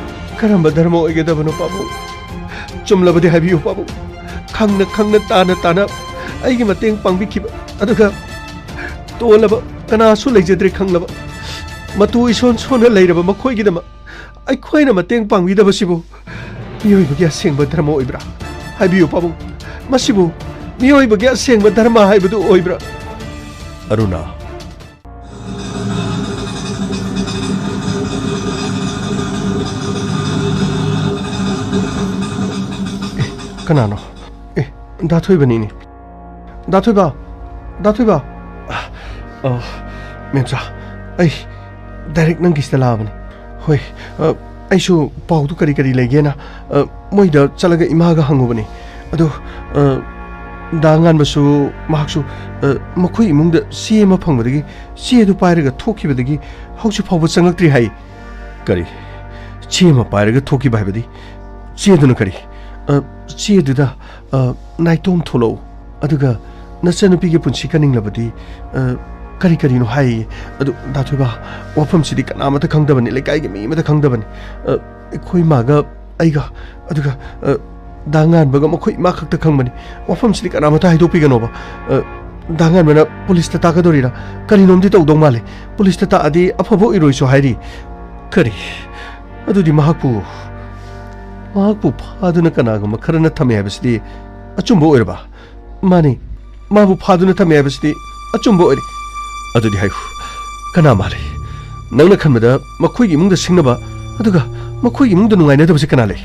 ꯀꯔꯝꯕ ꯙꯔꯃ ꯑꯣꯏꯒꯗꯕꯅꯣ ꯄꯥꯕꯨꯡ? ꯆꯨꯝꯂꯕꯗꯤ ꯍꯥꯏꯕꯤꯌꯨ ꯄꯥꯕꯨꯡ, ꯈꯪꯅ ꯈꯪꯅ, ꯇꯥꯅ ꯇꯥꯅ ꯑꯩꯒꯤ ꯃꯇꯦꯡ ꯄꯥꯡꯕꯤꯈꯤꯕ, ꯑꯗꯨꯒ ꯇꯣꯜꯂꯕ ꯀꯅꯥꯁꯨ ꯂꯩꯖꯗ꯭ꯔꯦ ꯈꯪꯂꯕ, ꯃꯇꯨ ꯏꯁꯣꯟ ꯁꯣꯟꯅ ꯂꯩꯔꯕ ꯃꯈꯣꯏꯒꯤꯗꯃꯛ ꯑꯩꯈꯣꯏꯅ ꯃꯇꯦꯡ ꯄꯥꯡꯕꯤꯗꯕꯁꯤꯕꯨ ꯃꯤꯑꯣꯏꯕꯒꯤ ꯑꯁꯦꯡꯕ ꯙꯔꯃ ꯑꯣꯏꯕ꯭ꯔꯥ? ꯍꯥꯏꯕꯤꯌꯨ ꯄꯥꯕꯨꯡ, ꯃꯁꯤꯕꯨ ꯃꯤꯑꯣꯏꯕꯒꯤ ꯑꯁꯦꯡꯕ ꯙꯔꯃ ꯍꯥꯏꯕꯗꯨ ꯑꯣꯏꯕ꯭ꯔꯥ? ꯑꯔꯨꯅꯥ꯫ ꯑꯦ, ꯀꯅꯥꯅꯣ? ꯑꯦ, ꯗꯥ ꯊꯣꯏꯕꯅꯤꯅꯦ꯫ ꯗꯥ ꯊꯣꯏꯕ! ꯗꯥ ꯊꯣꯏꯕ! ꯑ, ꯃꯦꯝꯆꯥ, ꯑꯩ ꯗꯥꯏꯔꯦꯛ ꯅꯪꯒꯤꯁꯤꯗ ꯂꯥꯛꯑꯕꯅꯤ꯫ ꯍꯣꯏ, ꯑ, ꯑꯩꯁꯨ ꯄꯥꯎꯗꯨ ꯀꯔꯤ ꯀꯔꯤ ꯂꯩꯒꯦꯅ, ꯑ, ꯃꯣꯏꯗ ꯆꯠꯂꯒ ꯏꯃꯥꯒ ꯍꯪꯉꯨꯕꯅꯤ꯫ ꯑꯗꯣ, ꯑ, ꯗꯥ ꯉꯥꯟꯕꯁꯨ, ꯃꯍꯥꯛꯁꯨ, ꯑ, ꯃꯈꯣꯏ ꯏꯃꯨꯡꯗ ꯆꯦ ꯑꯃ ꯐꯪꯕꯗꯒꯤ, ꯆꯦ ꯑꯗꯨ ꯄꯥꯏꯔꯒ ꯊꯣꯛꯈꯤꯕꯗꯒꯤ ꯍꯧꯖꯤꯛ ꯐꯥꯎꯕ ꯆꯪꯂꯛꯇ꯭ꯔꯤ ꯍꯥꯏ꯫ ꯀꯔꯤ? ꯆꯦ ꯑꯃ ꯄꯥꯏꯔꯒ ꯊꯣꯛꯈꯤꯕ ꯍꯥꯏꯕꯗꯤ? ꯆꯦꯗꯨꯅ ꯀꯔꯤ? ꯑ, ꯆꯦꯗꯨꯗ, ꯑ, "ꯅꯥꯏꯇꯣꯝ ꯊꯣꯛꯂꯛꯎ, ꯑꯗꯨꯒ ꯅꯆꯟꯅꯨꯄꯤꯒꯤ ꯄꯨꯟꯁꯤ ꯀꯟꯅꯤꯡꯂꯕꯗꯤ, ꯑ, ꯀꯔꯤ ꯀꯔꯤꯅꯣ" ꯍꯥꯏꯌꯦ꯫ ꯑꯗꯨ ꯗꯥ ꯊꯣꯏꯕ, ꯋꯥꯐꯝꯁꯤꯗꯤ ꯀꯅꯥꯃꯠꯇ ꯈꯪꯗꯕꯅꯤ, ꯂꯩꯀꯥꯏꯒꯤ ꯃꯤ ꯑꯃꯠꯇ ꯈꯪꯗꯕꯅꯤ꯫ ꯑ, ꯑꯩꯈꯣꯏ ꯃꯥꯒ ꯑꯩꯒ, ꯑꯗꯨꯒ, ꯑ, ꯗꯥ ꯉꯥꯟꯕꯒ ꯃꯈꯣꯏ ꯏꯃꯥ ꯈꯛꯇ ꯈꯪꯕꯅꯤ꯫ ꯋꯥꯐꯝꯁꯤꯗꯤ ꯀꯅꯥꯃꯠꯇ ꯍꯥꯏꯗꯣꯛꯄꯤꯒꯅꯣꯕ꯫ ꯑ, ꯗꯥ ꯉꯥꯟꯕꯅ ꯄꯨꯂꯤꯁꯇ ꯇꯥꯛꯀꯗꯧꯔꯤꯔꯥ? ꯀꯔꯤꯅꯣꯝꯗꯤ ꯇꯧꯗꯧ ꯃꯥꯜꯂꯦ꯫ ꯄꯨꯂꯤꯁꯇ ꯇꯥꯛꯑꯗꯤ ꯑꯐꯕ ꯑꯣꯏꯔꯣꯏꯁꯨ ꯍꯥꯏꯔꯤ꯫ ꯀꯔꯤ? ꯑꯗꯨꯗꯤ ꯃꯍꯥꯛꯄꯨ, ꯃꯍꯥꯛꯄꯨ ꯐꯥꯗꯨꯅ ꯀꯅꯥꯒꯨꯝꯕ ꯈꯔꯅ ꯊꯝꯃꯦ ꯍꯥꯏꯕꯁꯤꯗꯤ ꯑꯆꯨꯝꯕ ꯑꯣꯏꯔꯕ? ꯃꯥꯅꯤ, ꯃꯥꯕꯨ ꯐꯥꯗꯨꯅ ꯊꯝꯃꯦ ꯍꯥꯏꯕꯁꯤꯗꯤ ꯑꯆꯨꯝꯕ ꯑꯣꯏꯔꯦ꯫ ꯑꯗꯨꯗꯤ ꯍꯥꯏꯌꯨ, ꯀꯅꯥ ꯃꯥꯜꯂꯤ? ꯅꯪꯅ ꯈꯟꯕꯗ ꯃꯈꯣꯏꯒꯤ ꯏꯃꯨꯡꯗ ꯁꯤꯡꯅꯕ, ꯑꯗꯨꯒ ꯃꯈꯣꯏꯒꯤ ꯏꯃꯨꯡꯗ ꯅꯨꯡꯉꯥꯏꯅꯗꯕꯁꯤ ꯀꯅꯥ ꯂꯩ?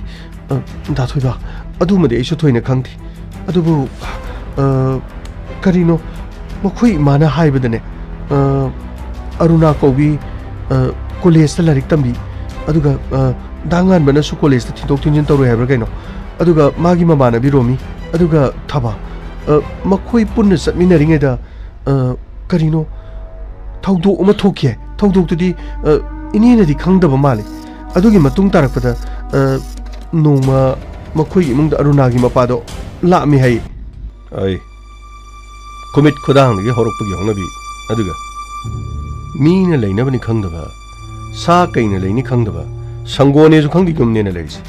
ꯑ, ꯗꯥ ꯊꯣꯏꯕ, ꯑꯗꯨꯃꯗꯤ ꯑꯩꯁꯨ ꯊꯣꯏꯅ ꯈꯪꯗꯦ꯫ ꯑꯗꯨꯕꯨ, ꯑ, ꯀꯔꯤꯅꯣ, ꯃꯈꯣꯏ ꯏꯃꯥꯅ ꯍꯥꯏꯕꯗꯅꯦ, ꯑ, ꯑꯔꯨꯅꯥ ꯀꯧꯕꯤ, ꯑ, ꯀꯣꯂꯦꯖꯇ ꯂꯥꯏꯔꯤꯛ ꯇꯝꯕꯤ, ꯑꯗꯨꯒ, ꯑ, ꯗꯥ ꯉꯥꯟꯕꯅꯁꯨ ꯀꯣꯂꯦꯖꯇ ꯊꯤꯟꯗꯣꯛ ꯊꯤꯟꯖꯤꯟ ꯇꯧꯔꯣꯏ ꯍꯥꯏꯕ꯭ꯔꯥ ꯀꯩꯅꯣ, ꯑꯗꯨꯒ ꯃꯥꯒꯤ ꯃꯃꯥꯟꯅꯕꯤ ꯔꯣꯃꯤ, ꯑꯗꯨꯒ ꯊꯕꯥ, ꯑ, ꯃꯈꯣꯏ ꯄꯨꯟꯅ ꯆꯠꯃꯤꯟꯅꯔꯤꯉꯩꯗ, ꯑ, ꯀꯔꯤꯅꯣ, ꯊꯧꯗꯣꯛ ꯑꯃ ꯊꯣꯛꯈꯤ ꯍꯥꯏ꯫ ꯊꯧꯗꯣꯛꯇꯨꯗꯤ, ꯑ, ꯏꯅꯦꯅꯗꯤ ꯈꯪꯗꯕ ꯃꯥꯜꯂꯤ꯫ ꯑꯗꯨꯒꯤ ꯃꯇꯨꯡ ꯇꯥꯔꯛꯄꯗ, ꯑ, ꯅꯣꯡꯃ ꯃꯈꯣꯏꯒꯤ ꯏꯃꯨꯡꯗ ꯑꯔꯨꯅꯥꯒꯤ ꯃꯄꯥꯗꯣ ꯂꯥꯛꯑꯝꯃꯤ ꯍꯥꯏ꯫ ꯑꯩ ꯈꯨꯃꯤꯠ ꯈꯨꯗꯥꯡꯗꯒꯤ ꯍꯧꯔꯛꯄꯒꯤ ꯍꯧꯅꯕꯤ, ꯑꯗꯨꯒ ꯃꯤꯅ ꯂꯩꯅꯕꯅꯤ ꯈꯪꯗꯕ, ꯁꯥ ꯀꯩꯅ ꯂꯩꯅꯤ ꯈꯪꯗꯕ, ꯁꯪꯒꯣꯅꯦꯁꯨ ꯈꯪꯗꯦ ꯌꯨꯝꯅꯦꯅ ꯂꯩꯔꯤꯁꯦ꯫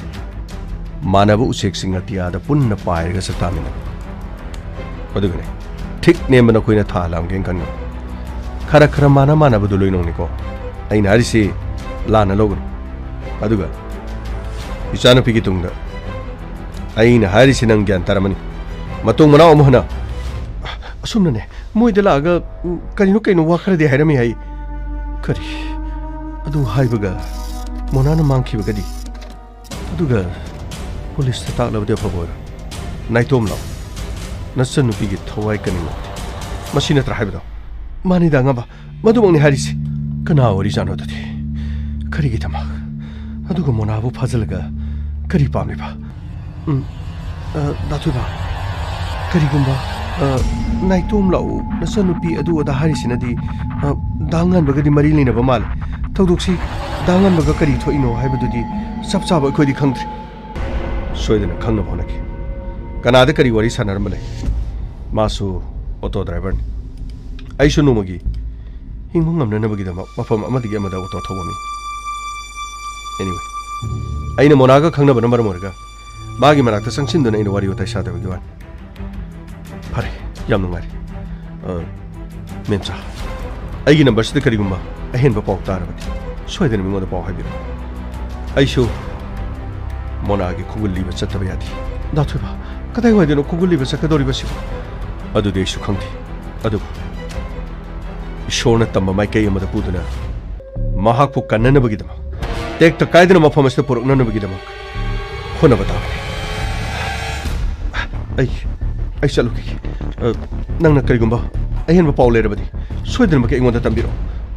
ꯃꯥꯟꯅꯕ ꯎꯆꯦꯛꯁꯤꯡ ꯑꯇꯤꯌꯥꯗ ꯄꯨꯟꯅ ꯄꯥꯏꯔꯒ ꯆꯥꯛꯇꯥꯃꯤꯟꯅꯕ꯫ ꯑꯗꯨꯒꯅꯦ, ꯊꯤꯛ ꯅꯦꯝꯕ ꯅꯈꯣꯏꯅ ꯊꯥ ꯂꯥꯝꯒꯦꯅ ꯈꯟꯒꯅꯨ꯫ ꯈꯔ ꯈꯔ ꯃꯥꯟꯅ ꯃꯥꯟꯅꯕꯗꯨ ꯂꯣꯏꯅꯧꯅꯤꯀꯣ꯫ ꯑꯩꯅ ꯍꯥꯏꯔꯤꯁꯤ ꯂꯥꯟꯅ ꯂꯧꯒꯅꯨ꯫ ꯑꯗꯨꯒ ꯏꯆꯥꯅꯨꯄꯤꯒꯤ ꯇꯨꯡꯗ ꯑꯩꯅ ꯍꯥꯏꯔꯤꯁꯤ ꯅꯪ ꯒ꯭ꯌꯥꯟ ꯇꯥꯔꯝꯃꯅꯤ꯫ ꯃꯇꯨꯡ ꯃꯅꯥꯎ ꯑꯃꯨꯛ ꯍꯟꯅ ꯑꯁꯨꯝꯅꯅꯦ, ꯃꯣꯏꯗ ꯂꯥꯛꯑꯒ, ꯎꯝ, ꯀꯔꯤꯅꯣ ꯀꯩꯅꯣ ꯋꯥ ꯈꯔꯗꯤ ꯍꯥꯏꯔꯝꯃꯤ ꯍꯥꯏ꯫ ꯀꯔꯤ? ꯑꯗꯨ ꯍꯥꯏꯕꯒ ꯃꯣꯅꯥꯅ ꯃꯥꯡꯈꯤꯕꯒꯗꯤ? ꯑꯗꯨꯒ ꯄꯨꯂꯤꯁꯇ ꯇꯥꯛꯂꯕꯗꯤ ꯑꯐꯕ ꯑꯣꯏꯔꯣꯏ꯫ ꯅꯥꯏꯇꯣꯝ ꯂꯥꯛꯑꯣ꯫ ꯅꯆꯟꯅꯨꯄꯤꯒꯤ ꯊꯋꯥꯏ ꯀꯟꯅꯤꯡꯉꯛꯇꯦ꯫ ꯃꯁꯤ ꯅꯠꯇ꯭ꯔꯥ ꯍꯥꯏꯕꯗꯣ? ꯃꯥꯅꯤꯗ, ꯑꯉꯝꯕ꯫ ꯃꯗꯨꯃꯛꯅꯤ ꯍꯥꯏꯔꯤꯁꯤ꯫ ꯀꯅꯥ ꯑꯣꯏꯔꯤꯖꯥꯠꯅꯣ ꯑꯗꯨꯗꯤ? ꯀꯔꯤꯒꯤꯗꯃꯛ? ꯑꯗꯨꯒ ꯃꯣꯅꯥꯕꯨ ꯐꯥꯖꯤꯜꯂꯒ ꯀꯔꯤ ꯄꯥꯝꯂꯤꯕ? ꯎꯝ, ꯑ, ꯗꯥ ꯊꯣꯏꯕ, ꯀꯔꯤꯒꯨꯝꯕ, ꯑ, ꯅꯥꯏꯇꯣꯝ ꯂꯥꯛꯎ, ꯅꯆꯟꯅꯨꯄꯤ ꯑꯗꯨ ꯑꯗꯥ ꯍꯥꯏꯔꯤꯁꯤꯅꯗꯤ, ꯑ, ꯗꯥ ꯉꯥꯟꯕꯒꯗꯤ ꯃꯔꯤ ꯂꯩꯅꯕ ꯃꯥꯜꯂꯦ꯫ ꯊꯧꯗꯣꯛꯁꯤ ꯗꯥ ꯉꯥꯟꯕꯒ ꯀꯔꯤ ꯊꯣꯛꯏꯅꯣ ꯍꯥꯏꯕꯗꯨꯗꯤ ꯆꯞ ꯆꯥꯕ ꯑꯩꯈꯣꯏꯗꯤ ꯈꯪꯗ꯭ꯔꯦ꯫ ꯁꯣꯏꯗꯅ ꯈꯪꯅꯕ ꯍꯣꯠꯅꯈꯤ꯫ ꯀꯅꯥꯗ ꯀꯔꯤ ꯋꯥꯔꯤ ꯁꯥꯟꯅꯔꯝꯕ ꯂꯩ? ꯃꯥꯁꯨ ꯑꯣꯇꯣ ꯗ꯭ꯔꯥꯏꯚꯔꯅꯤ꯫ ꯑꯩꯁꯨ ꯅꯣꯡꯃꯒꯤ ꯍꯤꯡꯕ ꯉꯝꯅꯅꯕꯒꯤꯗꯃꯛ ꯃꯐꯝ ꯑꯃꯗꯒꯤ ꯑꯃꯗ ꯑꯣꯇꯣ ꯊꯧꯕ ꯃꯤ꯫ Anyway, ꯑꯩꯅ ꯃꯣꯅꯥꯒ ꯈꯪꯅꯕꯅ ꯃꯔꯝ ꯑꯣꯏꯔꯒ ꯃꯥꯒꯤ ꯃꯅꯥꯛꯇ ꯆꯪꯁꯤꯟꯗꯨꯅ ꯑꯩꯅ ꯋꯥꯔꯤ ꯋꯥꯇꯥꯏ ꯁꯥꯗꯕꯒꯤ ꯋꯥꯅꯤ꯫ ꯐꯔꯦ, ꯌꯥꯝ ꯅꯨꯡꯉꯥꯏꯔꯦ꯫ ꯑ, ꯃꯦꯝꯆꯥ, ꯑꯩꯒꯤ ꯅꯝꯕꯔꯁꯤꯗ ꯀꯔꯤꯒꯨꯝꯕ ꯑꯍꯦꯟꯕ ꯄꯥꯎ ꯇꯥꯔꯕꯗꯤ ꯁꯣꯏꯗꯅ ꯃꯤꯉꯣꯟꯗ ꯄꯥꯎ ꯍꯥꯏꯕꯤꯔꯛꯎ꯫ ꯑꯩꯁꯨ ꯃꯣꯅꯥꯒꯤ ꯈꯨꯒꯨꯜ ꯂꯤꯕ ꯆꯠꯇꯕ ꯌꯥꯗꯦ꯫ ꯗꯥ ꯊꯣꯏꯕ, ꯀꯗꯥꯏꯋꯥꯏꯗꯅꯣ ꯈꯨꯒꯨꯜ ꯂꯤꯕ ꯆꯠꯀꯗꯧꯔꯤꯕꯁꯤꯕꯨ? ꯑꯗꯨꯗꯤ ꯑꯩꯁꯨ ꯈꯪꯗꯦ꯫ ꯑꯗꯨꯕꯨ ꯏꯁꯣꯔꯅ ꯇꯝꯕ ꯃꯥꯏꯀꯩ ꯑꯃꯗ ꯄꯨꯗꯨꯅ ꯃꯍꯥꯛꯄꯨ ꯀꯟꯅꯅꯕꯒꯤꯗꯃꯛ, ꯇꯦꯛꯇ ꯀꯥꯏꯗꯅ ꯃꯐꯝ ꯑꯁꯤꯗ ꯄꯨꯔꯛꯅꯅꯕꯒꯤꯗꯃꯛ ꯍꯣꯠꯅꯕ ꯇꯥꯕꯅꯤ꯫ ꯑꯩ, ꯑꯩ ꯆꯠꯂꯨꯈꯤꯒꯦ꯫ ꯑ, ꯅꯪꯅ ꯀꯔꯤꯒꯨꯝꯕ ꯑꯍꯦꯟꯕ ꯄꯥꯎ ꯂꯩꯔꯕꯗꯤ ꯁꯣꯏꯗꯅꯃꯛꯀꯤ ꯑꯩꯉꯣꯟꯗ ꯇꯝꯕꯤꯔꯛꯎ꯫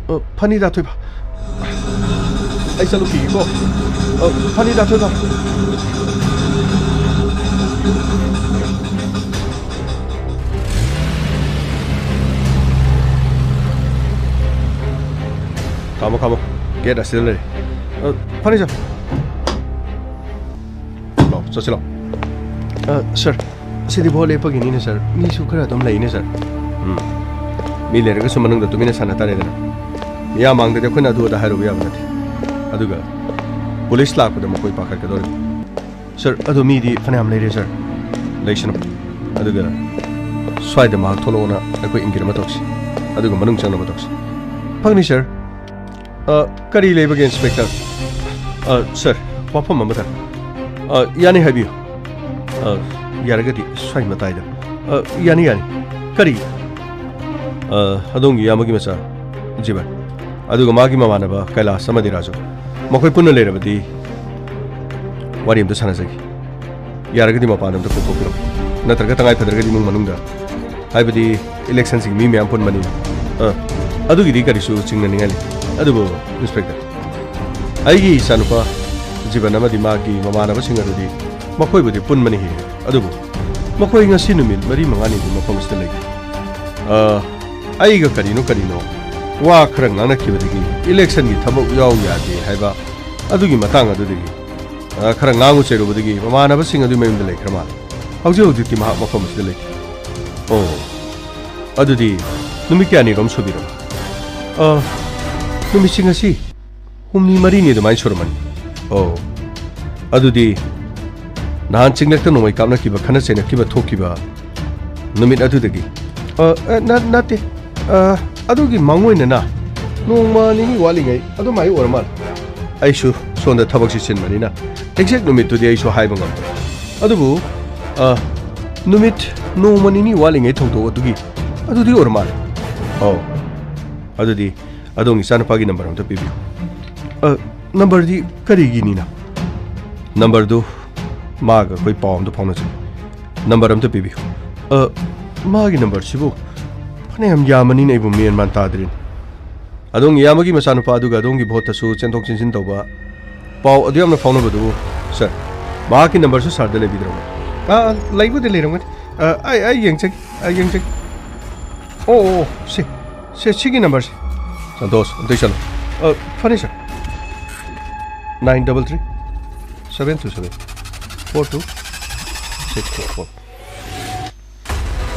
ꯑ, ꯐꯅꯤ, ꯗꯥ ꯊꯣꯏꯕ꯫ ꯑꯩ ꯆꯠꯂꯨꯈꯤꯒꯦꯀꯣ꯫ ꯑ, ꯐꯅꯤ, ꯗꯥ ꯊꯣꯏꯕ꯫ ꯈꯥꯝꯃꯣ, ꯈꯥꯝꯃꯣ꯫ ꯒꯦꯠ ꯑꯁꯤꯗ ꯂꯩꯔꯦ꯫ ꯑ, ꯐꯅꯤ, ꯁꯥꯔ꯫ ꯂꯥꯎ, ꯆꯠꯁꯤ ꯂꯥꯎ꯫ ꯑ, ꯁꯥꯔ, ꯑꯁꯤꯗꯤ ꯚꯣꯠ ꯂꯦꯞꯄꯒꯤꯅꯤꯅꯦ, ꯁꯥꯔ꯫ ꯃꯤꯁꯨ ꯈꯔ ꯑꯗꯨꯝ ꯂꯩꯅꯦ, ꯁꯥꯔ꯫ ꯎꯝ꯫ ꯃꯤ ꯂꯩꯔꯒꯁꯨ ꯃꯅꯨꯡꯗ ꯇꯨꯃꯤꯟꯅ ꯁꯥꯟꯅ ꯇꯥꯔꯦꯗꯅ꯫ ꯃꯤꯌꯥꯝ ꯃꯥꯡꯗꯗꯤ ꯑꯩꯈꯣꯏꯅ ꯑꯗꯨ ꯑꯗꯥ ꯍꯥꯏꯔꯨꯕ ꯌꯥꯕ ꯅꯠꯇꯦ꯫ ꯑꯗꯨꯒ ꯄꯨꯂꯤꯁ ꯂꯥꯛꯄꯗ ꯃꯈꯣꯏ ꯄꯥꯈꯠꯀꯗꯧꯔꯤꯕ꯫ ꯁꯥꯔ, ꯑꯗꯣ ꯃꯤꯗꯤ ꯐꯅꯌꯥꯝ ꯂꯩꯔꯦ, ꯁꯥꯔ꯫ ꯂꯩꯁꯅꯨ꯫ ꯑꯗꯨꯒ ꯁ꯭ꯋꯥꯏꯗ ꯃꯍꯥꯛ ꯊꯣꯛꯂꯛꯑꯣꯅ ꯑꯩꯈꯣꯏ ꯏꯪꯒꯤꯠ ꯑꯃ ꯇꯧꯁꯤ꯫ ꯑꯗꯨꯒ ꯃꯅꯨꯡ ꯆꯪꯅꯕ ꯇꯧꯁꯤ꯫ ꯐꯪꯅꯤ, ꯁꯥꯔ꯫ ꯑ, ꯀꯔꯤ ꯂꯩꯕꯒꯦ, ꯏꯟꯁꯄꯦꯛꯇꯔ? ꯑ, ꯁꯥꯔ, ꯋꯥꯐꯝ ꯑꯃꯇꯪ꯫ ꯑ, ꯌꯥꯅꯤ, ꯍꯥꯏꯕꯤꯌꯨ꯫ ꯑ, ꯌꯥꯔꯒꯗꯤ ꯁ꯭ꯋꯥꯏ ꯃꯇꯥꯏꯗ꯫ ꯑ, ꯌꯥꯅꯤ, ꯌꯥꯅꯤ꯫ ꯀꯔꯤ? ꯑ, ꯑꯗꯣꯝꯒꯤ ꯏꯌꯥꯝꯕꯒꯤ ꯃꯆꯥ, ꯖꯤꯕꯟ꯫ ꯑꯗꯨꯒ ꯃꯥꯒꯤ ꯃꯃꯥꯟꯅꯕ ꯀꯩꯂꯥꯁ ꯑꯃꯗꯤ ꯔꯥꯖꯨ꯫ ꯃꯈꯣꯏ ꯄꯨꯟꯅ ꯂꯩꯔꯕꯗꯤ ꯋꯥꯔꯤ ꯑꯝꯇ ꯁꯥꯟꯅꯖꯒꯦ꯫ ꯌꯥꯔꯒꯗꯤ ꯃꯄꯥꯟꯗ ꯑꯝꯇ ꯀꯣꯛꯊꯣꯛꯄꯤꯔꯣ꯫ ꯅꯠꯇ꯭ꯔꯒ ꯇꯉꯥꯏ ꯐꯗ꯭ꯔꯒꯗꯤ ꯏꯃꯨꯡ ꯃꯅꯨꯡꯗ, ꯍꯥꯏꯕꯗꯤ ꯏꯂꯦꯛꯁꯟꯁꯤꯡ ꯃꯤ ꯃꯌꯥꯝ ꯄꯨꯟꯕꯅꯤ꯫ ꯑ, ꯑꯗꯨꯒꯤꯗꯤ ꯀꯔꯤꯁꯨ ꯆꯤꯡꯅꯅꯤꯡꯉꯥꯏ ꯂꯩꯇꯦ꯫ ꯑꯗꯨꯕꯨ ꯏꯟꯁꯄꯦꯛꯇꯔ, ꯑꯩꯒꯤ ꯏꯆꯥꯅꯨꯄꯥ ꯖꯤꯕꯟ ꯑꯃꯗꯤ ꯃꯥꯒꯤ ꯃꯃꯥꯟꯅꯕꯁꯤꯡ ꯑꯗꯨꯗꯤ ꯃꯈꯣꯏꯕꯨꯗꯤ ꯄꯨꯟꯕꯅꯤ ꯍꯦꯛ ꯍꯦꯛ꯫ ꯑꯗꯨꯕꯨ ꯃꯈꯣꯏ ꯉꯁꯤ ꯅꯨꯃꯤꯠ ꯃꯔꯤ ꯃꯉꯥꯅꯤꯗꯤ ꯃꯐꯝ ꯑꯁꯤꯗ ꯂꯩꯈꯤ꯫ ꯑ, ꯑꯩꯒ ꯀꯔꯤꯅꯣ ꯀꯔꯤꯅꯣ ꯋꯥ ꯈꯔ ꯉꯥꯡꯅꯈꯤꯕꯗꯒꯤ ꯏꯂꯦꯛꯁꯟꯒꯤ ꯊꯕꯛ ꯌꯥꯎ ꯌꯥꯗꯦ ꯍꯥꯏꯕ ꯑꯗꯨꯒꯤ ꯃꯇꯥꯡ ꯑꯗꯨꯗꯒꯤ, ꯑ, ꯈꯔ ꯉꯥꯡꯉꯨ ꯆꯩꯔꯨꯕꯗꯒꯤ ꯃꯃꯥꯟꯅꯕꯁꯤꯡ ꯑꯗꯨ ꯃꯌꯨꯝꯗ ꯂꯩꯈ꯭ꯔ ꯃꯥꯜꯂꯦ꯫ ꯍꯧꯖꯤꯛ ꯍꯧꯖꯤꯛꯇꯤ ꯃꯍꯥꯛ ꯃꯐꯝ ꯑꯁꯤꯗ ꯂꯩꯇꯦ꯫ ꯑꯣ, ꯑꯗꯨꯗꯤ ꯅꯨꯃꯤꯠ ꯀꯌꯥꯅꯤꯔꯣꯝ ꯁꯨꯕꯤꯔꯕ? ꯑ, ꯅꯨꯃꯤꯠꯁꯤ ꯉꯁꯤ ꯍꯨꯝꯅꯤ ꯃꯔꯤꯅꯤ ꯑꯗꯨꯃꯥꯏꯅ ꯁꯨꯔꯝꯃꯅꯤ꯫ ꯑꯣ, ꯑꯗꯨꯗꯤ ꯅꯍꯥꯟ ꯆꯤꯡꯂꯛꯇ ꯅꯣꯡꯃꯩ ꯀꯥꯞꯅꯈꯤꯕ, ꯈꯠꯅ ꯆꯩꯅꯈꯤꯕ ꯊꯣꯛꯈꯤꯕ ꯅꯨꯃꯤꯠ ꯑꯗꯨꯗꯒꯤ? ꯑ, ꯑ, ꯅ-, ꯅꯠꯇꯦ꯫ ꯑ, ꯑꯗꯨꯒꯤ ꯃꯥꯡꯑꯣꯏꯅꯅ ꯅꯣꯡꯃ ꯅꯤꯅꯤ ꯋꯥꯠꯂꯤꯉꯩ ꯑꯗꯨꯃꯥꯏ ꯑꯣꯏꯔ ꯃꯥꯜꯂꯦ꯫ ꯑꯩꯁꯨ ꯁꯣꯝꯗ ꯊꯕꯛꯁꯤ ꯆꯤꯟꯕꯅꯤꯅ exact ꯅꯨꯃꯤꯠꯇꯨꯗꯤ ꯑꯩꯁꯨ ꯍꯥꯏꯕ ꯉꯝꯗꯦ꯫ ꯑꯗꯨꯕꯨ, ꯑ, ꯅꯨꯃꯤꯠ ꯅꯣꯡꯃ ꯅꯤꯅꯤ ꯋꯥꯠꯂꯤꯉꯩ ꯊꯧꯗꯣꯛ ꯑꯗꯨꯒꯤ, ꯑꯗꯨꯗꯤ ꯑꯣꯏꯔ ꯃꯥꯜꯂꯦ꯫ ꯑꯧ꯫ ꯑꯗꯨꯗꯤ ꯑꯗꯣꯝꯒꯤ ꯏꯆꯥꯅꯨꯄꯥꯒꯤ ꯅꯝꯕꯔ ꯑꯝꯇ ꯄꯤꯕꯤꯌꯨ꯫ ꯑ, ꯅꯝꯕꯔꯗꯤ ꯀꯔꯤꯒꯤꯅꯤꯅ? ꯅꯝꯕꯔꯗꯨ ꯃꯥꯒ ꯑꯩꯈꯣꯏ ꯄꯥꯎ ꯑꯝꯇ ꯐꯥꯎꯅꯁꯤ꯫ ꯅꯝꯕꯔ ꯑꯝꯇ ꯄꯤꯕꯤꯌꯨ꯫ ꯑ, ꯃꯥꯒꯤ ꯅꯝꯕꯔꯁꯤꯕꯨ ꯐꯅꯌꯥꯝ ꯌꯥꯝꯃꯅꯤꯅ ꯑꯩꯕꯨ ꯃꯦꯟ ꯃꯥꯟ ꯇꯥꯗ꯭ꯔꯤꯅꯤ꯫ ꯑꯗꯣꯝꯒꯤ ꯏꯌꯥꯝꯕꯒꯤ ꯃꯆꯥꯅꯨꯄꯥ ꯑꯗꯨꯒ ꯑꯗꯣꯝꯒꯤ ꯚꯣꯠꯇꯁꯨ ꯆꯦꯟꯊꯣꯛ ꯆꯦꯟꯁꯤꯟ ꯇꯧꯕ ꯄꯥꯎ ꯑꯗꯨ ꯌꯥꯝꯅ ꯐꯥꯎꯅꯕꯗꯨ, ꯁꯥꯔ, ꯃꯍꯥꯛꯀꯤ ꯅꯝꯕꯔꯁꯨ ꯁꯥꯔꯗ ꯂꯩꯕꯤꯗ꯭ꯔꯕ? ꯑꯥ, ꯑꯥ, ꯂꯩꯕꯨꯗꯤ ꯂꯩꯔꯝꯒꯅꯤ꯫ ꯑꯥ, ꯑꯩ, ꯑꯩ ꯌꯦꯡꯖꯒꯦ, ꯑꯩ ꯌꯦꯡꯖꯒꯦ꯫ ꯑꯣ, ꯑꯣ, ꯑꯣ, ꯁꯤ, ꯁꯤ, ꯁꯤꯒꯤ ꯅꯝꯕꯔꯁꯦ꯫ ꯁꯟꯇꯣꯁ, ꯑꯝꯇ ꯏꯁꯜꯂꯣ꯫ ꯑꯥ, ꯐꯅꯤ, ꯁꯥꯔ꯫ Nine double three seven two seven four two six four four꯫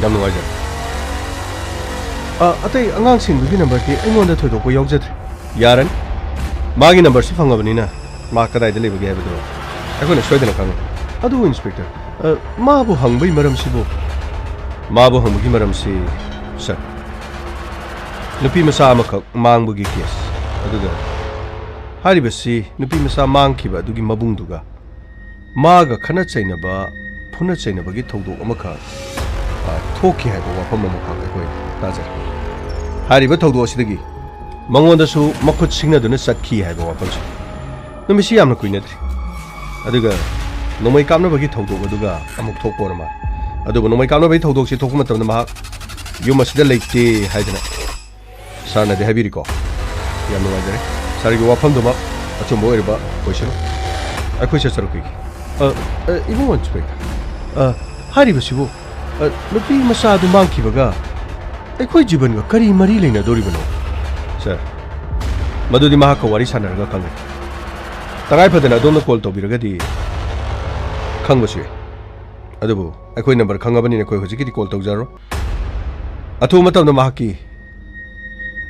ꯌꯥꯝ ꯅꯨꯡꯉꯥꯏꯖꯔꯦ꯫ ꯑ, ꯑꯇꯩ ꯑꯉꯥꯡꯁꯤꯡꯗꯨꯒꯤ ꯅꯝꯕꯔꯗꯤ ꯑꯩꯉꯣꯟꯗ ꯊꯣꯏꯗꯣꯛꯄ ꯌꯥꯎꯖꯗ꯭ꯔꯦ꯫ ꯌꯥꯔꯅꯤ꯫ ꯃꯥꯒꯤ ꯅꯝꯕꯔꯁꯤ ꯐꯪꯉꯕꯅꯤꯅ ꯃꯥ ꯀꯗꯥꯏꯗ ꯂꯩꯕꯒꯦ ꯍꯥꯏꯕꯗꯨ ꯑꯩꯈꯣꯏꯅ ꯁꯣꯏꯗꯅ ꯈꯪꯉꯤ꯫ ꯑꯗꯨꯕꯨ ꯏꯟꯁꯄꯦꯛꯇꯔ, ꯑ, ꯃꯥꯕꯨ ꯍꯪꯕꯒꯤ ꯃꯔꯝꯁꯤꯕꯨ? ꯃꯥꯕꯨ ꯍꯪꯕꯒꯤ ꯃꯔꯝꯁꯤ, ꯁꯥꯔ, ꯅꯨꯄꯤ ꯃꯆꯥ ꯑꯃꯈꯛ ꯃꯥꯡꯕꯒꯤ ꯀꯦꯁ ꯑꯗꯨꯒ ꯍꯥꯏꯔꯤꯕꯁꯤ ꯅꯨꯄꯤ ꯃꯆꯥ ꯃꯥꯡꯈꯤꯕ ꯑꯗꯨꯒꯤ ꯃꯕꯨꯡꯗꯨꯒ ꯃꯥꯒ ꯈꯠꯅ ꯆꯩꯅꯕ, ꯐꯨꯅ ꯆꯩꯅꯕꯒꯤ ꯊꯧꯗꯣꯛ ꯑꯃꯈꯛ, ꯑ, ꯊꯣꯛꯈꯤ ꯍꯥꯏꯕ ꯋꯥꯐꯝ ꯑꯃꯈꯛ ꯑꯩꯈꯣꯏ ꯇꯥꯖꯔꯦ꯫ ꯍꯥꯏꯔꯤꯕ ꯊꯧꯗꯣꯛ ꯑꯁꯤꯗꯒꯤ ꯃꯉꯣꯟꯗꯁꯨ ꯃꯈꯨꯠ ꯁꯤꯡꯅꯗꯨꯅ ꯆꯠꯈꯤ ꯍꯥꯏꯕ ꯋꯥꯐꯝꯁꯦ꯫ ꯅꯨꯃꯤꯠꯁꯤ ꯌꯥꯝꯅ ꯀꯨꯏꯅꯗ꯭ꯔꯤ꯫ ꯑꯗꯨꯒ ꯅꯣꯡꯃꯩ ꯀꯥꯞꯅꯕꯒꯤ ꯊꯧꯗꯣꯛ ꯑꯗꯨꯒ ꯑꯃꯨꯛ ꯊꯣꯛꯄ ꯑꯣꯏꯔ ꯃꯥꯜꯂꯦ꯫ ꯑꯗꯨꯕꯨ ꯅꯣꯡꯃꯩ ꯀꯥꯞꯅꯕꯒꯤ ꯊꯧꯗꯣꯛꯁꯤ ꯊꯣꯛꯄ ꯃꯇꯝꯗ ꯃꯍꯥꯛ ꯌꯨꯝ ꯑꯁꯤꯗ ꯂꯩꯇꯦ ꯍꯥꯏꯗꯅ ꯁꯥꯔꯅꯗꯤ ꯍꯥꯏꯕꯤꯔꯤꯀꯣ꯫ ꯌꯥꯝ ꯅꯨꯡꯉꯥꯏꯖꯔꯦ꯫ ꯁꯥꯔꯒꯤ ꯋꯥꯐꯝꯗꯨꯃꯛ ꯑꯆꯨꯝꯕ ꯑꯣꯏꯔꯕ ꯑꯣꯏꯁꯅꯨ꯫ ꯑꯩꯈꯣꯏ ꯆꯠꯆꯔꯛꯈꯤꯒꯦ꯫ ꯑ, ꯑ, ꯏꯕꯨꯡꯉꯣ ꯏꯟꯁꯄꯦꯛꯇꯔ, ꯑ, ꯍꯥꯏꯔꯤꯕꯁꯤꯕꯨ, ꯑ, ꯅꯨꯄꯤ ꯃꯆꯥ ꯑꯗꯨ ꯃꯥꯡꯈꯤꯕꯒ ꯑꯩꯈꯣꯏ ꯖꯤꯕꯟꯒ ꯀꯔꯤ ꯃꯔꯤ ꯂꯩꯅꯗꯣꯔꯤꯕꯅꯣ? ꯁꯥꯔ, ꯃꯗꯨꯗꯤ ꯃꯍꯥꯛꯀ ꯋꯥꯔꯤ ꯁꯥꯟꯅꯔꯒ ꯈꯪꯒꯅꯤ꯫ ꯇꯉꯥꯏ ꯐꯗꯅ ꯑꯗꯣꯝꯅ ꯀꯣꯜ ꯇꯧꯕꯤꯔꯒꯗꯤ ꯈꯪꯕꯁꯨ ꯌꯥꯏ꯫ ꯑꯗꯨꯕꯨ ꯑꯩꯈꯣꯏ ꯅꯝꯕꯔ ꯈꯪꯉꯕꯅꯤꯅ ꯑꯩꯈꯣꯏ ꯍꯧꯖꯤꯛꯀꯤꯗꯤ ꯀꯣꯜ ꯇꯧꯖꯔꯣꯏ꯫ ꯑꯊꯨꯕ ꯃꯇꯝꯗ ꯃꯍꯥꯛꯀꯤ,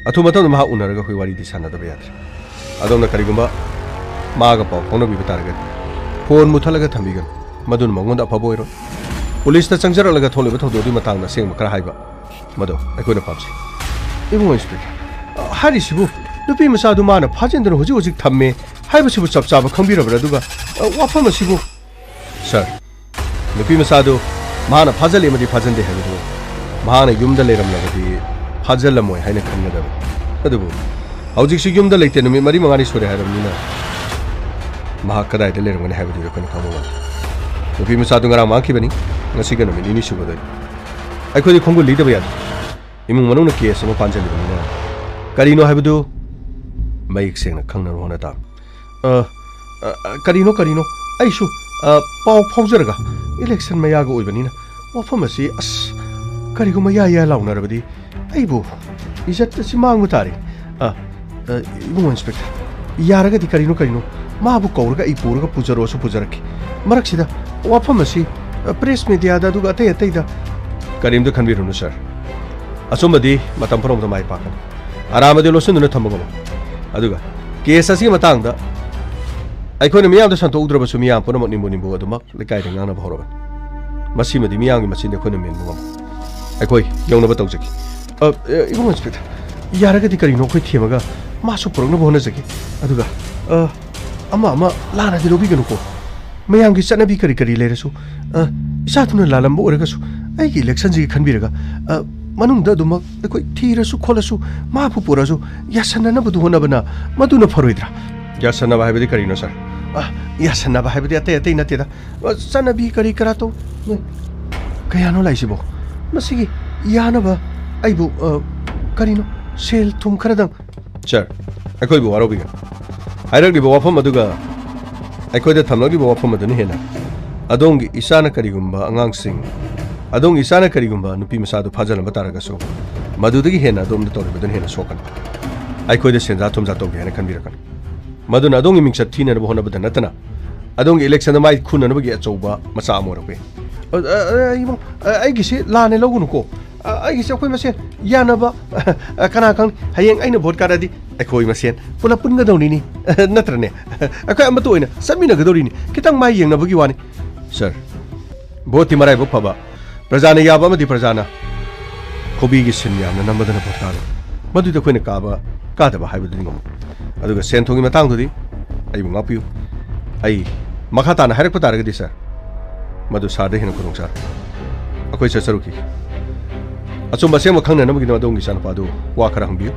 ꯑꯊꯨꯕ ꯃꯇꯝꯗ ꯃꯍꯥꯛ ꯎꯅꯔꯒ ꯑꯩꯈꯣꯏ ꯋꯥꯔꯤꯗꯤ ꯁꯥꯟꯅꯗꯕ ꯌꯥꯗ꯭ꯔꯦ꯫ ꯑꯗꯣꯝꯅ ꯀꯔꯤꯒꯨꯝꯕ ꯃꯥꯒ ꯄꯥꯎ ꯐꯥꯎꯅꯕꯤꯕ ꯇꯥꯔꯒꯗꯤ ꯐꯣꯟ ꯃꯨꯠꯊꯠꯂꯒ ꯊꯝꯕꯤꯒꯅꯨ꯫ ꯃꯗꯨꯅ ꯃꯉꯣꯟꯗ ꯑꯐꯕ ꯑꯣꯏꯔꯣꯏ꯫ ꯄꯨꯂꯤꯁꯇ ꯆꯪꯖꯔꯛꯂꯒ ꯊꯣꯛꯂꯤꯕ ꯊꯧꯗꯣꯛ ꯑꯗꯨꯒꯤ ꯃꯇꯥꯡꯗ ꯑꯁꯦꯡꯕ ꯈꯔ ꯍꯥꯏꯕ, ꯃꯗꯨ ꯑꯩꯈꯣꯏꯅ ꯄꯥꯝꯖꯩ꯫ ꯏꯕꯨꯡꯉꯣ ꯏꯟꯁꯄꯦꯛꯇꯔ, ꯑ, ꯍꯥꯏꯔꯤꯁꯤꯕꯨ, ꯅꯨꯄꯤ ꯃꯆꯥꯗꯨ ꯃꯥꯅ ꯐꯥꯖꯤꯟꯗꯨꯅ ꯍꯧꯖꯤꯛ ꯍꯧꯖꯤꯛ ꯊꯝꯃꯦ ꯍꯥꯏꯕꯁꯤꯕꯨ ꯆꯞ ꯆꯥꯕ ꯈꯪꯕꯤꯔꯕ꯭ꯔꯥ? ꯑꯗꯨꯒ, ꯑ, ꯋꯥꯐꯝ ꯑꯁꯤꯕꯨ, ꯁꯥꯔ, ꯅꯨꯄꯤ ꯃꯆꯥꯗꯨ ꯃꯍꯥꯛꯅ ꯐꯥꯖꯤꯜꯂꯤ ꯑꯃꯗꯤ ꯐꯥꯖꯤꯟꯗꯦ ꯍꯥꯏꯕꯗꯨ ꯃꯍꯥꯛꯅ ꯌꯨꯝꯗ ꯂꯩꯔꯝꯂꯕꯗꯤ ꯐꯥꯖꯤꯜꯂꯝꯃꯣꯏ ꯍꯥꯏꯅ ꯈꯟꯒꯗꯕ꯫ ꯑꯗꯨꯕꯨ ꯍꯧꯖꯤꯛꯁꯨ ꯌꯨꯝꯗ ꯂꯩꯇꯦ, ꯅꯨꯃꯤꯠ ꯃꯔꯤ ꯃꯉꯥꯅꯤ ꯁꯨꯔꯦ ꯍꯥꯏꯔꯕꯅꯤꯅ ꯃꯍꯥꯛ ꯀꯗꯥꯏꯗ ꯂꯩꯔꯝꯒꯅꯤ ꯍꯥꯏꯕꯗꯨꯗꯤ ꯑꯩꯈꯣꯏꯅ ꯈꯪꯕ ꯉꯝꯗꯦ꯫ ꯅꯨꯄꯤ ꯃꯆꯥꯗꯨ ꯉꯔꯥꯡ ꯃꯥꯡꯈꯤꯕꯅꯤ, ꯉꯁꯤꯒ ꯅꯨꯃꯤꯠ ꯅꯤꯅꯤ ꯁꯨꯒꯗꯣꯏꯅꯤ꯫ ꯑꯩꯈꯣꯏꯗꯤ ꯈꯣꯡꯒꯨꯜ ꯂꯤꯗꯕ ꯌꯥꯗꯦ꯫ ꯏꯃꯨꯡ ꯃꯅꯨꯡꯅ ꯀꯦꯁ ꯑꯃ ꯄꯥꯟꯖꯜꯂꯤꯕꯅꯤꯅ ꯀꯔꯤꯅꯣ ꯍꯥꯏꯕꯗꯨ ꯃꯌꯦꯛ ꯁꯦꯡꯅ ꯈꯪꯅꯕ ꯍꯣꯠꯅ ꯇꯥꯕꯅꯤ꯫ ꯑ, ꯑ, ꯑ, ꯀꯔꯤꯅꯣ, ꯀꯔꯤꯅꯣ? ꯑꯩꯁꯨ, ꯑ, ꯄꯥꯎ ꯐꯥꯎꯖꯔꯒ, ꯏꯂꯦꯛꯁꯟ ꯃꯌꯥꯒ ꯑꯣꯏꯕꯅꯤꯅ ꯋꯥꯐꯝ ꯑꯁꯤ, ꯑꯁ, ꯀꯔꯤꯒꯨꯝꯕ ꯌꯥ ꯌꯥ ꯂꯥꯎꯅꯔꯕꯗꯤ ꯑꯩꯕꯨ ꯏꯖꯠ ꯑꯁꯤ ꯃꯥꯡꯕ ꯇꯥꯔꯦ꯫ ꯑ, ꯑ, ꯏꯕꯨꯡꯉꯣ ꯏꯟꯁꯄꯦꯛꯇꯔ, ꯌꯥꯔꯒꯗꯤ ꯀꯔꯤꯅꯣ, ꯀꯔꯤꯅꯣ, ꯃꯥꯕꯨ ꯀꯧꯔꯒ ꯑꯩ ꯄꯨꯔꯒ ꯄꯨꯖꯔꯣꯁꯨ ꯄꯨꯖꯔꯛꯀꯦ꯫ ꯃꯔꯛꯁꯤꯗ ꯋꯥꯐꯝ ꯑꯁꯤ, ꯑ, ꯄ꯭ꯔꯦꯁ ꯃꯦꯗꯤꯌꯥꯗ ꯑꯗꯨꯒ ꯑꯇꯩ ꯑꯇꯩꯗ ꯀꯔꯤꯝꯇ ꯈꯟꯕꯤꯔꯨꯅꯨ, ꯁꯥꯔ꯫ ꯑꯆꯨꯝꯕꯗꯤ ꯃꯇꯝ ꯄꯨꯝꯅꯃꯛꯇ ꯃꯥꯏ ꯄꯥꯛꯀꯅꯤ꯫ ꯑꯔꯥꯟꯕꯗꯤ ꯂꯣꯠꯁꯤꯟꯗꯨꯅ ꯊꯝꯕ ꯉꯝꯃꯣꯏ꯫ ꯑꯗꯨꯒ ꯀꯦꯁ ꯑꯁꯤꯒꯤ ꯃꯇꯥꯡꯗ ꯑꯩꯈꯣꯏꯅ ꯃꯤꯌꯥꯝꯗ ꯁꯟꯗꯣꯛꯎꯗ꯭ꯔꯕꯁꯨ ꯃꯤꯌꯥꯝ ꯄꯨꯝꯅꯃꯛ ꯅꯤꯝꯕꯨ ꯅꯤꯝꯕꯨ ꯑꯗꯨꯃꯛ ꯂꯩꯀꯥꯏꯗ ꯉꯥꯡꯅꯕ ꯍꯧꯔꯕꯅꯤ꯫ ꯃꯁꯤꯃꯗꯤ ꯃꯤꯌꯥꯝꯒꯤ ꯃꯆꯤꯟꯗ ꯑꯩꯈꯣꯏꯅ ꯃꯦꯟꯕ ꯉꯝꯃꯣꯏ꯫ ꯑꯩꯈꯣꯏ ꯌꯧꯅꯕ ꯇꯧꯖꯒꯦ꯫ ꯑ, ꯑ, ꯏꯕꯨꯡ ꯏꯟꯁꯄꯦꯛꯇꯔ, ꯌꯥꯔꯒꯗꯤ ꯀꯔꯤꯅꯣ ꯑꯩꯈꯣꯏ ꯊꯦꯝꯃꯒ ꯃꯥꯁꯨ ꯄꯨꯔꯛꯅꯕ ꯍꯣꯠꯅꯖꯒꯦ꯫ ꯑꯗꯨꯒ, ꯑ, ꯑꯃ ꯑꯃ ꯂꯥꯟꯅꯗꯤ ꯂꯧꯕꯤꯒꯅꯨꯀꯣ꯫ ꯃꯌꯥꯝꯒꯤ ꯆꯠꯅꯕꯤ ꯀꯔꯤ ꯀꯔꯤ ꯂꯩꯔꯁꯨ, ꯑ, ꯏꯆꯥꯗꯨꯅ ꯂꯥꯜꯂꯝꯕ ꯑꯣꯏꯔꯒꯁꯨ ꯑꯩꯒꯤ ꯏꯂꯦꯛꯁꯟꯁꯤꯒꯤ ꯈꯟꯕꯤꯔꯒ, ꯑ, ꯃꯅꯨꯡꯗ ꯑꯗꯨꯃꯛ ꯑꯩꯈꯣꯏ ꯊꯤꯔꯁꯨ ꯈꯣꯠꯂꯁꯨ ꯃꯥꯕꯨ ꯄꯨꯔꯛꯑꯁꯨ ꯌꯥꯁꯟꯅꯅꯕꯗꯨ ꯍꯣꯠꯅꯕꯅ ꯃꯗꯨꯅ ꯐꯔꯣꯏꯗ꯭ꯔꯥ? ꯌꯥꯁꯟꯅꯕ ꯍꯥꯏꯕꯗꯤ ꯀꯔꯤꯅꯣ, ꯁꯥꯔ? ꯑ, ꯌꯥꯁꯟꯅꯕ ꯍꯥꯏꯕꯗꯤ ꯑꯇꯩ ꯑꯇꯩ ꯅꯠꯇꯦꯗ꯫ ꯑ, ꯆꯠꯅꯕꯤ ꯀꯔꯤ ꯀꯔꯥ ꯇꯧ-, ꯅꯣꯏ, ꯀꯌꯥꯅꯣ ꯂꯥꯛꯏꯁꯤꯕꯣ? ꯃꯁꯤꯒꯤ ꯌꯥꯅꯕ ꯑꯩꯕꯨ, ꯑ, ꯀꯔꯤꯅꯣ, ꯁꯦꯜ ꯊꯨꯝ ꯈꯔꯗꯪ ꯁꯥꯔ, ꯑꯩꯈꯣꯏꯕꯨ ꯋꯥꯔꯧꯕꯤꯒꯅꯨ꯫ ꯍꯥꯏꯔꯛꯂꯤꯕ ꯋꯥꯐꯝ ꯑꯗꯨꯒ ꯑꯩꯈꯣꯏꯗ ꯊꯝꯂꯛꯂꯤꯕ ꯋꯥꯐꯝ ꯑꯗꯨꯅ ꯍꯦꯟꯅ ꯑꯗꯣꯝꯒꯤ ꯏꯆꯥꯅ ꯀꯔꯤꯒꯨꯝꯕ ꯑꯉꯥꯡꯁꯤꯡ, ꯑꯗꯣꯝꯒꯤ ꯏꯆꯥꯅ ꯀꯔꯤꯒꯨꯝꯕ ꯅꯨꯄꯤ ꯃꯆꯥꯗꯨ ꯐꯥꯖꯤꯜꯂꯝꯕ ꯇꯥꯔꯒꯁꯨ, ꯃꯗꯨꯗꯒꯤ ꯍꯦꯟꯅ ꯑꯗꯣꯝꯗ ꯇꯧꯔꯤꯕꯗꯨꯅ ꯍꯦꯟꯅ ꯁꯣꯛꯀꯅꯤ꯫ ꯑꯩꯈꯣꯏꯗ ꯁꯦꯟꯖꯥ ꯊꯨꯝꯖꯥ ꯇꯧꯒꯦ ꯍꯥꯏꯅ ꯈꯟꯕꯤꯔꯛꯀꯅꯨ꯫ ꯃꯗꯨꯅ ꯑꯗꯣꯝꯒꯤ ꯃꯤꯡꯆꯠ ꯊꯤꯅꯅꯕ ꯍꯣꯠꯅꯕꯗ ꯅꯠꯇꯅ, ꯑꯗꯣꯝꯒꯤ ꯏꯂꯦꯛꯁꯟꯗ ꯃꯥꯏ ꯈꯨꯅꯅꯕꯒꯤ ꯑꯆꯧꯕ ꯃꯆꯥꯛ ꯑꯃ ꯑꯣꯏꯔꯛꯄ ꯌꯥꯏ꯫ ꯑ, ꯑ, ꯑ, ꯏꯕꯨꯡ, ꯑ, ꯑꯩꯒꯤꯁꯤ ꯂꯥꯟꯅ ꯂꯧꯒꯅꯨꯀꯣ꯫ ꯑ, ꯑꯩꯒꯤꯁꯦ ꯑꯩꯈꯣꯏ ꯃꯁꯦꯟ ꯌꯥꯅꯕ, ꯑ, ꯀꯅꯥ ꯈꯪꯅꯤ, ꯍꯌꯦꯡ ꯑꯩꯅ ꯚꯣꯠ ꯀꯥꯔꯗꯤ ꯑꯩꯈꯣꯏ ꯃꯁꯦꯟ ꯄꯨꯂꯞ ꯄꯨꯟꯒꯗꯧꯔꯤꯅꯤ, ꯅꯠꯇ꯭ꯔꯅꯦ? ꯑꯩꯈꯣꯏ ꯑꯃꯠꯇ ꯑꯣꯏꯅ ꯆꯠꯃꯤꯟꯅꯒꯗꯧꯔꯤꯅꯤ꯫ ꯈꯤꯇꯪ ꯃꯥꯏ ꯌꯦꯡꯅꯕꯒꯤ ꯋꯥꯅꯤ꯫ ꯁꯥꯔ, ꯚꯣꯠꯇꯤ ꯃꯔꯥꯏꯕꯛ ꯐꯕ, ꯄ꯭ꯔꯖꯥꯅ ꯌꯥꯕ ꯑꯃꯗꯤ ꯄ꯭ꯔꯖꯥꯅ ꯈꯣꯕꯤꯒꯤ ꯁꯤꯟ ꯌꯥꯝꯅ ꯅꯝꯕꯗꯅ ꯚꯣꯠ ꯀꯥꯔꯣ꯫ ꯃꯗꯨꯗꯤ ꯑꯩꯈꯣꯏꯅ ꯀꯥꯕ ꯀꯥꯗꯕ ꯍꯥꯏꯕꯗꯨꯗꯤ ꯉꯝꯃꯣꯏ꯫ ꯑꯗꯨꯒ ꯁꯦꯟ ꯊꯨꯝꯒꯤ ꯃꯇꯥꯡꯗꯨꯗꯤ ꯑꯩꯕꯨ ꯉꯥꯛꯄꯤꯌꯨ꯫ ꯑꯩ ꯃꯈꯥ ꯇꯥꯅ ꯍꯥꯏꯔꯛꯄ ꯇꯥꯔꯒꯗꯤ, ꯁꯥꯔ, ꯃꯗꯨ ꯁꯥꯔꯗ ꯍꯦꯟꯅ ꯈꯨꯗꯣꯡ ꯆꯥꯔꯣꯏ꯫ ꯑꯩꯈꯣꯏ ꯆꯠꯆꯔꯨꯈꯤ꯫ ꯑꯆꯨꯝꯕ ꯑꯁꯦꯡꯕ ꯈꯪꯅꯅꯕꯒꯤꯗꯃꯛ ꯑꯗꯣꯝꯒꯤ ꯏꯆꯥꯅꯨꯄꯥꯗꯨ ꯋꯥ ꯈꯔ ꯍꯪꯕꯤꯌꯨ꯫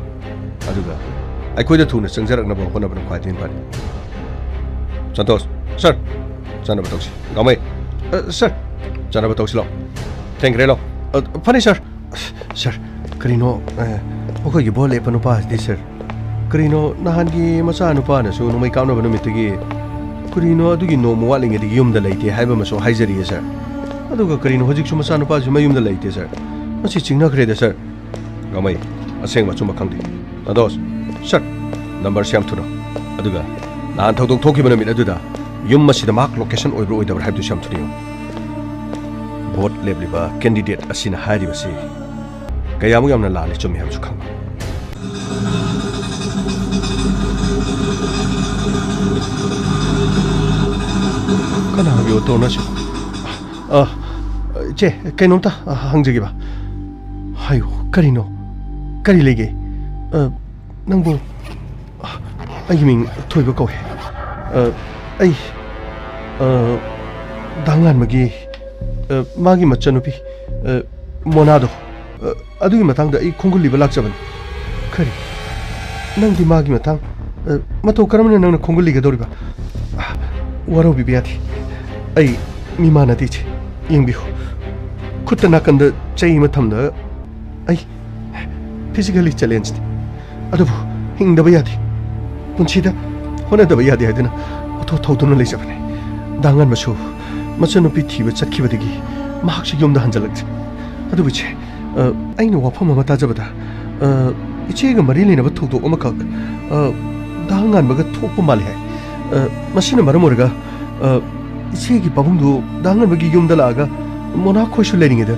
ꯑꯗꯨꯒ ꯑꯩꯈꯣꯏꯗ ꯊꯨꯅ ꯆꯪꯖꯔꯛꯅꯕ ꯍꯣꯠꯅꯕꯅ ꯈ꯭ꯋꯥꯏꯗꯒꯤ ꯐꯔꯦ꯫ ꯁꯟꯇꯣꯁ, ꯁꯥꯔ, ꯆꯠꯅꯕ ꯇꯧꯁꯤ꯫ ꯒꯥꯃꯩ꯫ ꯑ, ꯁꯥꯔ, ꯆꯠꯅꯕ ꯇꯧꯁꯤ ꯂꯥꯎ꯫ ꯊꯦꯡꯈ꯭ꯔꯦ ꯂꯥꯎ꯫ ꯑ, ꯐꯅꯤ, ꯁꯥꯔ꯫ ꯁꯥꯔ, ꯀꯔꯤꯅꯣ, ꯑ, ꯑꯩꯈꯣꯏꯒꯤ ꯚꯣꯠ ꯂꯦꯞꯄ ꯅꯨꯄꯥꯁꯤꯗꯤ, ꯁꯥꯔ? ꯀꯔꯤꯅꯣ, ꯅꯍꯥꯟꯒꯤ ꯃꯆꯥꯅꯨꯄꯥꯅꯁꯨ ꯅꯣꯡꯃꯩ ꯀꯥꯞꯅꯕ ꯅꯨꯃꯤꯠꯇꯒꯤ, ꯀꯔꯤꯅꯣ, ꯑꯗꯨꯒꯤ ꯅꯣꯡꯃ ꯋꯥꯠꯂꯤꯉꯩꯗꯒꯤ ꯌꯨꯝꯗ ꯂꯩꯇꯦ ꯍꯥꯏꯕ ꯑꯃꯁꯨ ꯍꯥꯏꯖꯔꯤꯌꯦ, ꯁꯥꯔ꯫ ꯑꯗꯨꯒ ꯀꯔꯤꯅꯣ, ꯍꯧꯖꯤꯛꯁꯨ ꯃꯆꯥꯅꯨꯄꯥꯁꯤ ꯃꯌꯨꯝꯗ ꯂꯩꯇꯦ, ꯁꯥꯔ? ꯃꯁꯤ ꯆꯤꯡꯅꯈ꯭ꯔꯦꯗ, ꯁꯥꯔ꯫ ꯒꯥꯃꯩ, ꯑꯁꯦꯡꯕ ꯑꯆꯨꯝꯕ ꯈꯪꯗꯦ꯫ ꯁꯟꯇꯣꯁ, ꯁꯥꯔ, ꯅꯝꯕꯔꯁꯤ ꯌꯥꯝ ꯊꯨꯅ꯫ ꯑꯗꯨꯒ ꯅꯍꯥꯟ ꯊꯧꯗꯣꯛ ꯊꯣꯛꯈꯤꯕ ꯅꯨꯃꯤꯠ ꯑꯗꯨꯗ ꯌꯨꯝ ꯑꯁꯤꯗ ꯃꯍꯥꯛ ꯂꯣꯀꯦꯁꯟ ꯑꯣꯏꯕ꯭ꯔꯥ ꯑꯣꯏꯗꯕ꯭ꯔꯥ ꯍꯥꯏꯕꯗꯨꯁꯨ ꯌꯥꯝ ꯊꯨꯅ ꯌꯦꯡꯉꯨ꯫ ꯚꯣꯠ ꯂꯦꯞꯂꯤꯕ ꯀꯦꯟꯗꯤꯗꯦꯠ ꯑꯁꯤꯅ ꯍꯥꯏꯔꯤꯕꯁꯤ ꯀꯌꯥꯃꯨꯛ ꯌꯥꯝꯅ ꯂꯥꯜꯂꯤ ꯆꯨꯝꯃꯤ ꯍꯥꯏꯕꯁꯨ ꯈꯪꯕ꯫ ꯀꯅꯥꯒꯤ ꯑꯣꯇꯣꯅꯣ ꯁꯤꯕꯣ? ꯑ, ꯏꯆꯦ, ꯀꯩꯅꯣꯝꯇ ꯍꯪꯖꯒꯦꯕ꯫ ꯍꯥꯏꯌꯨ, ꯀꯔꯤꯅꯣ? ꯀꯔꯤ ꯂꯩꯒꯦ? ꯑ, ꯅꯪꯕꯨ, ꯑ, ꯑꯩꯒꯤ ꯃꯤꯡ ꯊꯣꯏꯕ ꯀꯧꯏ꯫ ꯑ, ꯑꯩ, ꯑ, ꯗꯥ ꯉꯥꯟꯕꯒꯤ, ꯑ, ꯃꯥꯒꯤ ꯃꯆꯟꯅꯨꯄꯤ, ꯑ, ꯃꯣꯅꯥꯗꯣ, ꯑ, ꯑꯗꯨꯒꯤ ꯃꯇꯥꯡꯗ ꯑꯩ ꯈꯣꯡꯒꯨꯜ ꯂꯤꯕ ꯂꯥꯛꯆꯕꯅꯤ꯫ ꯀꯔꯤ? ꯅꯪꯗꯤ ꯃꯥꯒꯤ ꯃꯇꯥꯡ, ꯑ, ꯃꯇꯧ ꯀꯔꯝꯅ ꯅꯪꯅ ꯈꯣꯡꯒꯨꯜ ꯂꯤꯒꯗꯧꯔꯤꯕ? ꯑ, ꯋꯥꯔꯧꯕꯤꯕ ꯌꯥꯗꯦ꯫ ꯑꯩ ꯃꯤ ꯃꯥꯟꯅꯗꯦ, ꯏꯆꯦ꯫ ꯌꯦꯡꯕꯤꯌꯨ꯫ ꯈꯨꯠꯇ ꯅꯥꯀꯟꯗ ꯆꯩ ꯑꯃ ꯊꯝꯂꯒ ꯑꯩ physically challenged ꯅꯤ꯫ ꯑꯗꯨꯕꯨ ꯍꯤꯡꯗꯕ ꯌꯥꯗꯦ꯫ ꯄꯨꯟꯁꯤꯗ ꯍꯣꯠꯅꯗꯕ ꯌꯥꯗꯦ ꯍꯥꯏꯗꯨꯅ ꯑꯣꯇꯣ ꯊꯧꯗꯨꯅ ꯂꯩꯖꯕꯅꯤ꯫ ꯗꯥ ꯉꯥꯟꯕꯁꯨ ꯃꯆꯟꯅꯨꯄꯤ ꯊꯤꯕ ꯆꯠꯈꯤꯕꯗꯒꯤ ꯃꯍꯥꯛꯁꯨ ꯌꯨꯝꯗ ꯍꯟꯖꯤꯜꯂꯛꯇ꯭ꯔꯤ꯫ ꯑꯗꯨꯕꯨ ꯏꯆꯦ, ꯑ, ꯑꯩꯅ ꯋꯥꯐꯝ ꯑꯃ ꯇꯥꯖꯕꯗ, ꯑ, ꯏꯆꯦꯒ ꯃꯔꯤ ꯂꯩꯅꯕ ꯊꯧꯗꯣꯛ ꯑꯃꯈꯛ, ꯑ, ꯗꯥ ꯉꯥꯟꯕꯒ ꯊꯣꯛꯄ ꯃꯥꯜꯂꯤ ꯍꯥꯏ꯫ ꯑ, ꯃꯁꯤꯅ ꯃꯔꯝ ꯑꯣꯏꯔꯒ, ꯑ, ꯏꯆꯦꯒꯤ ꯄꯥꯕꯨꯡꯗꯨ ꯗꯥ ꯉꯥꯟꯕꯒꯤ ꯌꯨꯝꯗ ꯂꯥꯛꯑꯒ ꯃꯣꯅꯥ ꯈꯣꯏꯁꯨ ꯂꯩꯔꯤꯉꯩꯗ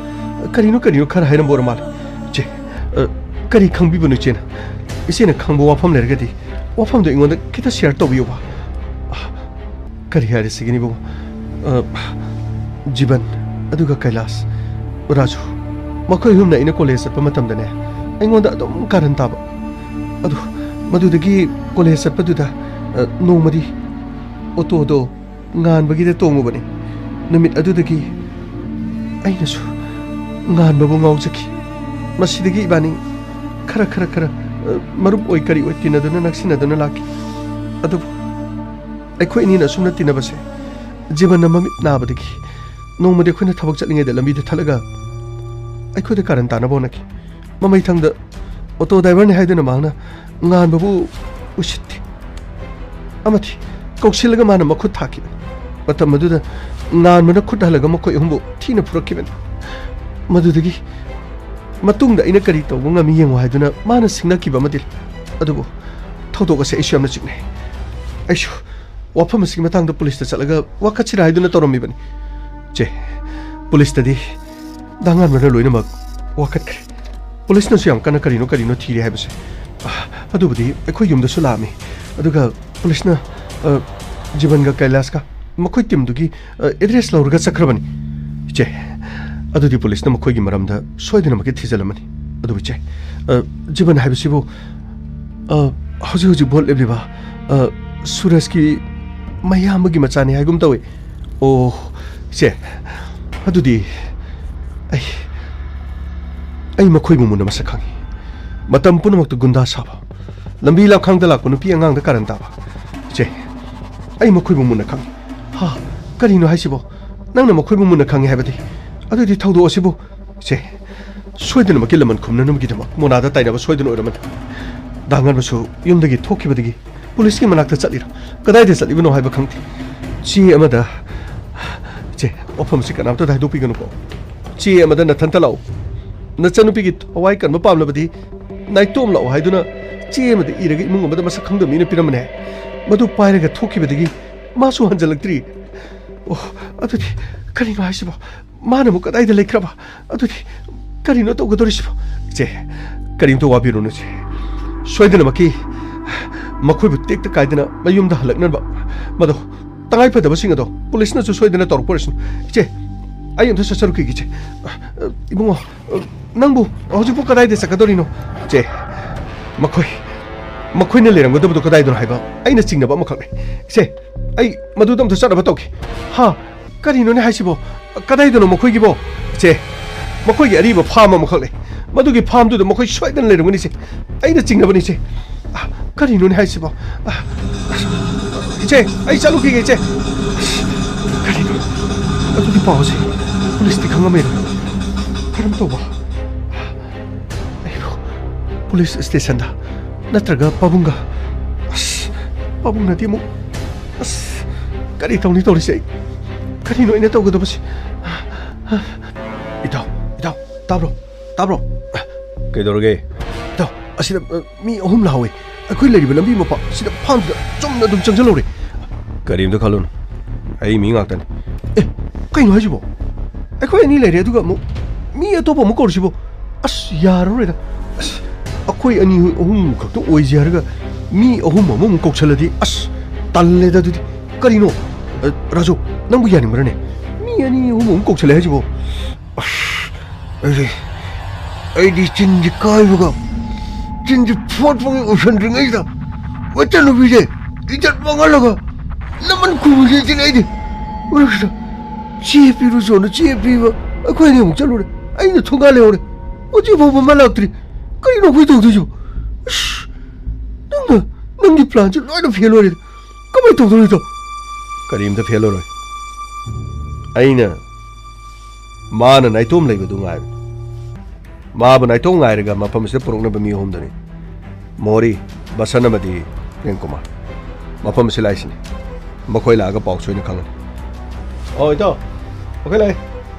ꯀꯔꯤꯅꯣ ꯀꯔꯤꯅꯣ ꯈꯔ ꯍꯥꯏꯔꯝꯕ ꯑꯣꯏꯔ ꯃꯥꯜꯂꯦ꯫ ꯏꯆꯦ, ꯑ, ꯀꯔꯤ ꯈꯪꯕꯤꯕꯅꯣ ꯏꯆꯦꯅ? ꯏꯆꯦꯅ ꯈꯪꯕ ꯋꯥꯐꯝ ꯂꯩꯔꯒꯗꯤ ꯋꯥꯐꯝꯗꯣ ꯑꯩꯉꯣꯟꯗ ꯈꯤꯇ share ꯇꯧꯕꯤꯌꯨꯕ꯫ ꯑ, ꯀꯔꯤ ꯍꯥꯏꯔꯁꯤꯒꯦꯅꯦ ꯏꯕꯨꯡꯉꯣ? ꯑ, ꯖꯤꯕꯟ, ꯑꯗꯨꯒ ꯀꯩꯂꯥꯁ, ꯔꯥꯖꯨ, ꯃꯈꯣꯏ ꯑꯍꯨꯝꯅ ꯑꯩꯅ ꯀꯣꯂꯦꯖ ꯆꯠꯄ ꯃꯇꯝꯗꯅꯦ, ꯑꯩꯉꯣꯟꯗ ꯑꯗꯨꯝ ꯀꯥꯔꯟ ꯇꯥꯕ꯫ ꯑꯗꯨ ꯃꯗꯨꯗꯒꯤ ꯀꯣꯂꯦꯖ ꯆꯠꯄꯗꯨꯗ, ꯑ, ꯅꯣꯡꯃꯗꯤ ꯑꯣꯇꯣꯗꯣ ꯉꯥꯟꯕꯒꯤꯗ ꯇꯣꯡꯉꯨꯕꯅꯤ꯫ ꯅꯨꯃꯤꯠ ꯑꯗꯨꯗꯒꯤ ꯑꯩꯅꯁꯨ ꯉꯥꯟꯕꯕꯨ ꯉꯥꯎꯖꯈꯤ꯫ ꯃꯁꯤꯗꯒꯤ ꯏꯕꯥꯅꯤ ꯈꯔ, ꯈꯔ, ꯈꯔ, ꯑ, ꯃꯔꯨꯞ ꯑꯣꯏ ꯀꯔꯤ ꯑꯣꯏ ꯇꯤꯟꯅꯗꯨꯅ, ꯅꯛꯁꯤꯟꯅꯗꯨꯅ ꯂꯥꯛꯈꯤ꯫ ꯑꯗꯨꯕꯨ ꯑꯩꯈꯣꯏ ꯑꯅꯤꯅ ꯑꯁꯨꯝꯅ ꯇꯤꯟꯅꯕꯁꯦ ꯖꯤꯕꯟꯅ ꯃꯃꯤꯠ ꯅꯥꯕꯗꯒꯤ ꯅꯣꯡꯃꯗꯤ ꯑꯩꯈꯣꯏꯅ ꯊꯕꯛ ꯆꯠꯂꯤꯉꯩꯗ ꯂꯝꯕꯤꯗ ꯊꯠꯂꯒ ꯑꯩꯈꯣꯏꯗ ꯀꯥꯔꯟ ꯇꯥꯅꯕ ꯍꯣꯠꯅꯈꯤ꯫ ꯃꯃꯩꯊꯪꯗ ꯑꯣꯇꯣ ꯗ꯭ꯔꯥꯏꯚꯔꯅꯤ ꯍꯥꯏꯗꯨꯅ ꯃꯍꯥꯛꯅ ꯉꯥꯟꯕꯕꯨ ꯎꯁꯤꯠꯇꯦ꯫ ꯑꯃꯗꯤ ꯀꯧꯁꯤꯜꯂꯒ ꯃꯥꯅ ꯃꯈꯨꯠ ꯊꯥꯈꯤꯕꯅꯤ꯫ ꯃꯇꯝ ꯑꯗꯨꯗ ꯉꯥꯟꯕꯅ ꯈꯨꯠ ꯍꯜꯂꯒ ꯃꯈꯣꯏ ꯑꯍꯨꯝꯕꯨ ꯊꯤꯅ ꯐꯨꯔꯛꯈꯤꯕꯅꯤ꯫ ꯃꯗꯨꯗꯒꯤ ꯃꯇꯨꯡꯗ ꯑꯩꯅ ꯀꯔꯤ ꯇꯧꯕ ꯉꯝꯃꯤ ꯌꯦꯡꯉꯨ ꯍꯥꯏꯗꯨꯅ ꯃꯥꯅ ꯁꯤꯡꯅꯈꯤꯕ ꯑꯃꯗꯤ ꯂꯩ꯫ ꯑꯗꯨꯕꯨ ꯊꯧꯗꯣꯛ ꯑꯁꯦ ꯑꯩꯁꯨ ꯌꯥꯝꯅ ꯆꯤꯡꯅꯩ꯫ ꯑꯩꯁꯨ ꯋꯥꯐꯝ ꯑꯁꯤꯒꯤ ꯃꯇꯥꯡꯗ ꯄꯨꯂꯤꯁꯇ ꯆꯠꯂꯒ ꯋꯥꯀꯠꯁꯤꯔꯥ ꯍꯥꯏꯗꯨꯅ ꯇꯧꯔꯝꯃꯤꯕꯅꯤ꯫ ꯆꯦ, ꯄꯨꯂꯤꯁꯇꯗꯤ ꯗꯥ ꯉꯥꯟꯕꯅ ꯂꯣꯏꯅꯃꯛ ꯋꯥꯀꯠꯈ꯭ꯔꯦ꯫ ꯄꯨꯂꯤꯁꯅꯁꯨ ꯌꯥꯝ ꯀꯟꯅ ꯀꯔꯤꯅꯣ ꯀꯔꯤꯅꯣ ꯊꯤꯔꯤ ꯍꯥꯏꯕꯁꯦ꯫ ꯑ, ꯑꯗꯨꯕꯨꯗꯤ ꯑꯩꯈꯣꯏ ꯌꯨꯝꯗꯁꯨ ꯂꯥꯛꯑꯝꯃꯤ꯫ ꯑꯗꯨꯒ ꯄꯨꯂꯤꯁꯅ, ꯑ, ꯖꯤꯕꯟꯒ ꯀꯩꯂꯥꯁꯀ ꯃꯈꯣꯏ ꯇꯤꯝꯗꯨꯒꯤ, ꯑ, ꯑꯦꯗ꯭ꯔꯦꯁ ꯂꯧꯔꯒ ꯆꯠꯈ꯭ꯔꯕꯅꯤ꯫ ꯏꯆꯦ, ꯑꯗꯨꯗꯤ ꯄꯨꯂꯤꯁꯅ ꯃꯈꯣꯏꯒꯤ ꯃꯔꯝꯗ ꯁꯣꯏꯗꯅꯃꯛꯀꯤ ꯊꯤꯖꯤꯜꯂꯝꯃꯅꯤ꯫ ꯑꯗꯨꯕꯨ ꯏꯆꯦ, ꯑ, ꯖꯤꯕꯟ ꯍꯥꯏꯕꯁꯤꯕꯨ, ꯑ, ꯍꯧꯖꯤꯛ ꯍꯧꯖꯤꯛ ꯚꯣꯠ ꯂꯦꯞꯂꯤꯕ, ꯑ, ꯁꯨꯔꯖꯀꯤ ꯃꯌꯥꯝꯕꯒꯤ ꯃꯆꯥꯅꯤ ꯍꯥꯏꯒꯨꯝ ꯇꯧꯏ꯫ ꯑꯣ, ꯏꯆꯦ, ꯑꯗꯨꯗꯤ ꯑꯩ, ꯑꯩ ꯃꯈꯣꯏꯕꯨ ꯃꯨꯟꯅ ꯃꯁꯛ ꯈꯪꯉꯤ꯫ ꯃꯇꯝ ꯄꯨꯝꯅꯃꯛꯇ ꯒꯨꯟꯗꯥ ꯁꯥꯕ, ꯂꯝꯕꯤ ꯂꯝꯈꯥꯡꯗ ꯂꯥꯛꯄ ꯅꯨꯄꯤ ꯑꯉꯥꯡꯗ ꯀꯥꯔꯟ ꯇꯥꯕ꯫ ꯏꯆꯦ, ꯑꯩ ꯃꯈꯣꯏꯕꯨ ꯃꯨꯟꯅ ꯈꯪꯉꯤ꯫ ꯍꯥ, ꯀꯔꯤꯅꯣ ꯍꯥꯏꯁꯤꯕꯣ? ꯅꯪꯅ ꯃꯈꯣꯏꯕꯨ ꯃꯨꯟꯅ ꯈꯪꯉꯤ ꯍꯥꯏꯕꯗꯤ? ꯑꯗꯨꯗꯤ ꯊꯧꯗꯣꯛ ꯑꯁꯤꯕꯨ, ꯏꯆꯦ, ꯁꯣꯏꯗꯅꯃꯛꯀꯤ ꯂꯃꯟ ꯈꯨꯝꯅꯅꯕꯒꯤꯗꯃꯛ ꯃꯣꯅꯥꯗ ꯇꯥꯏꯅꯕ ꯁꯣꯏꯗꯅ ꯑꯣꯏꯔꯝꯃꯅꯤ꯫ ꯗꯥ ꯉꯥꯟꯕꯁꯨ ꯌꯨꯝꯗꯒꯤ ꯊꯣꯛꯈꯤꯕꯗꯒꯤ ꯄꯨꯂꯤꯁꯀꯤ ꯃꯅꯥꯛꯇ ꯆꯠꯂꯤꯔꯥ? ꯀꯗꯥꯏꯗ ꯆꯠꯂꯤꯕꯅꯣ ꯍꯥꯏꯕ ꯈꯪꯗꯦ꯫ ꯆꯦ ꯑꯃꯗ, ꯆꯦ, ꯋꯥꯐꯝꯁꯤ ꯀꯅꯥꯝꯇꯗ ꯍꯥꯏꯗꯣꯛꯄꯤꯒꯅꯨꯀꯣ꯫ ꯆꯦ ꯑꯃꯗ ꯅꯊꯟꯇ ꯂꯥꯛꯎ꯫ ꯅꯆꯟꯅꯨꯄꯤꯒꯤ ꯊꯋꯥꯏ ꯀꯟꯕ ꯄꯥꯝꯂꯕꯗꯤ ꯅꯥꯏꯇꯣꯝ ꯂꯥꯛꯎ ꯍꯥꯏꯗꯨꯅ ꯆꯦ ꯑꯃꯗ ꯏꯔꯒ ꯏꯃꯨꯡ ꯑꯃꯗ ꯃꯁꯛ ꯈꯪꯗꯕ ꯃꯤꯅ ꯄꯤꯔꯝꯕꯅꯦ꯫ ꯃꯗꯨ ꯄꯥꯏꯔꯒ ꯊꯣꯛꯈꯤꯕꯗꯒꯤ ꯃꯥꯁꯨ ꯍꯟꯖꯜꯂꯛꯇ꯭ꯔꯤ꯫ ꯑꯣ, ꯑꯗꯨꯗꯤ ꯀꯔꯤꯅꯣ ꯍꯥꯏꯁꯤꯕꯣ? ꯃꯥꯅ ꯑꯃꯨꯛ ꯀꯗꯥꯏꯗ ꯂꯩꯈ꯭ꯔꯕ? ꯑꯗꯨꯗꯤ ꯀꯔꯤꯅꯣ ꯇꯧꯒꯗꯧꯔꯤꯁꯤꯕꯣ? ꯏꯆꯦ, ꯀꯔꯤꯝꯇ ꯋꯥꯕꯤꯔꯨꯅꯨ, ꯏꯆꯦ꯫ ꯁꯣꯏꯗꯅꯃꯛꯀꯤ ꯃꯈꯣꯏꯕꯨ ꯇꯦꯛꯇ ꯀꯥꯏꯗꯅ ꯃꯌꯨꯝꯗ ꯍꯜꯂꯛꯅꯕ ꯃꯗꯨ ꯇꯉꯥꯏ ꯐꯗꯕꯁꯤꯡ ꯑꯗꯣ ꯄꯨꯂꯤꯁꯅꯁꯨ ꯁꯣꯏꯗꯅ ꯇꯧꯔꯛꯄ ꯑꯣꯏꯔꯁꯅꯨ꯫ ꯏꯆꯦ, ꯑꯩ ꯑꯝꯇ ꯆꯠꯆꯔꯨꯈꯤꯒꯦ, ꯏꯆꯦ꯫ ꯑ, ꯏꯕꯨꯡꯉꯣ, ꯑ, ꯅꯪꯕꯨ ꯍꯧꯖꯤꯛꯄꯨ ꯀꯗꯥꯏꯗ ꯆꯠꯀꯗꯧꯔꯤꯅꯣ? ꯏꯆꯦ, ꯃꯈꯣꯏ, ꯃꯈꯣꯏꯅ ꯂꯩꯔꯝꯒꯗꯕꯗꯣ ꯀꯗꯥꯏꯗꯅꯣ ꯍꯥꯏꯕ ꯑꯩꯅ ꯆꯤꯡꯅꯕ ꯑꯃꯈꯛ ꯂꯩ꯫ ꯏꯆꯦ, ꯑꯩ ꯃꯗꯨꯗ ꯑꯝꯇ ꯆꯠꯅꯕ ꯇꯧꯒꯦ꯫ ꯍꯥ? ꯀꯔꯤꯅꯣꯅꯦ ꯍꯥꯏꯁꯤꯕꯣ? ꯀꯗꯥꯏꯗꯅꯣ ꯃꯈꯣꯏꯒꯤꯕꯣ? ꯏꯆꯦ, ꯃꯈꯣꯏꯒꯤ ꯑꯔꯤꯕ ꯐꯥꯝ ꯑꯃꯈꯛ ꯂꯩ꯫ ꯃꯗꯨꯒꯤ ꯐꯥꯝꯗꯨꯗ ꯃꯈꯣꯏ ꯁꯣꯏꯗꯅ ꯂꯩꯔꯝꯒꯅꯤ, ꯏꯆꯦ꯫ ꯑꯩꯅ ꯆꯤꯡꯅꯕꯅꯤ, ꯏꯆꯦ꯫ ꯑ, ꯀꯔꯤꯅꯣꯅꯦ ꯍꯥꯏꯁꯤꯕꯣ? ꯑ, ꯏꯆꯦ, ꯑꯩ ꯆꯠꯂꯨꯈꯤꯒꯦ, ꯏꯆꯦ꯫ ꯀꯔꯤꯅꯣ? ꯑꯗꯨꯒꯤ ꯄꯥꯎꯁꯦ ꯄꯨꯂꯤꯁꯇꯤ ꯈꯪꯉꯝꯃꯦꯅ? ꯀꯔꯝ ꯇꯧꯕ? ꯑꯩꯕꯨ ꯄꯨꯂꯤꯁ ꯁ꯭ꯇꯦꯁꯟꯗ ꯅꯠꯇ꯭ꯔꯒ ꯄꯥꯕꯨꯡꯒ? ꯑꯁ, ꯄꯥꯕꯨꯡꯅꯗꯤ ꯑꯃꯨꯛ, ꯑꯁ, ꯀꯔꯤ ꯇꯧꯅꯤ ꯇꯧꯔꯤꯁꯦ ꯑꯩ? ꯀꯔꯤꯅꯣ ꯑꯩꯅ ꯇꯧꯒꯗꯕꯁꯦ? ꯏꯇꯥꯎ, ꯏꯇꯥꯎ, ꯇꯥꯕ꯭ꯔꯣ? ꯇꯥꯕ꯭ꯔꯣ? ꯀꯩꯗꯧꯔꯒꯦ? ꯏꯇꯥꯎ, ꯑꯁꯤꯗ, ꯑ, ꯃꯤ ꯑꯍꯨꯝ ꯂꯥꯛꯍꯧꯋꯦ꯫ ꯑꯩꯈꯣꯏ ꯂꯩꯔꯤꯕ ꯂꯝꯕꯤ ꯃꯄꯥ, ꯁꯤꯗ ꯐꯥꯝꯁꯤꯗ ꯆꯨꯝꯅ ꯑꯗꯨꯝ ꯆꯪꯁꯤꯜꯍꯧꯔꯦ꯫ ꯀꯔꯤꯝꯇ ꯈꯜꯂꯨꯅꯨ, ꯑꯩ ꯃꯤ ꯉꯥꯛꯇꯅꯤ꯫ ꯑꯦ, ꯀꯩꯅꯣ ꯍꯥꯏꯁꯤꯕꯣ? ꯑꯩꯈꯣꯏ ꯑꯅꯤ ꯂꯩꯔꯦ, ꯑꯗꯨꯒ ꯑꯃꯨꯛ ꯃꯤ ꯑꯇꯣꯞꯄ ꯑꯃꯨꯛ ꯀꯧꯔꯤꯁꯤꯕꯣ? ꯑꯁ, ꯌꯥꯔꯔꯣꯏꯗ꯫ ꯑꯁ, ꯑꯩꯈꯣꯏ ꯑꯅꯤ ꯑꯍꯨꯝ ꯈꯛꯇ ꯑꯣꯏꯁꯦ ꯍꯥꯏꯔꯒ ꯃꯤ ꯑꯍꯨꯝ ꯑꯃꯃꯨꯛ ꯀꯧꯁꯜꯂꯗꯤ, ꯑꯁ, ꯇꯜꯂꯦꯗ ꯑꯗꯨꯗꯤ꯫ ꯀꯔꯤꯅꯣ? ꯑ, ꯔꯥꯖꯨ, ꯅꯪꯕꯨ ꯌꯥꯅꯤꯡꯕ꯭ꯔꯅꯦ? ꯃꯤ ꯑꯅꯤ ꯑꯍꯨꯝ ꯑꯃꯨꯛ ꯀꯧꯁꯜꯂꯦ ꯍꯥꯏꯁꯤꯕꯣ? ꯑꯁ, ꯑꯩꯗꯤ, ꯑꯩꯗꯤ ꯆꯤꯟꯁꯤ ꯀꯥꯏꯕꯒ, ꯆꯤꯟꯁꯤ ꯐꯣꯠꯄꯒ ꯎꯁꯟꯗ꯭ꯔꯤꯉꯩꯗ ꯃꯆꯟꯅꯨꯄꯤꯁꯦ ꯏꯖꯠ ꯃꯥꯡꯍꯜꯂꯒ ꯂꯃꯟ ꯈꯨꯝꯃꯨꯁꯦ ꯁꯤꯅꯦ ꯑꯩꯗꯤ꯫ ꯃꯔꯛꯁꯤꯗ ꯆꯦ ꯄꯤꯔꯨꯆꯣꯅ ꯆꯦ ꯄꯤꯕ ꯑꯩꯈꯣꯏ ꯑꯅꯤ ꯑꯃꯨꯛ ꯆꯠꯂꯨꯔꯦ꯫ ꯑꯩꯅ ꯊꯣꯡꯒꯥꯜ ꯂꯩꯍꯧꯔꯦ꯫ ꯍꯧꯖꯤꯛ ꯐꯥꯎꯕ ꯃꯥ ꯂꯥꯛꯇ꯭ꯔꯤ꯫ ꯀꯔꯤꯅꯣ ꯑꯩꯈꯣꯏ ꯇꯧꯗꯣꯏꯁꯤꯕꯣ? ꯑꯁ, ꯅꯪꯅ, ꯅꯪꯒꯤ ꯄ꯭ꯂꯥꯟꯁꯦ ꯂꯣꯏꯅ ꯐꯦꯜ ꯑꯣꯏꯔꯦ꯫ ꯀꯃꯥꯏꯅ ꯇꯧꯗꯣꯏꯅꯣ? ꯀꯔꯤꯝꯇ ꯐꯦꯜ ꯑꯣꯏꯔꯣꯏ꯫ ꯑꯩꯅ ꯃꯥꯅ ꯅꯥꯏꯇꯣꯝ ꯂꯩꯕꯗꯨ ꯉꯥꯏꯕꯅꯤ꯫ ꯃꯥꯕꯨ ꯅꯥꯏꯇꯣꯝ ꯉꯥꯏꯔꯒ ꯃꯐꯝ ꯑꯁꯤꯗ ꯄꯨꯔꯛꯅꯕ ꯃꯤ ꯑꯍꯨꯝꯗꯅꯤ꯫ ꯃꯣꯍꯣꯔꯤ, ꯕꯁꯟ ꯑꯃꯗꯤ ꯄ꯭ꯔꯦꯝ ꯀꯨꯃꯥꯔ꯫ ꯃꯐꯝ ꯑꯁꯤ ꯂꯥꯛꯏꯁꯤꯅꯤ꯫ ꯃꯈꯣꯏ ꯂꯥꯛꯑꯒ ꯄꯥꯎ ꯁꯣꯏꯅ ꯈꯪꯒꯅꯤ꯫ ꯑꯣ, ꯏꯇꯥꯎ, ꯃꯈꯣꯏ ꯂꯥꯛꯑꯦ꯫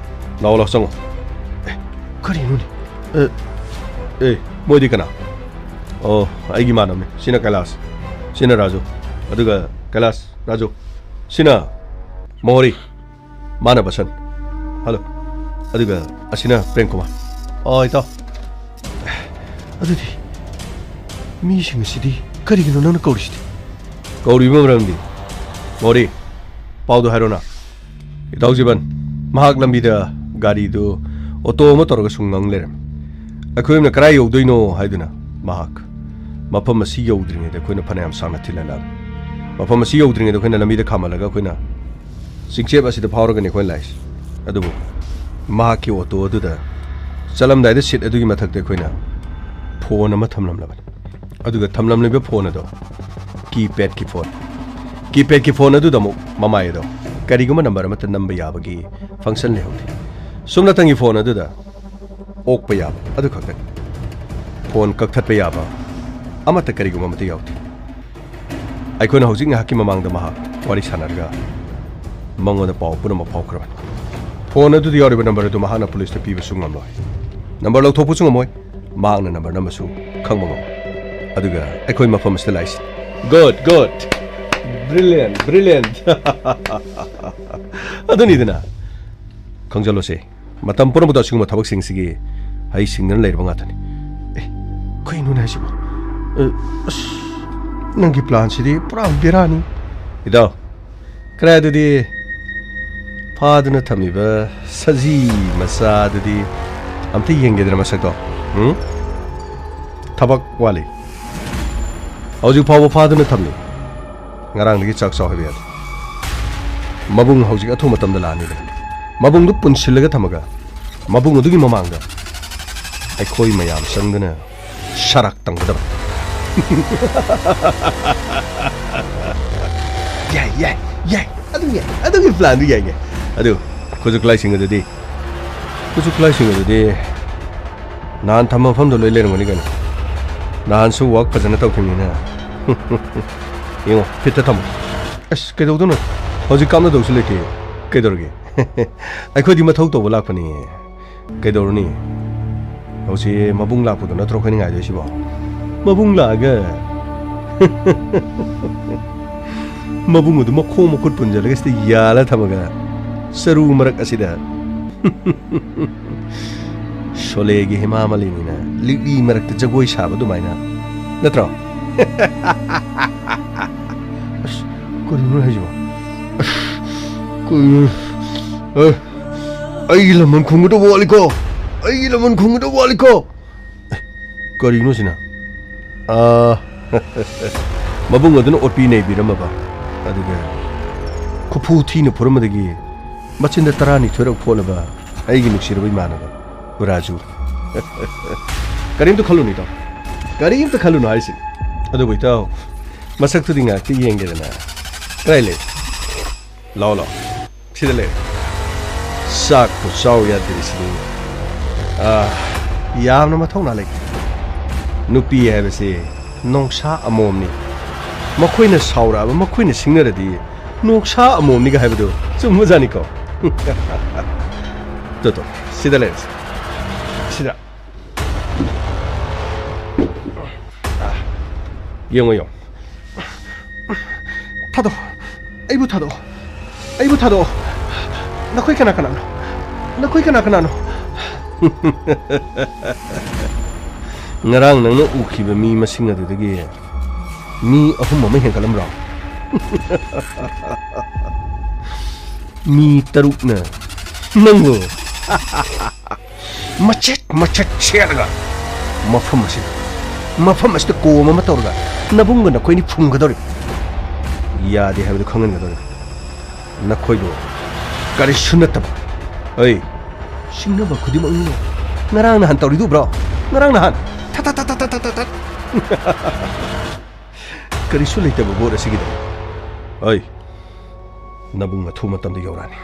ꯂꯥꯛꯑꯣ, ꯂꯥꯛꯑꯣ, ꯆꯪꯉꯣ꯫ ꯑꯦ, ꯀꯔꯤꯅꯣꯅꯦ? ꯑꯦ, ꯑꯦ, ꯃꯣꯏꯗꯤ ꯀꯅꯥ? ꯑꯣ, ꯑꯩꯒꯤ ꯏꯃꯥꯟꯅꯕꯅꯤ꯫ ꯁꯤꯅ ꯀꯩꯂꯥꯁ, ꯁꯤꯅ ꯔꯥꯖꯨ꯫ ꯑꯗꯨꯒ ꯀꯩꯂꯥꯁ, ꯔꯥꯖꯨ, ꯁꯤꯅ ꯃꯣꯍꯣꯔꯤ꯫ ꯃꯥꯅ ꯕꯁꯟ꯫ ꯍꯜꯂꯣ꯫ ꯑꯗꯨꯒ ꯑꯁꯤꯅ ꯄ꯭ꯔꯦꯝ ꯀꯨꯃꯥꯔ꯫ ꯑꯣ, ꯏꯇꯥꯎ꯫ ꯑꯗꯨꯗꯤ ꯃꯤꯁꯤꯡ ꯑꯁꯤꯗꯤ ꯀꯔꯤꯒꯤꯅꯣ ꯅꯪꯅ ꯀꯧꯔꯤꯁꯤꯗꯤ? ꯀꯧꯔꯤꯕ ꯃꯔꯝꯗꯤ, ꯃꯣꯍꯣꯔꯤ, ꯄꯥꯎꯗꯣ ꯍꯥꯏꯔꯣꯅ꯫ ꯏꯇꯥꯎ ꯖꯤꯕꯟ, ꯃꯍꯥꯛ ꯂꯝꯕꯤꯗ ꯒꯥꯔꯤꯗꯨ ꯑꯣꯇꯣ ꯑꯃ ꯇꯧꯔꯒ ꯁꯨꯝ ꯉꯪ ꯂꯩꯔꯝꯃꯤ꯫ ꯑꯩꯈꯣꯏꯅ ꯀꯗꯥꯏ ꯌꯧꯗꯣꯏꯅꯣ ꯍꯥꯏꯗꯨꯅ ꯃꯍꯥꯛ ꯃꯐꯝ ꯑꯁꯤ ꯌꯧꯗ꯭ꯔꯤꯉꯩꯗ ꯑꯩꯈꯣꯏꯅ ꯐꯅꯌꯥꯝ ꯁꯥꯡꯅ ꯊꯤꯜꯍꯜꯂꯛꯑꯕꯅꯤ꯫ ꯃꯐꯝ ꯑꯁꯤ ꯌꯧꯗ꯭ꯔꯤꯉꯩꯗ ꯑꯩꯈꯣꯏꯅ ꯂꯝꯕꯤꯗ ꯈꯥꯝꯍꯜꯂꯒ ꯑꯩꯈꯣꯏꯅ ꯆꯤꯡꯆꯦꯞ ꯑꯁꯤꯗ ꯐꯥꯎꯔꯒꯅꯤ ꯑꯩꯈꯣꯏꯅ ꯂꯥꯛꯏꯁꯤ꯫ ꯑꯗꯨꯕꯨ ꯃꯍꯥꯛꯀꯤ ꯑꯣꯇꯣ ꯑꯗꯨꯗ ꯆꯠꯂꯝꯗꯥꯏꯗ ꯁꯤꯠ ꯑꯗꯨꯒꯤ ꯃꯊꯛꯇ ꯑꯩꯈꯣꯏꯅ ꯐꯣꯟ ꯑꯃ ꯊꯝꯂꯝꯂꯕꯅꯤ꯫ ꯑꯗꯨꯒ ꯊꯝꯂꯝꯂꯤꯕ ꯐꯣꯟ ꯑꯗꯣ ꯀꯤꯄꯦꯗꯀꯤ ꯐꯣꯟ꯫ ꯀꯤꯄꯦꯗꯀꯤ ꯐꯣꯟ ꯑꯗꯨꯗ ꯑꯃꯨꯛ ꯃꯃꯥꯏ ꯑꯗꯣ ꯀꯔꯤꯒꯨꯝꯕ ꯅꯝꯕꯔ ꯑꯃꯠꯇ ꯅꯝꯕ ꯌꯥꯕꯒꯤ ꯐꯪꯁꯟ ꯂꯩꯍꯧꯗꯦ꯫ ꯁꯨꯞꯅꯇꯪꯒꯤ ꯐꯣꯟ ꯑꯗꯨꯗ ꯑꯣꯛꯄ ꯌꯥꯕ ꯑꯗꯨ ꯈꯛꯇꯅꯤ꯫ ꯐꯣꯟ ꯀꯛꯊꯠꯄ ꯌꯥꯕ ꯑꯃꯠꯇ ꯀꯔꯤꯒꯨꯝꯕ ꯑꯃꯠꯇ ꯌꯥꯎꯗꯦ꯫ ꯑꯩꯈꯣꯏꯅ ꯍꯧꯖꯤꯛ ꯉꯥꯏꯍꯥꯛꯀꯤ ꯃꯃꯥꯡꯗ ꯃꯍꯥꯛ ꯋꯥꯔꯤ ꯁꯥꯟꯅꯔꯒ ꯃꯉꯣꯟꯗ ꯄꯥꯎ ꯄꯨꯝꯅꯃꯛ ꯐꯥꯎꯈ꯭ꯔꯕꯅꯤ꯫ ꯐꯣꯟ ꯑꯗꯨꯗ ꯌꯥꯎꯔꯤꯕ ꯅꯝꯕꯔ ꯑꯗꯨ ꯃꯍꯥꯛꯅ ꯄꯨꯂꯤꯁꯇ ꯄꯤꯕꯁꯨ ꯉꯝꯂꯣꯏ꯫ ꯅꯝꯕꯔ ꯂꯧꯊꯣꯛꯄꯁꯨ ꯉꯝꯃꯣꯏ꯫ ꯃꯍꯥꯛꯅ ꯅꯝꯕꯔ ꯅꯝꯕꯁꯨ ꯈꯪꯕ ꯉꯝꯃꯣꯏ꯫ ꯑꯗꯨꯒ ꯑꯩꯈꯣꯏ ꯃꯐꯝ ꯑꯁꯤꯗ ꯂꯥꯛꯏꯁꯤ꯫ Good, good. Brilliant, brilliant. ꯑꯗꯨꯅꯤꯗꯅ꯫ ꯈꯪꯖꯜꯂꯣꯁꯦ꯫ ꯃꯇꯝ ꯄꯨꯝꯅꯃꯛꯇ ꯑꯁꯤꯒꯨꯝꯕ ꯊꯕꯛꯁꯤꯡꯁꯤꯒꯤ ꯍꯩꯁꯤꯡꯗꯅ ꯂꯩꯔꯕ ꯉꯥꯛꯇꯅꯤ꯫ ꯑꯦ, ꯀꯩꯅꯣꯅꯦ ꯍꯥꯏꯁꯤꯕꯣ? ꯑ, ꯑꯁ, ꯅꯪꯒꯤ ꯄ꯭ꯂꯥꯟꯁꯤꯗꯤ ꯄꯨꯔꯥ ꯕꯦꯔꯥꯅꯤ꯫ ꯏꯇꯥꯎ, ꯀꯗꯥꯏ ꯑꯗꯨꯗꯤ ꯐꯥꯗꯨꯅ ꯊꯝꯃꯤꯕ ꯁꯖꯤ ꯃꯆꯥꯗꯨꯗꯤ ꯑꯝꯇ ꯌꯦꯡꯒꯦꯗꯅ ꯃꯁꯛꯇꯣ? ꯎꯝ? ꯊꯕꯛ ꯋꯥꯠꯂꯤ꯫ ꯍꯧꯖꯤꯛ ꯐꯥꯎꯕ ꯐꯥꯗꯨꯅ ꯊꯝꯂꯤ꯫ ꯉꯔꯥꯡꯗꯒꯤ ꯆꯥꯛ ꯆꯥꯎ ꯍꯥꯏꯕ ꯌꯥꯗꯦ꯫ ꯃꯕꯨꯡ ꯍꯧꯖꯤꯛ ꯑꯊꯨꯕ ꯃꯇꯝꯗ ꯂꯥꯛꯑꯅꯤꯗꯅ꯫ ꯃꯕꯨꯡꯗꯨ ꯄꯨꯟꯁꯤꯜꯂꯒ ꯊꯝꯃꯒ ꯃꯕꯨꯡ ꯑꯗꯨꯒꯤ ꯃꯃꯥꯡꯗ ꯑꯩꯈꯣꯏ ꯃꯌꯥꯝ ꯆꯪꯗꯨꯅ ꯁꯔꯥꯛ ꯇꯝꯒꯗꯕ꯫ ꯌꯥꯏ, ꯌꯥꯏ, ꯌꯥꯏ꯫ ꯑꯗꯨ ꯌꯥꯏ꯫ ꯑꯗꯨꯒꯤ ꯄ꯭ꯂꯥꯟꯗꯨ ꯌꯥꯏꯅꯦ꯫ ꯑꯗꯨ ꯈꯨꯠꯁꯨ ꯈꯨꯠꯂꯥꯏꯁꯤꯡ ꯑꯗꯨꯗꯤ? ꯈꯨꯠꯁꯨ ꯈꯨꯠꯂꯥꯏꯁꯤꯡ ꯑꯗꯨꯗꯤ ꯅꯍꯥꯟ ꯊꯝꯕ ꯃꯐꯝꯗ ꯂꯣꯏ ꯂꯩꯔꯝꯒꯅꯤ ꯀꯩꯅꯣ꯫ ꯅꯍꯥꯟꯁꯨ ꯋꯥꯛ ꯐꯖꯅ ꯇꯧꯈꯤꯕꯅꯤꯅ꯫ ꯌꯦꯡꯉꯣ, ꯐꯤꯠꯇ ꯊꯝꯃꯣ꯫ ꯑꯁ, ꯀꯩꯗꯧꯗꯣꯏꯅꯣ? ꯍꯧꯖꯤꯛ ꯀꯥꯞꯅꯗꯧꯁꯨ ꯂꯩꯇꯦ꯫ ꯀꯩꯗꯧꯔꯒꯦ? ꯑꯩꯈꯣꯏꯗꯤ ꯃꯊꯧ ꯇꯧꯕ ꯂꯥꯛꯄꯅꯤ꯫ ꯀꯩꯗꯧꯔꯨꯅꯤ? ꯍꯧꯖꯤꯛ ꯃꯕꯨꯡ ꯂꯥꯛꯄꯗꯣ ꯅꯠꯇ꯭ꯔꯣ ꯑꯩꯈꯣꯏꯅ ꯉꯥꯏꯗꯣꯏꯁꯤꯕꯣ? ꯃꯕꯨꯡ ꯂꯥꯛꯑꯒ ꯃꯕꯨꯡ ꯑꯗꯨ ꯃꯈꯣꯡ ꯃꯈꯨꯠ ꯄꯨꯟꯖꯜꯂꯒ ꯁꯤꯗ ꯌꯥꯜꯂ ꯊꯝꯃꯒ ꯆꯔꯨ ꯃꯔꯛ ꯑꯁꯤꯗ ꯁꯣꯂꯦꯒꯤ ꯍꯦꯃꯥ ꯃꯥꯂꯤꯅꯤꯅ ꯂꯤꯛꯂꯤ ꯃꯔꯛꯇ ꯖꯒꯣꯏ ꯁꯥꯕ ꯑꯗꯨꯃꯥꯏꯅ ꯅꯠꯇ꯭ꯔꯣ? ꯑꯁ, ꯀꯔꯤꯅꯣ ꯍꯥꯏꯁꯤꯕꯣ? ꯑꯁ, ꯀꯩꯅꯣ? ꯑꯦ, ꯑꯩꯒꯤ ꯂꯃꯟ ꯈꯨꯝꯒꯗꯕ ꯋꯥꯠꯂꯤꯀꯣ꯫ ꯑꯩꯒꯤ ꯂꯃꯟ ꯈꯨꯝꯒꯗꯕ ꯋꯥꯠꯂꯤꯀꯣ꯫ ꯑꯦ, ꯀꯔꯤꯅꯣ ꯁꯤꯅ? ꯑꯥ, ꯃꯕꯨꯡ ꯑꯗꯨꯅ ꯑꯣꯠꯄꯤ ꯅꯩꯕꯤꯔꯝꯃꯕ, ꯑꯗꯨꯒ ꯈꯨꯐꯨ ꯊꯤꯅ ꯐꯨꯔꯝꯕꯗꯒꯤ ꯃꯆꯤꯟꯗ ꯇꯔꯥꯅꯤꯊꯣꯏꯔꯛ ꯐꯣꯠꯂꯕ ꯑꯩꯒꯤ ꯅꯨꯡꯁꯤꯔꯕ ꯏꯃꯥꯟꯅꯕ ꯔꯥꯖꯨ꯫ ꯀꯔꯤꯝꯇ ꯈꯜꯂꯨꯅꯨ ꯏꯇꯥꯎ, ꯀꯔꯤꯝꯇ ꯈꯜꯂꯨꯅꯨ ꯍꯥꯏꯁꯤꯅꯤ꯫ ꯑꯗꯨꯕꯨ ꯏꯇꯥꯎ, ꯃꯁꯛꯇꯨꯗꯤ ꯉꯥꯏꯍꯥꯛꯇꯤ ꯌꯦꯡꯒꯦꯗꯅ꯫ ꯀꯗꯥꯏ ꯂꯩ? ꯂꯥꯎ, ꯂꯥꯎ꯫ ꯁꯤꯗ ꯂꯩꯔꯦ꯫ ꯆꯥꯛꯄꯨ ꯆꯥꯎ ꯌꯥꯗ꯭ꯔꯤꯁꯤꯅꯤ꯫ ꯑꯥ, ꯌꯥꯝꯅ ꯃꯊꯧꯅꯥ ꯂꯩ꯫ ꯅꯨꯄꯤ ꯍꯥꯏꯕꯁꯤ ꯅꯣꯡꯁꯥ ꯑꯃꯣꯝꯅꯤ꯫ ꯃꯈꯣꯏꯅ ꯁꯥꯎꯔꯛꯑꯕ, ꯃꯈꯣꯏꯅ ꯁꯤꯡꯅꯔꯗꯤ ꯅꯣꯡꯁꯥ ꯑꯃꯣꯝꯅꯤꯒ ꯍꯥꯏꯕꯗꯨ ꯆꯨꯝꯕꯖꯥꯠꯅꯤꯀꯣ꯫ ꯇꯣ, ꯇꯣ, ꯁꯤꯗ ꯂꯩꯔꯦ꯫ ꯁꯤꯗ꯫ ꯑꯥ, ꯌꯦꯡꯉꯣ, ꯌꯦꯡꯉꯣ꯫ ꯊꯥꯗꯣꯛ꯫ ꯑꯩꯕꯨ ꯊꯥꯗꯣꯛꯑꯣ꯫ ꯑꯩꯕꯨ ꯊꯥꯗꯣꯛꯑꯣ꯫ ꯅꯈꯣꯏ ꯀꯅꯥ ꯀꯅꯥꯅꯣ? ꯅꯈꯣꯏ ꯀꯅꯥ ꯀꯅꯥꯅꯣ? ꯉꯔꯥꯡ ꯅꯪꯅ ꯎꯈꯤꯕ ꯃꯤ ꯃꯁꯤꯡ ꯑꯗꯨꯗꯒꯤ ꯃꯤ ꯑꯍꯨꯝ ꯑꯃ ꯍꯦꯟꯒꯠꯂꯝꯕ꯭ꯔꯣ? ꯃꯤ ꯇꯔꯨꯛꯅ ꯅꯪꯕꯨ ꯃꯆꯦꯠ ꯃꯆꯦꯠ ꯁꯦꯠꯂꯒ ꯃꯐꯝ ꯑꯁꯤꯗ, ꯃꯐꯝ ꯑꯁꯤꯗ ꯀꯣꯝ ꯑꯃ ꯇꯧꯔꯒ ꯅꯕꯨꯡꯒ ꯅꯈꯣꯏꯅꯤ ꯐꯨꯝꯒꯗꯧꯔꯤꯕ꯫ ꯌꯥꯗꯦ ꯍꯥꯏꯕꯗꯨ ꯈꯪꯍꯟꯒꯗꯧꯔꯤꯕ꯫ ꯅꯈꯣꯏꯕꯨ ꯀꯔꯤꯁꯨ ꯅꯠꯇꯕ, ꯑꯩ, ꯁꯤꯡꯅꯕ ꯈꯨꯗꯤꯡꯃꯛꯅꯤꯅꯦ꯫ ꯉꯔꯥꯡ ꯅꯍꯥꯟ ꯇꯧꯔꯤꯗꯨꯕ꯭ꯔꯣ? ꯉꯔꯥꯡ ꯅꯍꯥꯟ꯫ ꯊꯠ, ꯊꯠ, ꯊꯠ꯫ ꯀꯔꯤꯁꯨ ꯂꯩꯇꯕ ꯕꯣꯠ ꯑꯁꯤꯒꯤꯗꯃꯛ꯫ ꯑꯩ, ꯅꯕꯨꯡ ꯑꯊꯨꯕ ꯃꯇꯝꯗ ꯌꯧꯔꯛꯑꯅꯤ꯫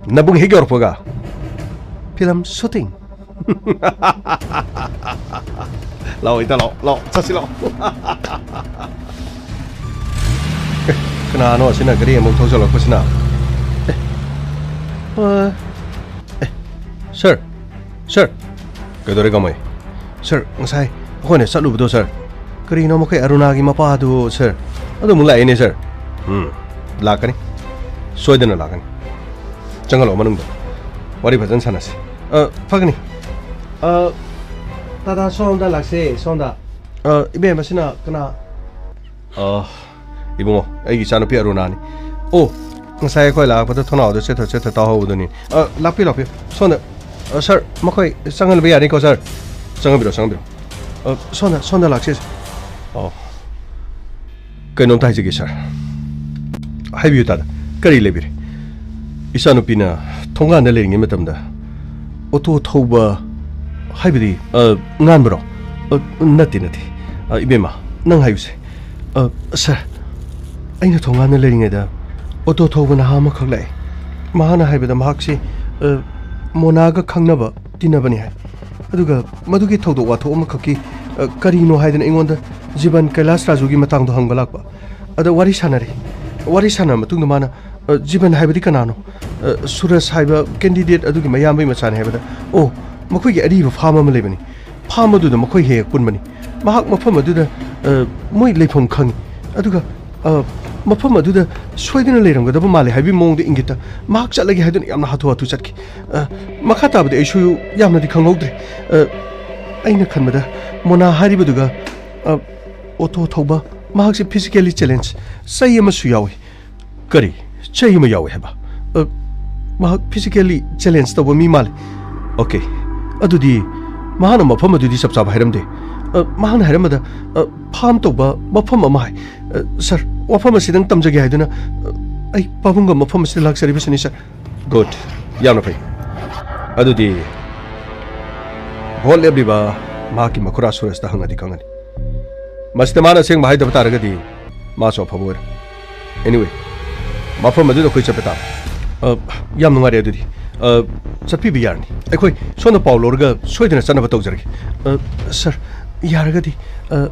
ꯅꯕꯨꯡ ꯍꯦꯛ ꯌꯧꯔꯛꯄꯒ ꯐꯤꯂꯝ ꯁꯨꯇꯤꯡ꯫ ꯂꯥꯛꯑꯣ, ꯏꯇꯥ, ꯂꯥꯛꯑꯣ, ꯂꯥꯛꯑꯣ, ꯆꯠꯁꯤ ꯂꯥꯛꯑꯣ꯫ ꯑꯦ, ꯀꯅꯥꯅꯣ ꯑꯁꯤꯅ ꯒꯥꯔꯤ ꯑꯃꯨꯛ ꯊꯧꯖꯜꯂꯛꯄꯁꯤꯅ? ꯑꯦ, ꯑ, ꯑꯦ, ꯁꯥꯔ, ꯁꯥꯔ꯫ ꯀꯩꯗꯧꯔꯦ, ꯀꯃꯥꯏ? ꯁꯥꯔ, ꯉꯁꯥꯏ ꯑꯩꯈꯣꯏꯅ ꯆꯠꯂꯨꯕꯗꯣ, ꯁꯥꯔ, ꯀꯔꯤꯅꯣ ꯃꯈꯣꯏ ꯑꯔꯨꯅꯥꯒꯤ ꯃꯄꯥꯗꯨ, ꯁꯥꯔ, ꯑꯗꯨ ꯑꯃꯨꯛ ꯂꯥꯛꯏꯅꯦ, ꯁꯥꯔ꯫ ꯎꯝ, ꯂꯥꯛꯀꯅꯤ, ꯁꯣꯏꯗꯅ ꯂꯥꯛꯀꯅꯤ꯫ ꯆꯪꯍꯜꯂꯛꯑꯣ ꯃꯅꯨꯡꯗ, ꯋꯥꯔꯤ ꯐꯖꯅ ꯁꯥꯟꯅꯁꯤ꯫ ꯑ, ꯐꯒꯅꯤ꯫ ꯑ, ꯇꯥꯗꯥ, ꯁꯣꯝꯗ ꯂꯥꯛꯁꯦ, ꯁꯣꯝꯗ꯫ ꯑ, ꯏꯕꯦꯝꯃꯁꯤꯅ ꯀꯅꯥ? ꯑ, ꯏꯕꯨꯡꯉꯣ, ꯑꯩꯒꯤ ꯏꯆꯥꯅꯨꯄꯤ ꯑꯔꯨꯅꯥꯅꯤ꯫ ꯑꯣ, ꯉꯁꯥꯏ ꯑꯩꯈꯣꯏ ꯂꯥꯛꯄꯗ ꯊꯣꯡꯅꯥꯎꯗ ꯆꯦꯠꯊ ꯆꯦꯠꯊ ꯇꯥꯍꯧꯕꯗꯨꯅꯤ꯫ ꯑ, ꯂꯥꯛꯄꯤꯌꯨ, ꯂꯥꯛꯄꯤꯌꯨ꯫ ꯁꯣꯝꯗ, ꯑ, ꯁꯥꯔ, ꯃꯈꯣꯏ ꯆꯪꯍꯟꯕ ꯌꯥꯅꯤꯀꯣ, ꯁꯥꯔ? ꯆꯪꯍꯟꯕꯤꯔꯣ, ꯆꯪꯍꯟꯕꯤꯔꯣ꯫ ꯑ, ꯁꯣꯝꯗ, ꯁꯣꯝꯗ ꯂꯥꯛꯁꯤ꯫ ꯑꯣ꯫ ꯀꯩꯅꯣꯝꯇ ꯍꯥꯏꯖꯒꯦ, ꯁꯥꯔ꯫ ꯍꯥꯏꯕꯤꯌꯨ, ꯇꯥꯗ꯫ ꯀꯔꯤ ꯂꯩꯕꯤꯔꯦ? ꯏꯆꯥꯅꯨꯄꯤꯅ ꯊꯣꯡꯒꯥꯟꯗ ꯂꯩꯔꯤꯉꯩ ꯃꯇꯝꯗ ꯑꯣꯇꯣ ꯊꯧꯕ ꯍꯥꯏꯕꯗꯤ, ꯑ, ꯉꯥꯟꯕꯔꯣ? ꯑ, ꯅꯠꯇꯦ, ꯅꯠꯇꯦ꯫ ꯑ, ꯏꯕꯦꯝꯃ, ꯅꯪ ꯍꯥꯏꯌꯨꯁꯦ꯫ ꯑ, ꯁꯥꯔ, ꯑꯩꯅ ꯊꯣꯡꯒꯥꯟꯗ ꯂꯩꯔꯤꯉꯩꯗ ꯑꯣꯇꯣ ꯊꯧꯕ ꯅꯍꯥ ꯑꯃꯈꯛ ꯂꯥꯛꯑꯦ꯫ ꯃꯍꯥꯛꯅ ꯍꯥꯏꯕꯗ ꯃꯍꯥꯛꯁꯤ, ꯑ, ꯃꯣꯅꯥꯒ ꯈꯪꯅꯕ, ꯇꯤꯟꯅꯕꯅꯤ ꯍꯥꯏ꯫ ꯑꯗꯨꯒ ꯃꯗꯨꯒꯤ ꯊꯧꯗꯣꯛ ꯋꯥꯊꯣꯛ ꯑꯃꯈꯛꯀꯤ, ꯑ, ꯀꯔꯤꯅꯣ ꯍꯥꯏꯗꯅ ꯑꯩꯉꯣꯟꯗ ꯖꯤꯕꯟ ꯀꯩꯂꯥꯁ ꯔꯥꯖꯨꯒꯤ ꯃꯇꯥꯡꯗꯣ ꯍꯪꯕ ꯂꯥꯛꯄ꯫ ꯑꯗ ꯋꯥꯔꯤ ꯁꯥꯟꯅꯔꯦ꯫ ꯋꯥꯔꯤ ꯁꯥꯟꯅꯔ ꯃꯇꯨꯡꯗ ꯃꯥꯅ, "ꯑ, ꯖꯤꯕꯟ ꯍꯥꯏꯕꯗꯤ ꯀꯅꯥꯅꯣ?" "ꯑ, ꯁꯨꯔꯖ ꯍꯥꯏꯕ candidate ꯑꯗꯨꯒꯤ ꯃꯌꯥꯝꯕꯒꯤ ꯃꯆꯥꯅꯤ" ꯍꯥꯏꯕꯗ, "ꯑꯣ, ꯃꯈꯣꯏꯒꯤ ꯑꯔꯤꯕ ꯐꯥꯝ ꯑꯃ ꯂꯩꯕꯅꯤ꯫ ꯐꯥꯝ ꯑꯗꯨꯗ ꯃꯈꯣꯏ ꯍꯦꯛ ꯍꯦꯛ ꯄꯨꯟꯕꯅꯤ꯫ ꯃꯍꯥꯛ ꯃꯐꯝ ꯑꯗꯨꯗ, ꯑ, ꯃꯣꯏ ꯂꯩꯐꯝ ꯈꯪꯉꯤ꯫ ꯑꯗꯨꯒ, ꯑ, ꯃꯐꯝ ꯑꯗꯨꯗ ꯁꯣꯏꯗꯅ ꯂꯩꯔꯝꯒꯗꯕ ꯃꯥꯜꯂꯤ" ꯍꯥꯏꯕꯒꯤ ꯃꯑꯣꯡꯗ ꯏꯪꯒꯤꯠꯇ, ꯃꯍꯥꯛ ꯆꯠꯂꯒꯦ ꯍꯥꯏꯗꯨꯅ ꯌꯥꯝꯅ ꯍꯥꯊꯨ ꯍꯥꯊꯨ ꯆꯠꯈꯤ꯫ ꯑ, ꯃꯈꯥ ꯇꯥꯕꯗꯤ ꯑꯩꯁꯨ ꯌꯥꯝꯅꯗꯤ ꯈꯪꯍꯧꯗ꯭ꯔꯦ꯫ ꯑ, ꯑꯩꯅ ꯈꯟꯕꯗ ꯃꯣꯅꯥ ꯍꯥꯏꯔꯤꯕꯗꯨꯒ, ꯑ, ꯑꯣꯇꯣ ꯊꯧꯕ, ꯃꯍꯥꯛꯁꯦ physically challenge ꯆꯩ ꯑꯃꯁꯨ ꯌꯥꯎꯏ꯫ ꯀꯔꯤ? ꯆꯩ ꯑꯃ ꯌꯥꯎꯏ ꯍꯥꯏꯕ? ꯑ, ꯃꯍꯥꯛ physically challenge ꯇꯧꯕ ꯃꯤ ꯃꯥꯜꯂꯤ꯫ ꯑꯣꯀꯦ꯫ ꯑꯗꯨꯗꯤ ꯃꯍꯥꯛꯅ ꯃꯐꯝ ꯑꯗꯨꯗꯤ ꯆꯞ ꯆꯥꯕ ꯍꯥꯏꯔꯝꯗꯦ꯫ ꯑ, ꯃꯍꯥꯛꯅ ꯍꯥꯏꯔꯝꯕꯗ, ꯑ, ꯐꯥꯝ ꯇꯧꯕ ꯃꯐꯝ ꯑꯃ ꯍꯥꯏ꯫ ꯑ, ꯁꯥꯔ, ꯋꯥꯐꯝ ꯑꯁꯤꯗꯪ ꯇꯝꯖꯒꯦ ꯍꯥꯏꯗꯨꯅ, ꯑ, ꯑꯩ ꯄꯥꯕꯨꯡꯒ ꯃꯐꯝ ꯑꯁꯤꯗ ꯂꯥꯛꯆꯔꯤꯕꯁꯤꯅꯤ, ꯁꯥꯔ꯫ ꯒꯨꯗ꯫ ꯌꯥꯝꯅ ꯐꯩ꯫ ꯑꯗꯨꯗꯤ ꯚꯣꯠ ꯂꯦꯞꯂꯤꯕ ꯃꯍꯥꯛꯀꯤ ꯃꯈꯨꯔꯥ ꯁꯨꯔꯖꯇ ꯍꯪꯉꯗꯤ ꯈꯪꯒꯅꯤ꯫ ꯃꯁꯤꯗ ꯃꯥꯅ ꯑꯁꯦꯡꯕ ꯍꯥꯏꯗꯕ ꯇꯥꯔꯒꯗꯤ ꯃꯥꯁꯨ ꯑꯐꯕ ꯑꯣꯏꯔꯦ꯫ Anyway, ꯃꯐꯝ ꯑꯗꯨꯗ ꯑꯩꯈꯣꯏ ꯆꯠꯄ ꯇꯥꯕ꯫ ꯑ, ꯌꯥꯝ ꯅꯨꯡꯉꯥꯏꯔꯦ ꯑꯗꯨꯗꯤ꯫ ꯑ, ꯆꯠꯄꯤꯕ ꯌꯥꯔꯅꯤ꯫ ꯑꯩꯈꯣꯏ ꯁꯣꯝꯗ ꯄꯥꯎ ꯂꯧꯔꯒ ꯁꯣꯏꯗꯅ ꯆꯠꯅꯕ ꯇꯧꯖꯔꯒꯦ꯫ ꯑ, ꯁꯥꯔ, ꯌꯥꯔꯒꯗꯤ, ꯑ,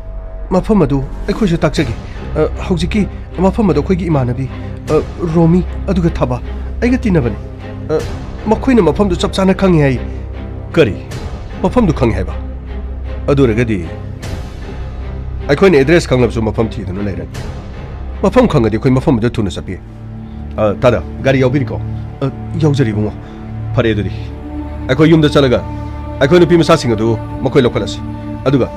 ꯃꯐꯝ ꯑꯗꯨ ꯑꯩꯈꯣꯏꯁꯨ ꯇꯥꯛꯆꯒꯦ꯫ ꯑ, ꯍꯧꯖꯤꯛꯀꯤ ꯃꯐꯝ ꯑꯗꯨ ꯑꯩꯈꯣꯏꯒꯤ ꯏꯃꯥꯟꯅꯕꯤ, ꯑ, ꯔꯣꯃꯤ ꯑꯗꯨꯒ ꯊꯕꯥ ꯑꯩꯒ ꯇꯤꯟꯅꯕꯅꯤ꯫ ꯑ, ꯃꯈꯣꯏꯅ ꯃꯐꯝꯗꯨ ꯆꯞ ꯆꯥꯅ ꯈꯪꯉꯤ ꯍꯥꯏ꯫ ꯀꯔꯤ? ꯃꯐꯝꯗꯨ ꯈꯪꯉꯤ ꯍꯥꯏꯕ? ꯑꯗꯨ ꯑꯣꯏꯔꯒꯗꯤ ꯑꯩꯈꯣꯏꯅ ꯑꯦꯗ꯭ꯔꯦꯁ ꯈꯪꯂꯕꯁꯨ ꯃꯐꯝ ꯊꯤꯗꯨꯅ ꯂꯩꯔꯅꯤ꯫ ꯃꯐꯝ ꯈꯪꯉꯗꯤ ꯑꯩꯈꯣꯏ ꯃꯐꯝ ꯑꯗꯨ ꯊꯨꯅ ꯆꯠꯄꯤ ꯌꯥꯏ꯫ ꯑ, ꯇꯥꯗ, ꯒꯥꯔꯤ ꯌꯥꯎꯕꯤꯔꯤꯀꯣ? ꯑ, ꯌꯥꯎꯖꯔꯤ, ꯏꯕꯨꯡꯉꯣ꯫ ꯐꯔꯦ, ꯑꯗꯨꯗꯤ ꯑꯩꯈꯣꯏ ꯌꯨꯝꯗ ꯆꯠꯂꯒ ꯑꯩꯈꯣꯏ ꯅꯨꯄꯤ ꯃꯆꯥꯁꯤꯡ ꯑꯗꯨ ꯃꯈꯣꯏ ꯂꯧꯈꯠꯂꯁꯤ꯫ ꯑꯗꯨꯒ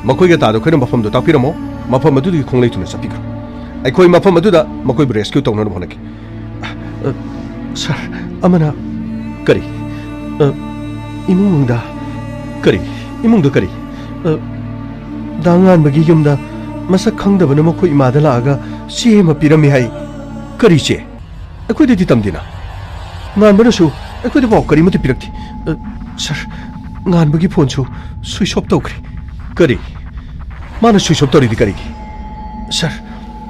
ꯃꯈꯣꯏꯒ ꯇꯥꯗ ꯑꯩꯈꯣꯏꯅ ꯃꯐꯝꯗꯨ ꯇꯥꯛꯄꯤꯔꯝꯃꯣ, ꯃꯐꯝ ꯑꯗꯨꯗꯒꯤ ꯈꯣꯡꯂꯩ ꯊꯨꯅ ꯆꯠꯄꯤꯈ꯭ꯔꯣ꯫ ꯑꯩꯈꯣꯏ ꯃꯐꯝ ꯑꯗꯨꯗ ꯃꯈꯣꯏꯕꯨ ꯔꯦꯁꯀ꯭ꯌꯨ ꯇꯧꯅꯅꯕ ꯍꯣꯠꯅꯈꯤ꯫ ꯑ, ꯁꯥꯔ, ꯑꯃꯅ ꯀꯔꯤ? ꯑ, ꯏꯃꯨꯡꯗ ꯀꯔꯤ? ꯏꯃꯨꯡꯗ ꯀꯔꯤ? ꯑ, ꯗꯥ ꯉꯥꯟꯕꯒꯤ ꯌꯨꯝꯗ ꯃꯁꯛ ꯈꯪꯗꯕꯅ ꯃꯈꯣꯏ ꯏꯃꯥꯗ ꯂꯥꯛꯑꯒ ꯆꯦ ꯑꯃ ꯄꯤꯔꯝꯃꯤ ꯍꯥꯏ꯫ ꯀꯔꯤ ꯆꯦ? ꯑꯩꯈꯣꯏꯗꯗꯤ ꯇꯝꯗꯦꯅ꯫ ꯉꯥꯟꯕꯅꯁꯨ ꯑꯩꯈꯣꯏꯗ ꯄꯥꯎ ꯀꯔꯤꯃꯠꯇ ꯄꯤꯔꯛꯇꯦ꯫ ꯑ, ꯁꯥꯔ, ꯉꯥꯟꯕꯒꯤ ꯐꯣꯟꯁꯨ ꯁ꯭ꯋꯤꯆ ꯑꯣꯐ ꯇꯧꯈ꯭ꯔꯦ꯫ ꯀꯔꯤ? ꯃꯥꯅ ꯁ꯭ꯋꯤꯆ ꯑꯣꯐ ꯇꯧꯔꯤꯗꯤ ꯀꯔꯤꯒꯤ? ꯁꯥꯔ,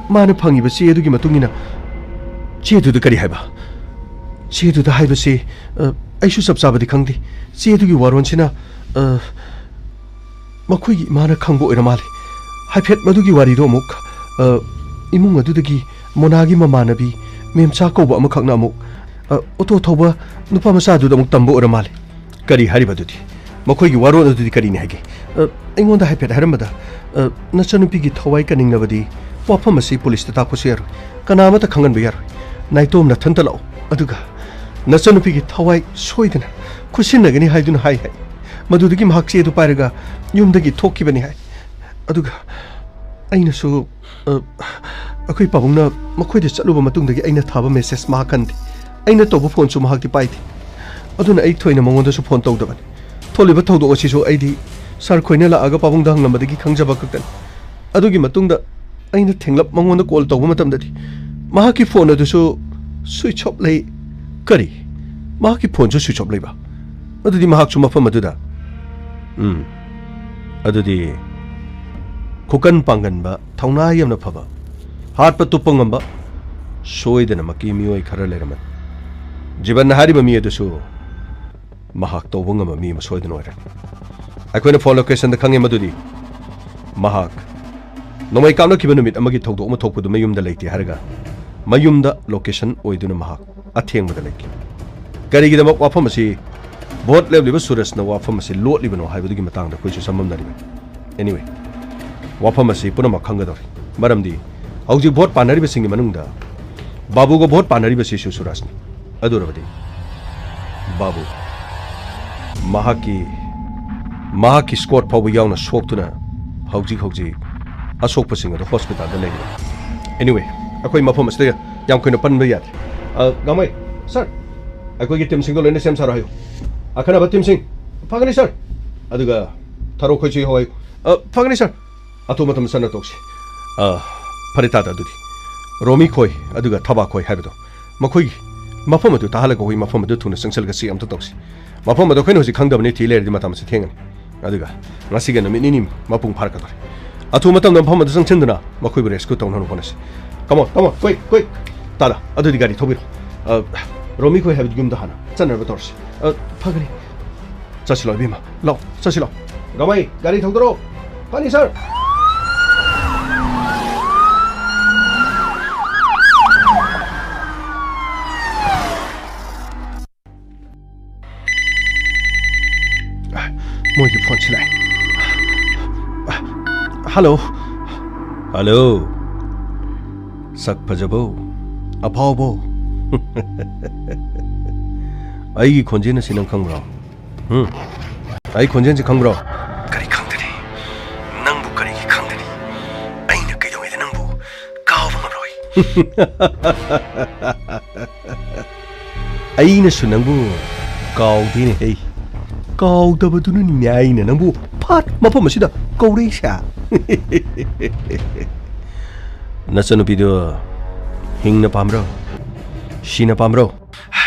ꯃꯥꯅ ꯐꯪꯉꯤꯕ ꯆꯦ ꯑꯗꯨꯒꯤ ꯃꯇꯨꯡ ꯏꯟꯅ, ꯆꯦꯗꯨꯗ ꯀꯔꯤ ꯍꯥꯏꯕ? ꯆꯦꯗꯨꯗ ꯍꯥꯏꯕꯁꯤ, ꯑ, ꯑꯩꯁꯨ ꯆꯞ ꯆꯥꯕꯗꯤ ꯈꯪꯗꯦ꯫ ꯆꯦꯗꯨꯒꯤ ꯋꯥꯔꯣꯜꯁꯤꯅ, ꯑ, ꯃꯈꯣꯏꯒꯤ ꯏꯃꯥꯅ ꯈꯪꯕ ꯑꯣꯏꯔ ꯃꯥꯜꯂꯦ꯫ ꯍꯥꯏꯐꯦꯠ ꯃꯗꯨꯒꯤ ꯋꯥꯔꯤꯗꯣ ꯑꯃꯨꯛ, ꯑ, ꯏꯃꯨꯡ ꯑꯗꯨꯗꯒꯤ ꯃꯣꯅꯥꯒꯤ ꯃꯃꯥꯟꯅꯕꯤ ꯃꯦꯝꯆꯥ ꯀꯧꯕ ꯑꯃꯈꯛꯅ ꯑꯃꯨꯛ, ꯑ, ꯑꯣꯇꯣ ꯊꯧꯕ ꯅꯨꯄꯥ ꯃꯆꯥꯗꯨꯗ ꯑꯃꯨꯛ ꯇꯝꯕ ꯑꯣꯏꯔ ꯃꯥꯜꯂꯦ꯫ ꯀꯔꯤ ꯍꯥꯏꯔꯤꯕ ꯑꯗꯨꯗꯤ? ꯃꯈꯣꯏꯒꯤ ꯋꯥꯔꯣꯜ ꯑꯗꯨꯗꯤ ꯀꯔꯤꯅꯤ ꯍꯥꯏꯒꯦ? ꯑ, ꯑꯩꯉꯣꯟꯗ ꯍꯥꯏꯐꯦꯠ ꯍꯥꯏꯔꯝꯕꯗ, ꯑ, "ꯅꯆꯟꯅꯨꯄꯤꯒꯤ ꯊꯋꯥꯏ ꯀꯟꯅꯤꯡꯂꯕꯗꯤ ꯋꯥꯐꯝ ꯑꯁꯤ ꯄꯨꯂꯤꯁꯇ ꯇꯥꯛꯄꯁꯨ ꯌꯥꯔꯣꯏ꯫ ꯀꯅꯥ ꯑꯃꯠꯇ ꯈꯪꯍꯟꯕ ꯌꯥꯔꯣꯏ꯫ ꯅꯥꯏꯇꯣꯝ ꯅꯥꯊꯟꯇ ꯂꯥꯛꯎ꯫ ꯑꯗꯨꯒ ꯅꯆꯟꯅꯨꯄꯤꯒꯤ ꯊꯋꯥꯏ ꯁꯣꯏꯗꯅ ꯈꯨꯠꯁꯤꯟꯅꯒꯅꯤ ꯍꯥꯏꯗꯨꯅ ꯍꯥꯏ" ꯍꯥꯏ꯫ ꯃꯗꯨꯗꯒꯤ ꯃꯍꯥꯛ ꯆꯦ ꯑꯗꯨ ꯄꯥꯏꯔꯒ ꯌꯨꯝꯗꯒꯤ ꯊꯣꯛꯈꯤꯕꯅꯤ ꯍꯥꯏ꯫ ꯑꯗꯨꯒ ꯑꯩꯅꯁꯨ, ꯑ, ꯑꯩꯈꯣꯏ ꯄꯥꯕꯨꯡꯅ ꯃꯈꯣꯏꯗ ꯆꯠꯂꯨꯕ ꯃꯇꯨꯡꯗꯒꯤ ꯑꯩꯅ ꯊꯥꯕ ꯃꯦꯁꯦꯖ ꯃꯍꯥꯛ ꯍꯟꯗꯦ꯫ ꯑꯩꯅ ꯇꯧꯕ ꯐꯣꯟꯁꯨ ꯃꯍꯥꯛꯇꯤ ꯄꯥꯏꯗꯦ꯫ ꯑꯗꯨꯅ ꯑꯩ ꯊꯣꯏꯅ ꯃꯉꯣꯟꯗꯁꯨ ꯐꯣꯟ ꯇꯧꯗꯕꯅꯤ꯫ ꯊꯣꯛꯂꯤꯕ ꯊꯧꯗꯣꯛ ꯑꯁꯤꯁꯨ ꯑꯩꯗꯤ ꯁꯥꯔ ꯈꯣꯏꯅ ꯂꯥꯛꯑꯒ ꯄꯥꯕꯨꯡꯗ ꯍꯪꯂꯝꯕꯗꯒꯤ ꯈꯪꯖꯕ ꯈꯛꯇꯅꯤ꯫ ꯑꯗꯨꯒꯤ ꯃꯇꯨꯡꯗ ꯑꯩꯅ ꯊꯦꯡꯂꯞ ꯃꯉꯣꯟꯗ ꯀꯣꯜ ꯇꯧꯕ ꯃꯇꯝꯗꯗꯤ ꯃꯍꯥꯛꯀꯤ ꯐꯣꯟ ꯑꯗꯨꯁꯨ ꯁ꯭ꯋꯤꯆ ꯑꯣꯐ ꯂꯩ꯫ ꯀꯔꯤ? ꯃꯍꯥꯛꯀꯤ ꯐꯣꯟꯁꯨ ꯁ꯭ꯋꯤꯆ ꯑꯣꯐ ꯂꯩꯕ? ꯑꯗꯨꯗꯤ ꯃꯍꯥꯛꯁꯨ ꯃꯐꯝ ꯑꯗꯨꯗ? ꯎꯝ, ꯑꯗꯨꯗꯤ ꯈꯨꯀꯟ ꯄꯥꯡꯒꯟꯕ, ꯊꯧꯅꯥ ꯌꯥꯝꯅ ꯐꯕ, ꯍꯥꯠꯄ ꯇꯨꯞꯄ ꯉꯝꯕ ꯁꯣꯏꯗꯅꯃꯛꯀꯤ ꯃꯤꯑꯣꯏ ꯈꯔ ꯂꯩꯔꯝꯃꯅꯤ꯫ ꯖꯤꯕꯟꯅ ꯍꯥꯏꯔꯤꯕ ꯃꯤ ꯑꯗꯨꯁꯨ ꯃꯍꯥꯛ ꯇꯧꯕ ꯉꯝꯕ ꯃꯤ ꯑꯃ ꯁꯣꯏꯗꯅ ꯑꯣꯏꯔꯦ꯫ ꯑꯩꯈꯣꯏꯅ ꯐꯣꯟ ꯂꯣꯀꯦꯁꯟꯗ ꯈꯪꯉꯦ ꯃꯗꯨꯗꯤ ꯃꯍꯥꯛ ꯅꯣꯡꯃꯩ ꯀꯥꯞꯅꯈꯤꯕ ꯅꯨꯃꯤꯠ ꯑꯃꯒꯤ ꯊꯧꯗꯣꯛ ꯑꯃ ꯊꯣꯛꯄꯗꯨ ꯃꯌꯨꯝꯗ ꯂꯩꯇꯦ ꯍꯥꯏꯔꯒ, ꯃꯌꯨꯝꯗ ꯂꯣꯀꯦꯁꯟ ꯑꯣꯏꯗꯨꯅ ꯃꯍꯥꯛ ꯑꯊꯦꯡꯕꯗ ꯂꯩꯈꯤ꯫ ꯀꯔꯤꯒꯤꯗꯃꯛ ꯋꯥꯐꯝ ꯑꯁꯤ ꯚꯣꯠ ꯂꯦꯞꯂꯤꯕ ꯁꯨꯔꯖꯅ ꯋꯥꯐꯝ ꯑꯁꯤ ꯂꯣꯠꯂꯤꯕꯅꯣ ꯍꯥꯏꯕꯗꯨꯒꯤ ꯃꯇꯥꯡꯗ ꯑꯩꯈꯣꯏꯁꯨ ꯆꯃꯝꯅꯔꯤꯕꯅꯤ꯫ Anyway, ꯋꯥꯐꯝ ꯑꯁꯤ ꯄꯨꯝꯅꯃꯛ ꯈꯪꯒꯗꯧꯔꯤ, ꯃꯔꯝꯗꯤ ꯍꯧꯖꯤꯛ ꯚꯣꯠ ꯄꯥꯟꯅꯔꯤꯕꯁꯤꯡꯒꯤ ꯃꯅꯨꯡꯗ ꯕꯥꯕꯨꯒ ꯚꯣꯠ ꯄꯥꯟꯅꯔꯤꯕꯁꯤꯁꯨ ꯁꯨꯔꯖꯅꯤ꯫ ꯑꯗꯨ ꯑꯣꯏꯔꯕꯗꯤ ꯕꯥꯕꯨ ꯃꯍꯥꯛꯀꯤ, ꯃꯍꯥꯛꯀꯤ ꯁ꯭ꯀꯣꯠ ꯐꯥꯎꯕ ꯌꯥꯎꯅ ꯁꯣꯛꯇꯨꯅ ꯍꯧꯖꯤꯛ ꯍꯧꯖꯤꯛ ꯑꯁꯣꯛꯄꯁꯤꯡ ꯑꯗꯨ ꯍꯣꯁꯄꯤꯇꯥꯜꯗ ꯂꯩꯔꯤ꯫ Anyway, ꯑꯩꯈꯣꯏ ꯃꯐꯝ ꯑꯁꯤꯗ ꯌꯥꯝ ꯀꯨꯏꯅ ꯄꯟꯕ ꯌꯥꯗꯦ꯫ ꯑ, ꯒꯥꯡꯃꯩ, ꯁꯥꯔ, ꯑꯩꯈꯣꯏꯒꯤ ꯇꯤꯝꯁꯤꯡꯗꯣ ꯂꯣꯏꯅ ꯁꯦꯝ ꯁꯥꯔꯣ ꯍꯥꯏꯌꯨ꯫ ꯑꯈꯟꯅꯕ ꯇꯤꯝꯁꯤꯡ, ꯐꯒꯅꯤ ꯁꯥꯔ꯫ ꯑꯗꯨꯒ ꯊꯔꯣ ꯈꯣꯏꯁꯨ ꯌꯧꯍꯧ ꯍꯥꯏꯌꯨ꯫ ꯑ, ꯐꯒꯅꯤ ꯁꯥꯔ꯫ ꯑꯊꯨꯕ ꯃꯇꯝꯗ ꯆꯠꯅ ꯇꯣꯛꯁꯤ꯫ ꯑ, ꯐꯔꯦ ꯇꯥꯗ, ꯑꯗꯨꯗꯤ ꯔꯣꯃꯤ ꯈꯣꯏ ꯑꯗꯨꯒ ꯊꯕꯥ ꯈꯣꯏ ꯍꯥꯏꯕꯗꯣ, ꯃꯈꯣꯏꯒꯤ ꯃꯐꯝ ꯑꯗꯨ ꯇꯥꯍꯜꯂꯒ ꯑꯩꯈꯣꯏ ꯃꯐꯝ ꯑꯗꯨ ꯊꯨꯅ ꯆꯪꯁꯤꯜꯂꯒ ꯆꯦꯛ ꯑꯝꯇ ꯇꯧꯁꯤ꯫ ꯃꯐꯝ ꯑꯗꯨ ꯑꯩꯈꯣꯏꯅ ꯍꯧꯖꯤꯛ ꯈꯪꯗꯕꯅꯤ ꯊꯤ ꯂꯩꯔꯗꯤ ꯃꯇꯝ ꯑꯁꯤ ꯊꯦꯡꯉꯅꯤ꯫ ꯑꯗꯨꯒ ꯉꯁꯤꯒ ꯅꯨꯃꯤꯠ ꯅꯤꯅꯤ ꯃꯄꯨꯡ ꯐꯥꯔꯛꯀꯗꯧꯔꯦ꯫ ꯑꯊꯨꯕ ꯃꯇꯝꯗ ꯃꯐꯝ ꯑꯗꯨ ꯆꯪꯁꯤꯟꯗꯨꯅ ꯃꯈꯣꯏꯕꯨ ꯔꯦꯁꯀ꯭ꯌꯨ ꯇꯧꯅꯕ ꯍꯣꯠꯅꯁꯤ꯫ Come on, come on, quick, quick. ꯇꯥꯗ, ꯑꯗꯨꯗꯤ ꯒꯥꯔꯤ ꯊꯧꯕꯤꯔꯣ꯫ ꯑ, ꯔꯣꯃꯤ ꯈꯣꯏ ꯍꯥꯏꯕꯗꯤ ꯌꯨꯝꯗ ꯍꯥꯟꯅ ꯆꯠꯅꯕ ꯇꯧꯔꯁꯤ꯫ ꯑ, ꯐꯒꯅꯤ꯫ ꯆꯠꯁꯤ ꯂꯥꯎ, ꯏꯕꯦꯝꯃ꯫ ꯂꯥꯎ, ꯆꯠꯁꯤ ꯂꯥꯎ꯫ ꯒꯥꯡꯃꯩ, ꯒꯥꯔꯤ ꯊꯧꯗꯣꯔꯛꯑꯣ꯫ ꯐꯅꯤ, ꯁꯥꯔ꯫ ꯃꯣꯏꯒꯤ ꯐꯣꯟꯁꯤ ꯂꯥꯛꯑꯦ꯫ ꯍꯜꯂꯣ꯫ ꯍꯜꯂꯣ꯫ ꯁꯛ ꯐꯖꯕꯣ? ꯑꯐꯥꯎꯕꯣ? ꯑꯩꯒꯤ ꯈꯣꯟꯖꯦꯜ ꯑꯁꯤ ꯅꯪ ꯈꯪꯕ꯭ꯔꯣ? ꯎꯝ? ꯑꯩ ꯈꯣꯟꯖꯦꯜꯁꯤ ꯈꯪꯕ꯭ꯔꯣ? ꯀꯔꯤ ꯈꯪꯗꯅꯤ? ꯅꯪꯕꯨ ꯀꯔꯤꯒꯤ ꯈꯪꯗꯅꯤ? ꯑꯩꯅ ꯀꯩꯗꯧꯉꯩꯗ ꯅꯪꯕꯨ ꯀꯥꯎꯕ ꯉꯝꯂꯣꯏ꯫ ꯑꯩꯅꯁꯨ ꯅꯪꯕꯨ ꯀꯥꯎꯗꯦꯅꯦ ꯍꯦ꯫ ꯀꯥꯎꯗꯕꯗꯨꯅꯅꯤꯅꯦ ꯑꯩꯅ ꯅꯪꯕꯨ ꯐꯠ ꯃꯐꯝ ꯑꯁꯤꯗ ꯀꯧꯔꯛꯏꯁꯦ꯫ ꯅꯆꯟꯅꯨꯄꯤꯗꯣ ꯍꯤꯡꯅ ꯄꯥꯝꯕ꯭ꯔꯣ? ꯁꯤꯅ ꯄꯥꯝꯕ꯭ꯔꯣ?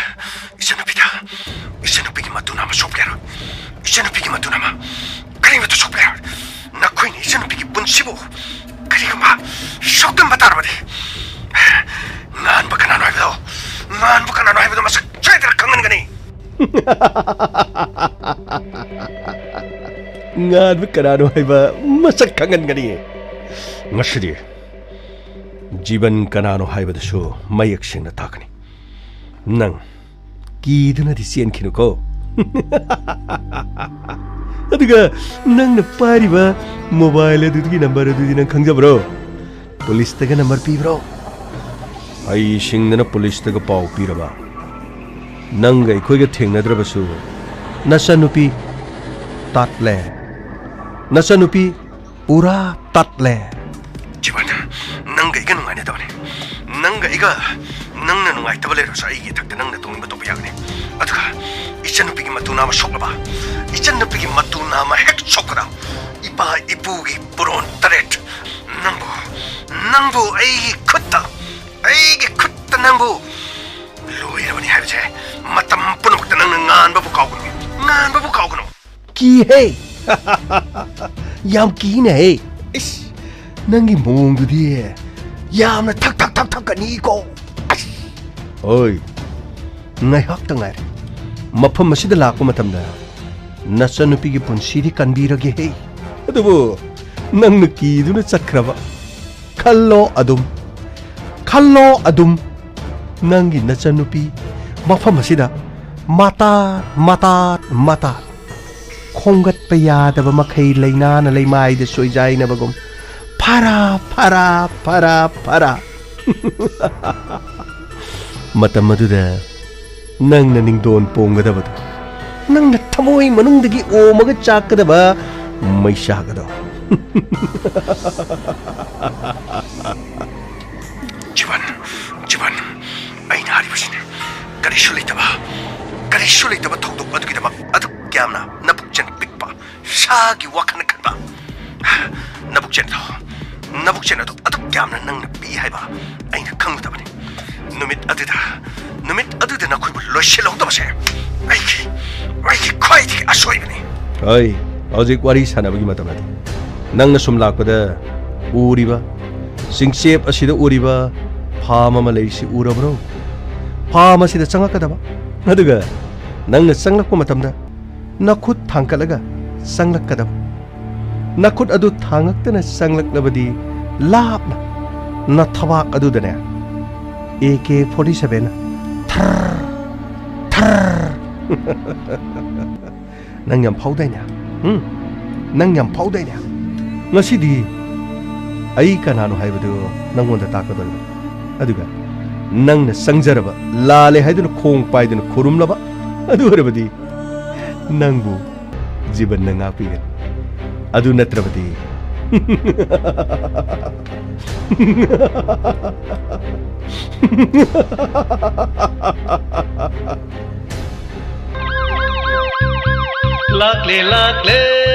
ꯏꯆꯟꯅꯨꯄꯤꯗ, ꯏꯆꯟꯅꯨꯄꯤꯒꯤ ꯃꯇꯨ ꯅꯥꯝꯃ ꯁꯣꯛꯄ ꯌꯥꯔꯣꯏ꯫ ꯏꯆꯟꯅꯨꯄꯤꯒꯤ ꯃꯇꯨ ꯅꯥꯝꯃ ꯀꯔꯤꯃꯠꯇ ꯁꯣꯛꯄ ꯌꯥꯔꯣꯏ꯫ ꯅꯈꯣꯏꯅ ꯏꯆꯟꯅꯨꯄꯤꯒꯤ ꯄꯨꯟꯁꯤꯕꯨ ꯀꯔꯤꯒꯨꯝꯕ ꯁꯣꯛꯂꯝꯕ ꯇꯥꯔꯕꯗꯤ, ꯉꯥꯟꯕ ꯀꯅꯥꯅꯣ ꯍꯥꯏꯕꯗꯣ, ꯉꯥꯟꯕ ꯀꯅꯥꯅꯣ ꯍꯥꯏꯕꯗꯣ ꯃꯁꯛ ꯁꯣꯏꯗꯅ ꯈꯪꯍꯟꯒꯅꯤ꯫ ꯉꯥꯟꯕ ꯀꯅꯥꯅꯣ ꯍꯥꯏꯕ ꯃꯁꯛ ꯈꯪꯍꯟꯒꯅꯤ꯫ ꯉꯁꯤꯗꯤ ꯖꯤꯕꯟ ꯀꯅꯥꯅꯣ ꯍꯥꯏꯕꯗꯨꯁꯨ ꯃꯌꯦꯛ ꯁꯦꯡꯅ ꯇꯥꯛꯀꯅꯤ꯫ ꯅꯪ ꯀꯤꯗꯨꯅꯗꯤ ꯆꯦꯟꯈꯤꯅꯨꯀꯣ꯫ ꯑꯗꯨꯒ ꯅꯪꯅ ꯄꯥꯏꯔꯤꯕ ꯃꯣꯕꯥꯏꯜ ꯑꯗꯨꯒꯤ ꯅꯝꯕꯔ ꯑꯗꯨꯗꯤ ꯅꯪ ꯈꯪꯖꯕ꯭ꯔꯣ? ꯄꯨꯂꯤꯁꯇꯒ ꯅꯝꯕꯔ ꯄꯤꯕ꯭ꯔꯣ? ꯍꯩꯁꯤꯡꯗꯅ ꯄꯨꯂꯤꯁꯇꯒ ꯄꯥꯎ ꯄꯤꯔꯕ? ꯅꯪꯒ ꯑꯩꯈꯣꯏꯒ ꯊꯦꯡꯅꯗ꯭ꯔꯕꯁꯨ ꯅꯆꯟꯅꯨꯄꯤ ꯇꯠꯂꯦ꯫ ꯅꯆꯟꯅꯨꯄꯤ ꯄꯨꯔꯥ ꯇꯠꯂꯦ꯫ ꯖꯤꯕꯟ, ꯅꯪꯒ ꯑꯩꯒ ꯅꯨꯡꯉꯥꯏꯅꯗꯕꯅꯦ꯫ ꯅꯪꯒ ꯑꯩꯒ ꯅꯪꯅ ꯅꯨꯡꯉꯥꯏꯇꯕ ꯂꯩꯔꯁꯨ ꯑꯩꯒꯤ ꯏꯊꯛꯇ ꯅꯪꯅ ꯇꯧꯅꯤꯡꯕ ꯇꯧꯕ ꯌꯥꯒꯅꯤ꯫ ꯑꯗꯨꯒ ꯏꯆꯟꯅꯨꯄꯤꯒꯤ ꯃꯇꯨ ꯅꯥꯝꯃ ꯁꯣꯛꯂꯕ, ꯏꯆꯟꯅꯨꯄꯤꯒꯤ ꯃꯇꯨ ꯅꯥꯝꯃ ꯍꯦꯛ ꯁꯣꯛꯄꯗ ꯏꯄꯥ ꯏꯄꯨꯒꯤ ꯄꯨꯔꯣꯟ ꯇꯔꯦꯠ ꯅꯪꯕꯨ, ꯅꯪꯕꯨ ꯑꯩꯒꯤ ꯈꯨꯠꯇ, ꯑꯩꯒꯤ ꯈꯨꯠꯇ ꯅꯪꯕꯨ ꯂꯣꯏꯔꯕꯅꯤ ꯍꯥꯏꯕꯁꯦ ꯃꯇꯝ ꯄꯨꯝꯅꯃꯛꯇ ꯅꯪꯅ ꯉꯥꯟꯕꯕꯨ ꯀꯥꯎꯒꯅꯨ, ꯉꯥꯟꯕꯕꯨ ꯀꯥꯎꯒꯅꯨ꯫ ꯀꯤꯍꯦ! ꯌꯥꯝ ꯀꯤꯅꯦꯍꯦ! ꯏꯁ! ꯅꯪꯒꯤ ꯃꯑꯣꯡꯗꯨꯗꯤ ꯌꯥꯝꯅ ꯊꯛ ꯊꯛ ꯊꯛ ꯊꯛꯀꯅꯤꯀꯣ! ꯑꯁ! ꯍꯣꯏ, ꯉꯥꯏꯍꯥꯛꯇ ꯉꯥꯏꯔꯦ꯫ ꯃꯐꯝ ꯑꯁꯤꯗ ꯂꯥꯛꯄ ꯃꯇꯝꯗ ꯅꯆꯟꯅꯨꯄꯤꯒꯤ ꯄꯨꯟꯁꯤꯗꯤ ꯀꯟꯕꯤꯔꯒꯦꯍꯦ꯫ ꯑꯗꯨꯕꯨ ꯅꯪꯅ ꯀꯤꯗꯨꯅ ꯆꯠꯈ꯭ꯔꯕ꯫ ꯈꯜꯂꯣ ꯑꯗꯨꯝ, ꯈꯜꯂꯣ ꯑꯗꯨꯝ꯫ ꯅꯪꯒꯤ ꯅꯆꯟꯅꯨꯄꯤ ꯃꯐꯝ ꯑꯁꯤꯗ ꯃꯇꯥꯠ, ꯃꯇꯥꯠ, ꯃꯇꯥꯠ꯫ ꯈꯣꯝꯒꯠꯄ ꯌꯥꯗꯕ ꯃꯈꯩ ꯂꯩꯅꯥꯅ ꯂꯩꯃꯥꯏꯗ ꯁꯣꯏꯖꯥꯏꯅꯕꯒꯨꯝ ꯐꯔꯥ, ꯐꯔꯥ, ꯐꯔꯥ, ꯐꯔꯥ꯫ ꯃꯇꯝ ꯑꯗꯨꯗ ꯅꯪꯅ ꯅꯤꯡꯗꯣꯟ ꯄꯣꯡꯒꯗꯕꯗꯣ, ꯅꯪꯅ ꯊꯃꯣꯏ ꯃꯅꯨꯡꯗꯒꯤ ꯑꯣꯝꯃꯒ ꯆꯥꯛꯀꯗꯕ ꯃꯩꯆꯥꯛ ꯑꯗꯣ꯫ ꯖꯤꯕꯟ, ꯖꯤꯕꯟ, ꯑꯩꯅ ꯍꯥꯏꯔꯤꯕꯁꯤꯅꯤ꯫ ꯀꯔꯤꯁꯨ ꯂꯩꯇꯕ, ꯀꯔꯤꯁꯨ ꯂꯩꯇꯕ ꯊꯧꯗꯣꯛ ꯑꯗꯨꯒꯤꯗꯃꯛ ꯑꯗꯨꯛ ꯌꯥꯝꯅ ꯅꯄꯨꯛꯆꯦꯜ ꯄꯤꯛꯄ, ꯁꯥꯒꯤ ꯋꯥꯈꯜ ꯈꯟꯕ ꯅꯕꯨꯛꯆꯦꯜ ꯑꯗꯣ, ꯅꯕꯨꯛꯆꯦꯜ ꯑꯗꯣ ꯑꯗꯨꯛ ꯌꯥꯝꯅ ꯅꯪꯅ ꯄꯤ ꯍꯥꯏꯕ ꯑꯩꯅ ꯈꯪꯒꯗꯕꯅꯤ꯫ ꯅꯨꯃꯤꯠ ꯑꯗꯨꯗ, ꯅꯨꯃꯤꯠ ꯑꯗꯨꯗ ꯅꯈꯣꯏꯕꯨ ꯂꯣꯏꯁꯤꯜꯍꯧꯗꯕꯁꯦ ꯑꯩꯒꯤ, ꯑꯩꯒꯤ ꯈ꯭ꯋꯥꯏꯗꯒꯤ ꯑꯁꯣꯏꯕꯅꯤ꯫ ꯍꯣꯏ, ꯍꯧꯖꯤꯛ ꯋꯥꯔꯤ ꯁꯥꯟꯅꯕꯒꯤ ꯃꯇꯝ ꯅꯠꯇꯦ꯫ ꯅꯪꯅ ꯁꯨꯝ ꯂꯥꯛꯄꯗ ꯎꯔꯤꯕ, ꯆꯤꯡꯆꯦꯞ ꯑꯁꯤꯗ ꯎꯔꯤꯕ ꯐꯥꯝ ꯑꯃ ꯂꯩꯔꯤꯁꯤ ꯎꯔꯕ꯭ꯔꯣ? ꯐꯥꯝ ꯑꯁꯤꯗ ꯆꯪꯉꯛꯀꯗꯕ, ꯑꯗꯨꯒ ꯅꯪꯅ ꯆꯪꯂꯛꯄ ꯃꯇꯝꯗ ꯅꯈꯨꯠ ꯊꯥꯡꯒꯠꯂꯒ ꯆꯪꯂꯛꯀꯗꯕ꯫ ꯅꯈꯨꯠ ꯑꯗꯨ ꯊꯥꯡꯉꯛꯇꯅ ꯆꯪꯂꯛꯂꯕꯗꯤ ꯂꯥꯞꯅ ꯅꯊꯕꯥꯛ ꯑꯗꯨꯗꯅꯦ ꯑꯦ ꯀꯦ ꯐꯣꯔꯇꯤ ꯁꯚꯦꯟ ꯊꯔ, ꯊꯔ꯫ ꯅꯪ ꯌꯥꯝ ꯐꯥꯎꯗꯥꯏꯅꯦ? ꯎꯝ? ꯅꯪ ꯌꯥꯝ ꯐꯥꯎꯗꯥꯏꯅꯦ? ꯉꯁꯤꯗꯤ ꯑꯩ ꯀꯅꯥꯅꯣ ꯍꯥꯏꯕꯗꯨ ꯅꯪꯉꯣꯟꯗ ꯇꯥꯛꯀꯗꯧꯔꯤꯕ꯫ ꯑꯗꯨꯒ ꯅꯪꯅ ꯆꯪꯖꯔꯕ, ꯂꯥꯜꯂꯦ ꯍꯥꯏꯗꯨꯅ ꯈꯣꯡ ꯄꯥꯏꯗꯨꯅ ꯈꯨꯔꯨꯝꯂꯕ, ꯑꯗꯨ ꯑꯣꯏꯔꯕꯗꯤ ꯅꯪꯕꯨ ꯖꯤꯕꯟꯅ ꯉꯥꯛꯄꯤꯒꯅꯤ꯫ ꯑꯗꯨ ꯅꯠꯇ꯭ꯔꯕꯗꯤ ꯂꯥꯛꯂꯦ, ꯂꯥꯛꯂꯦ,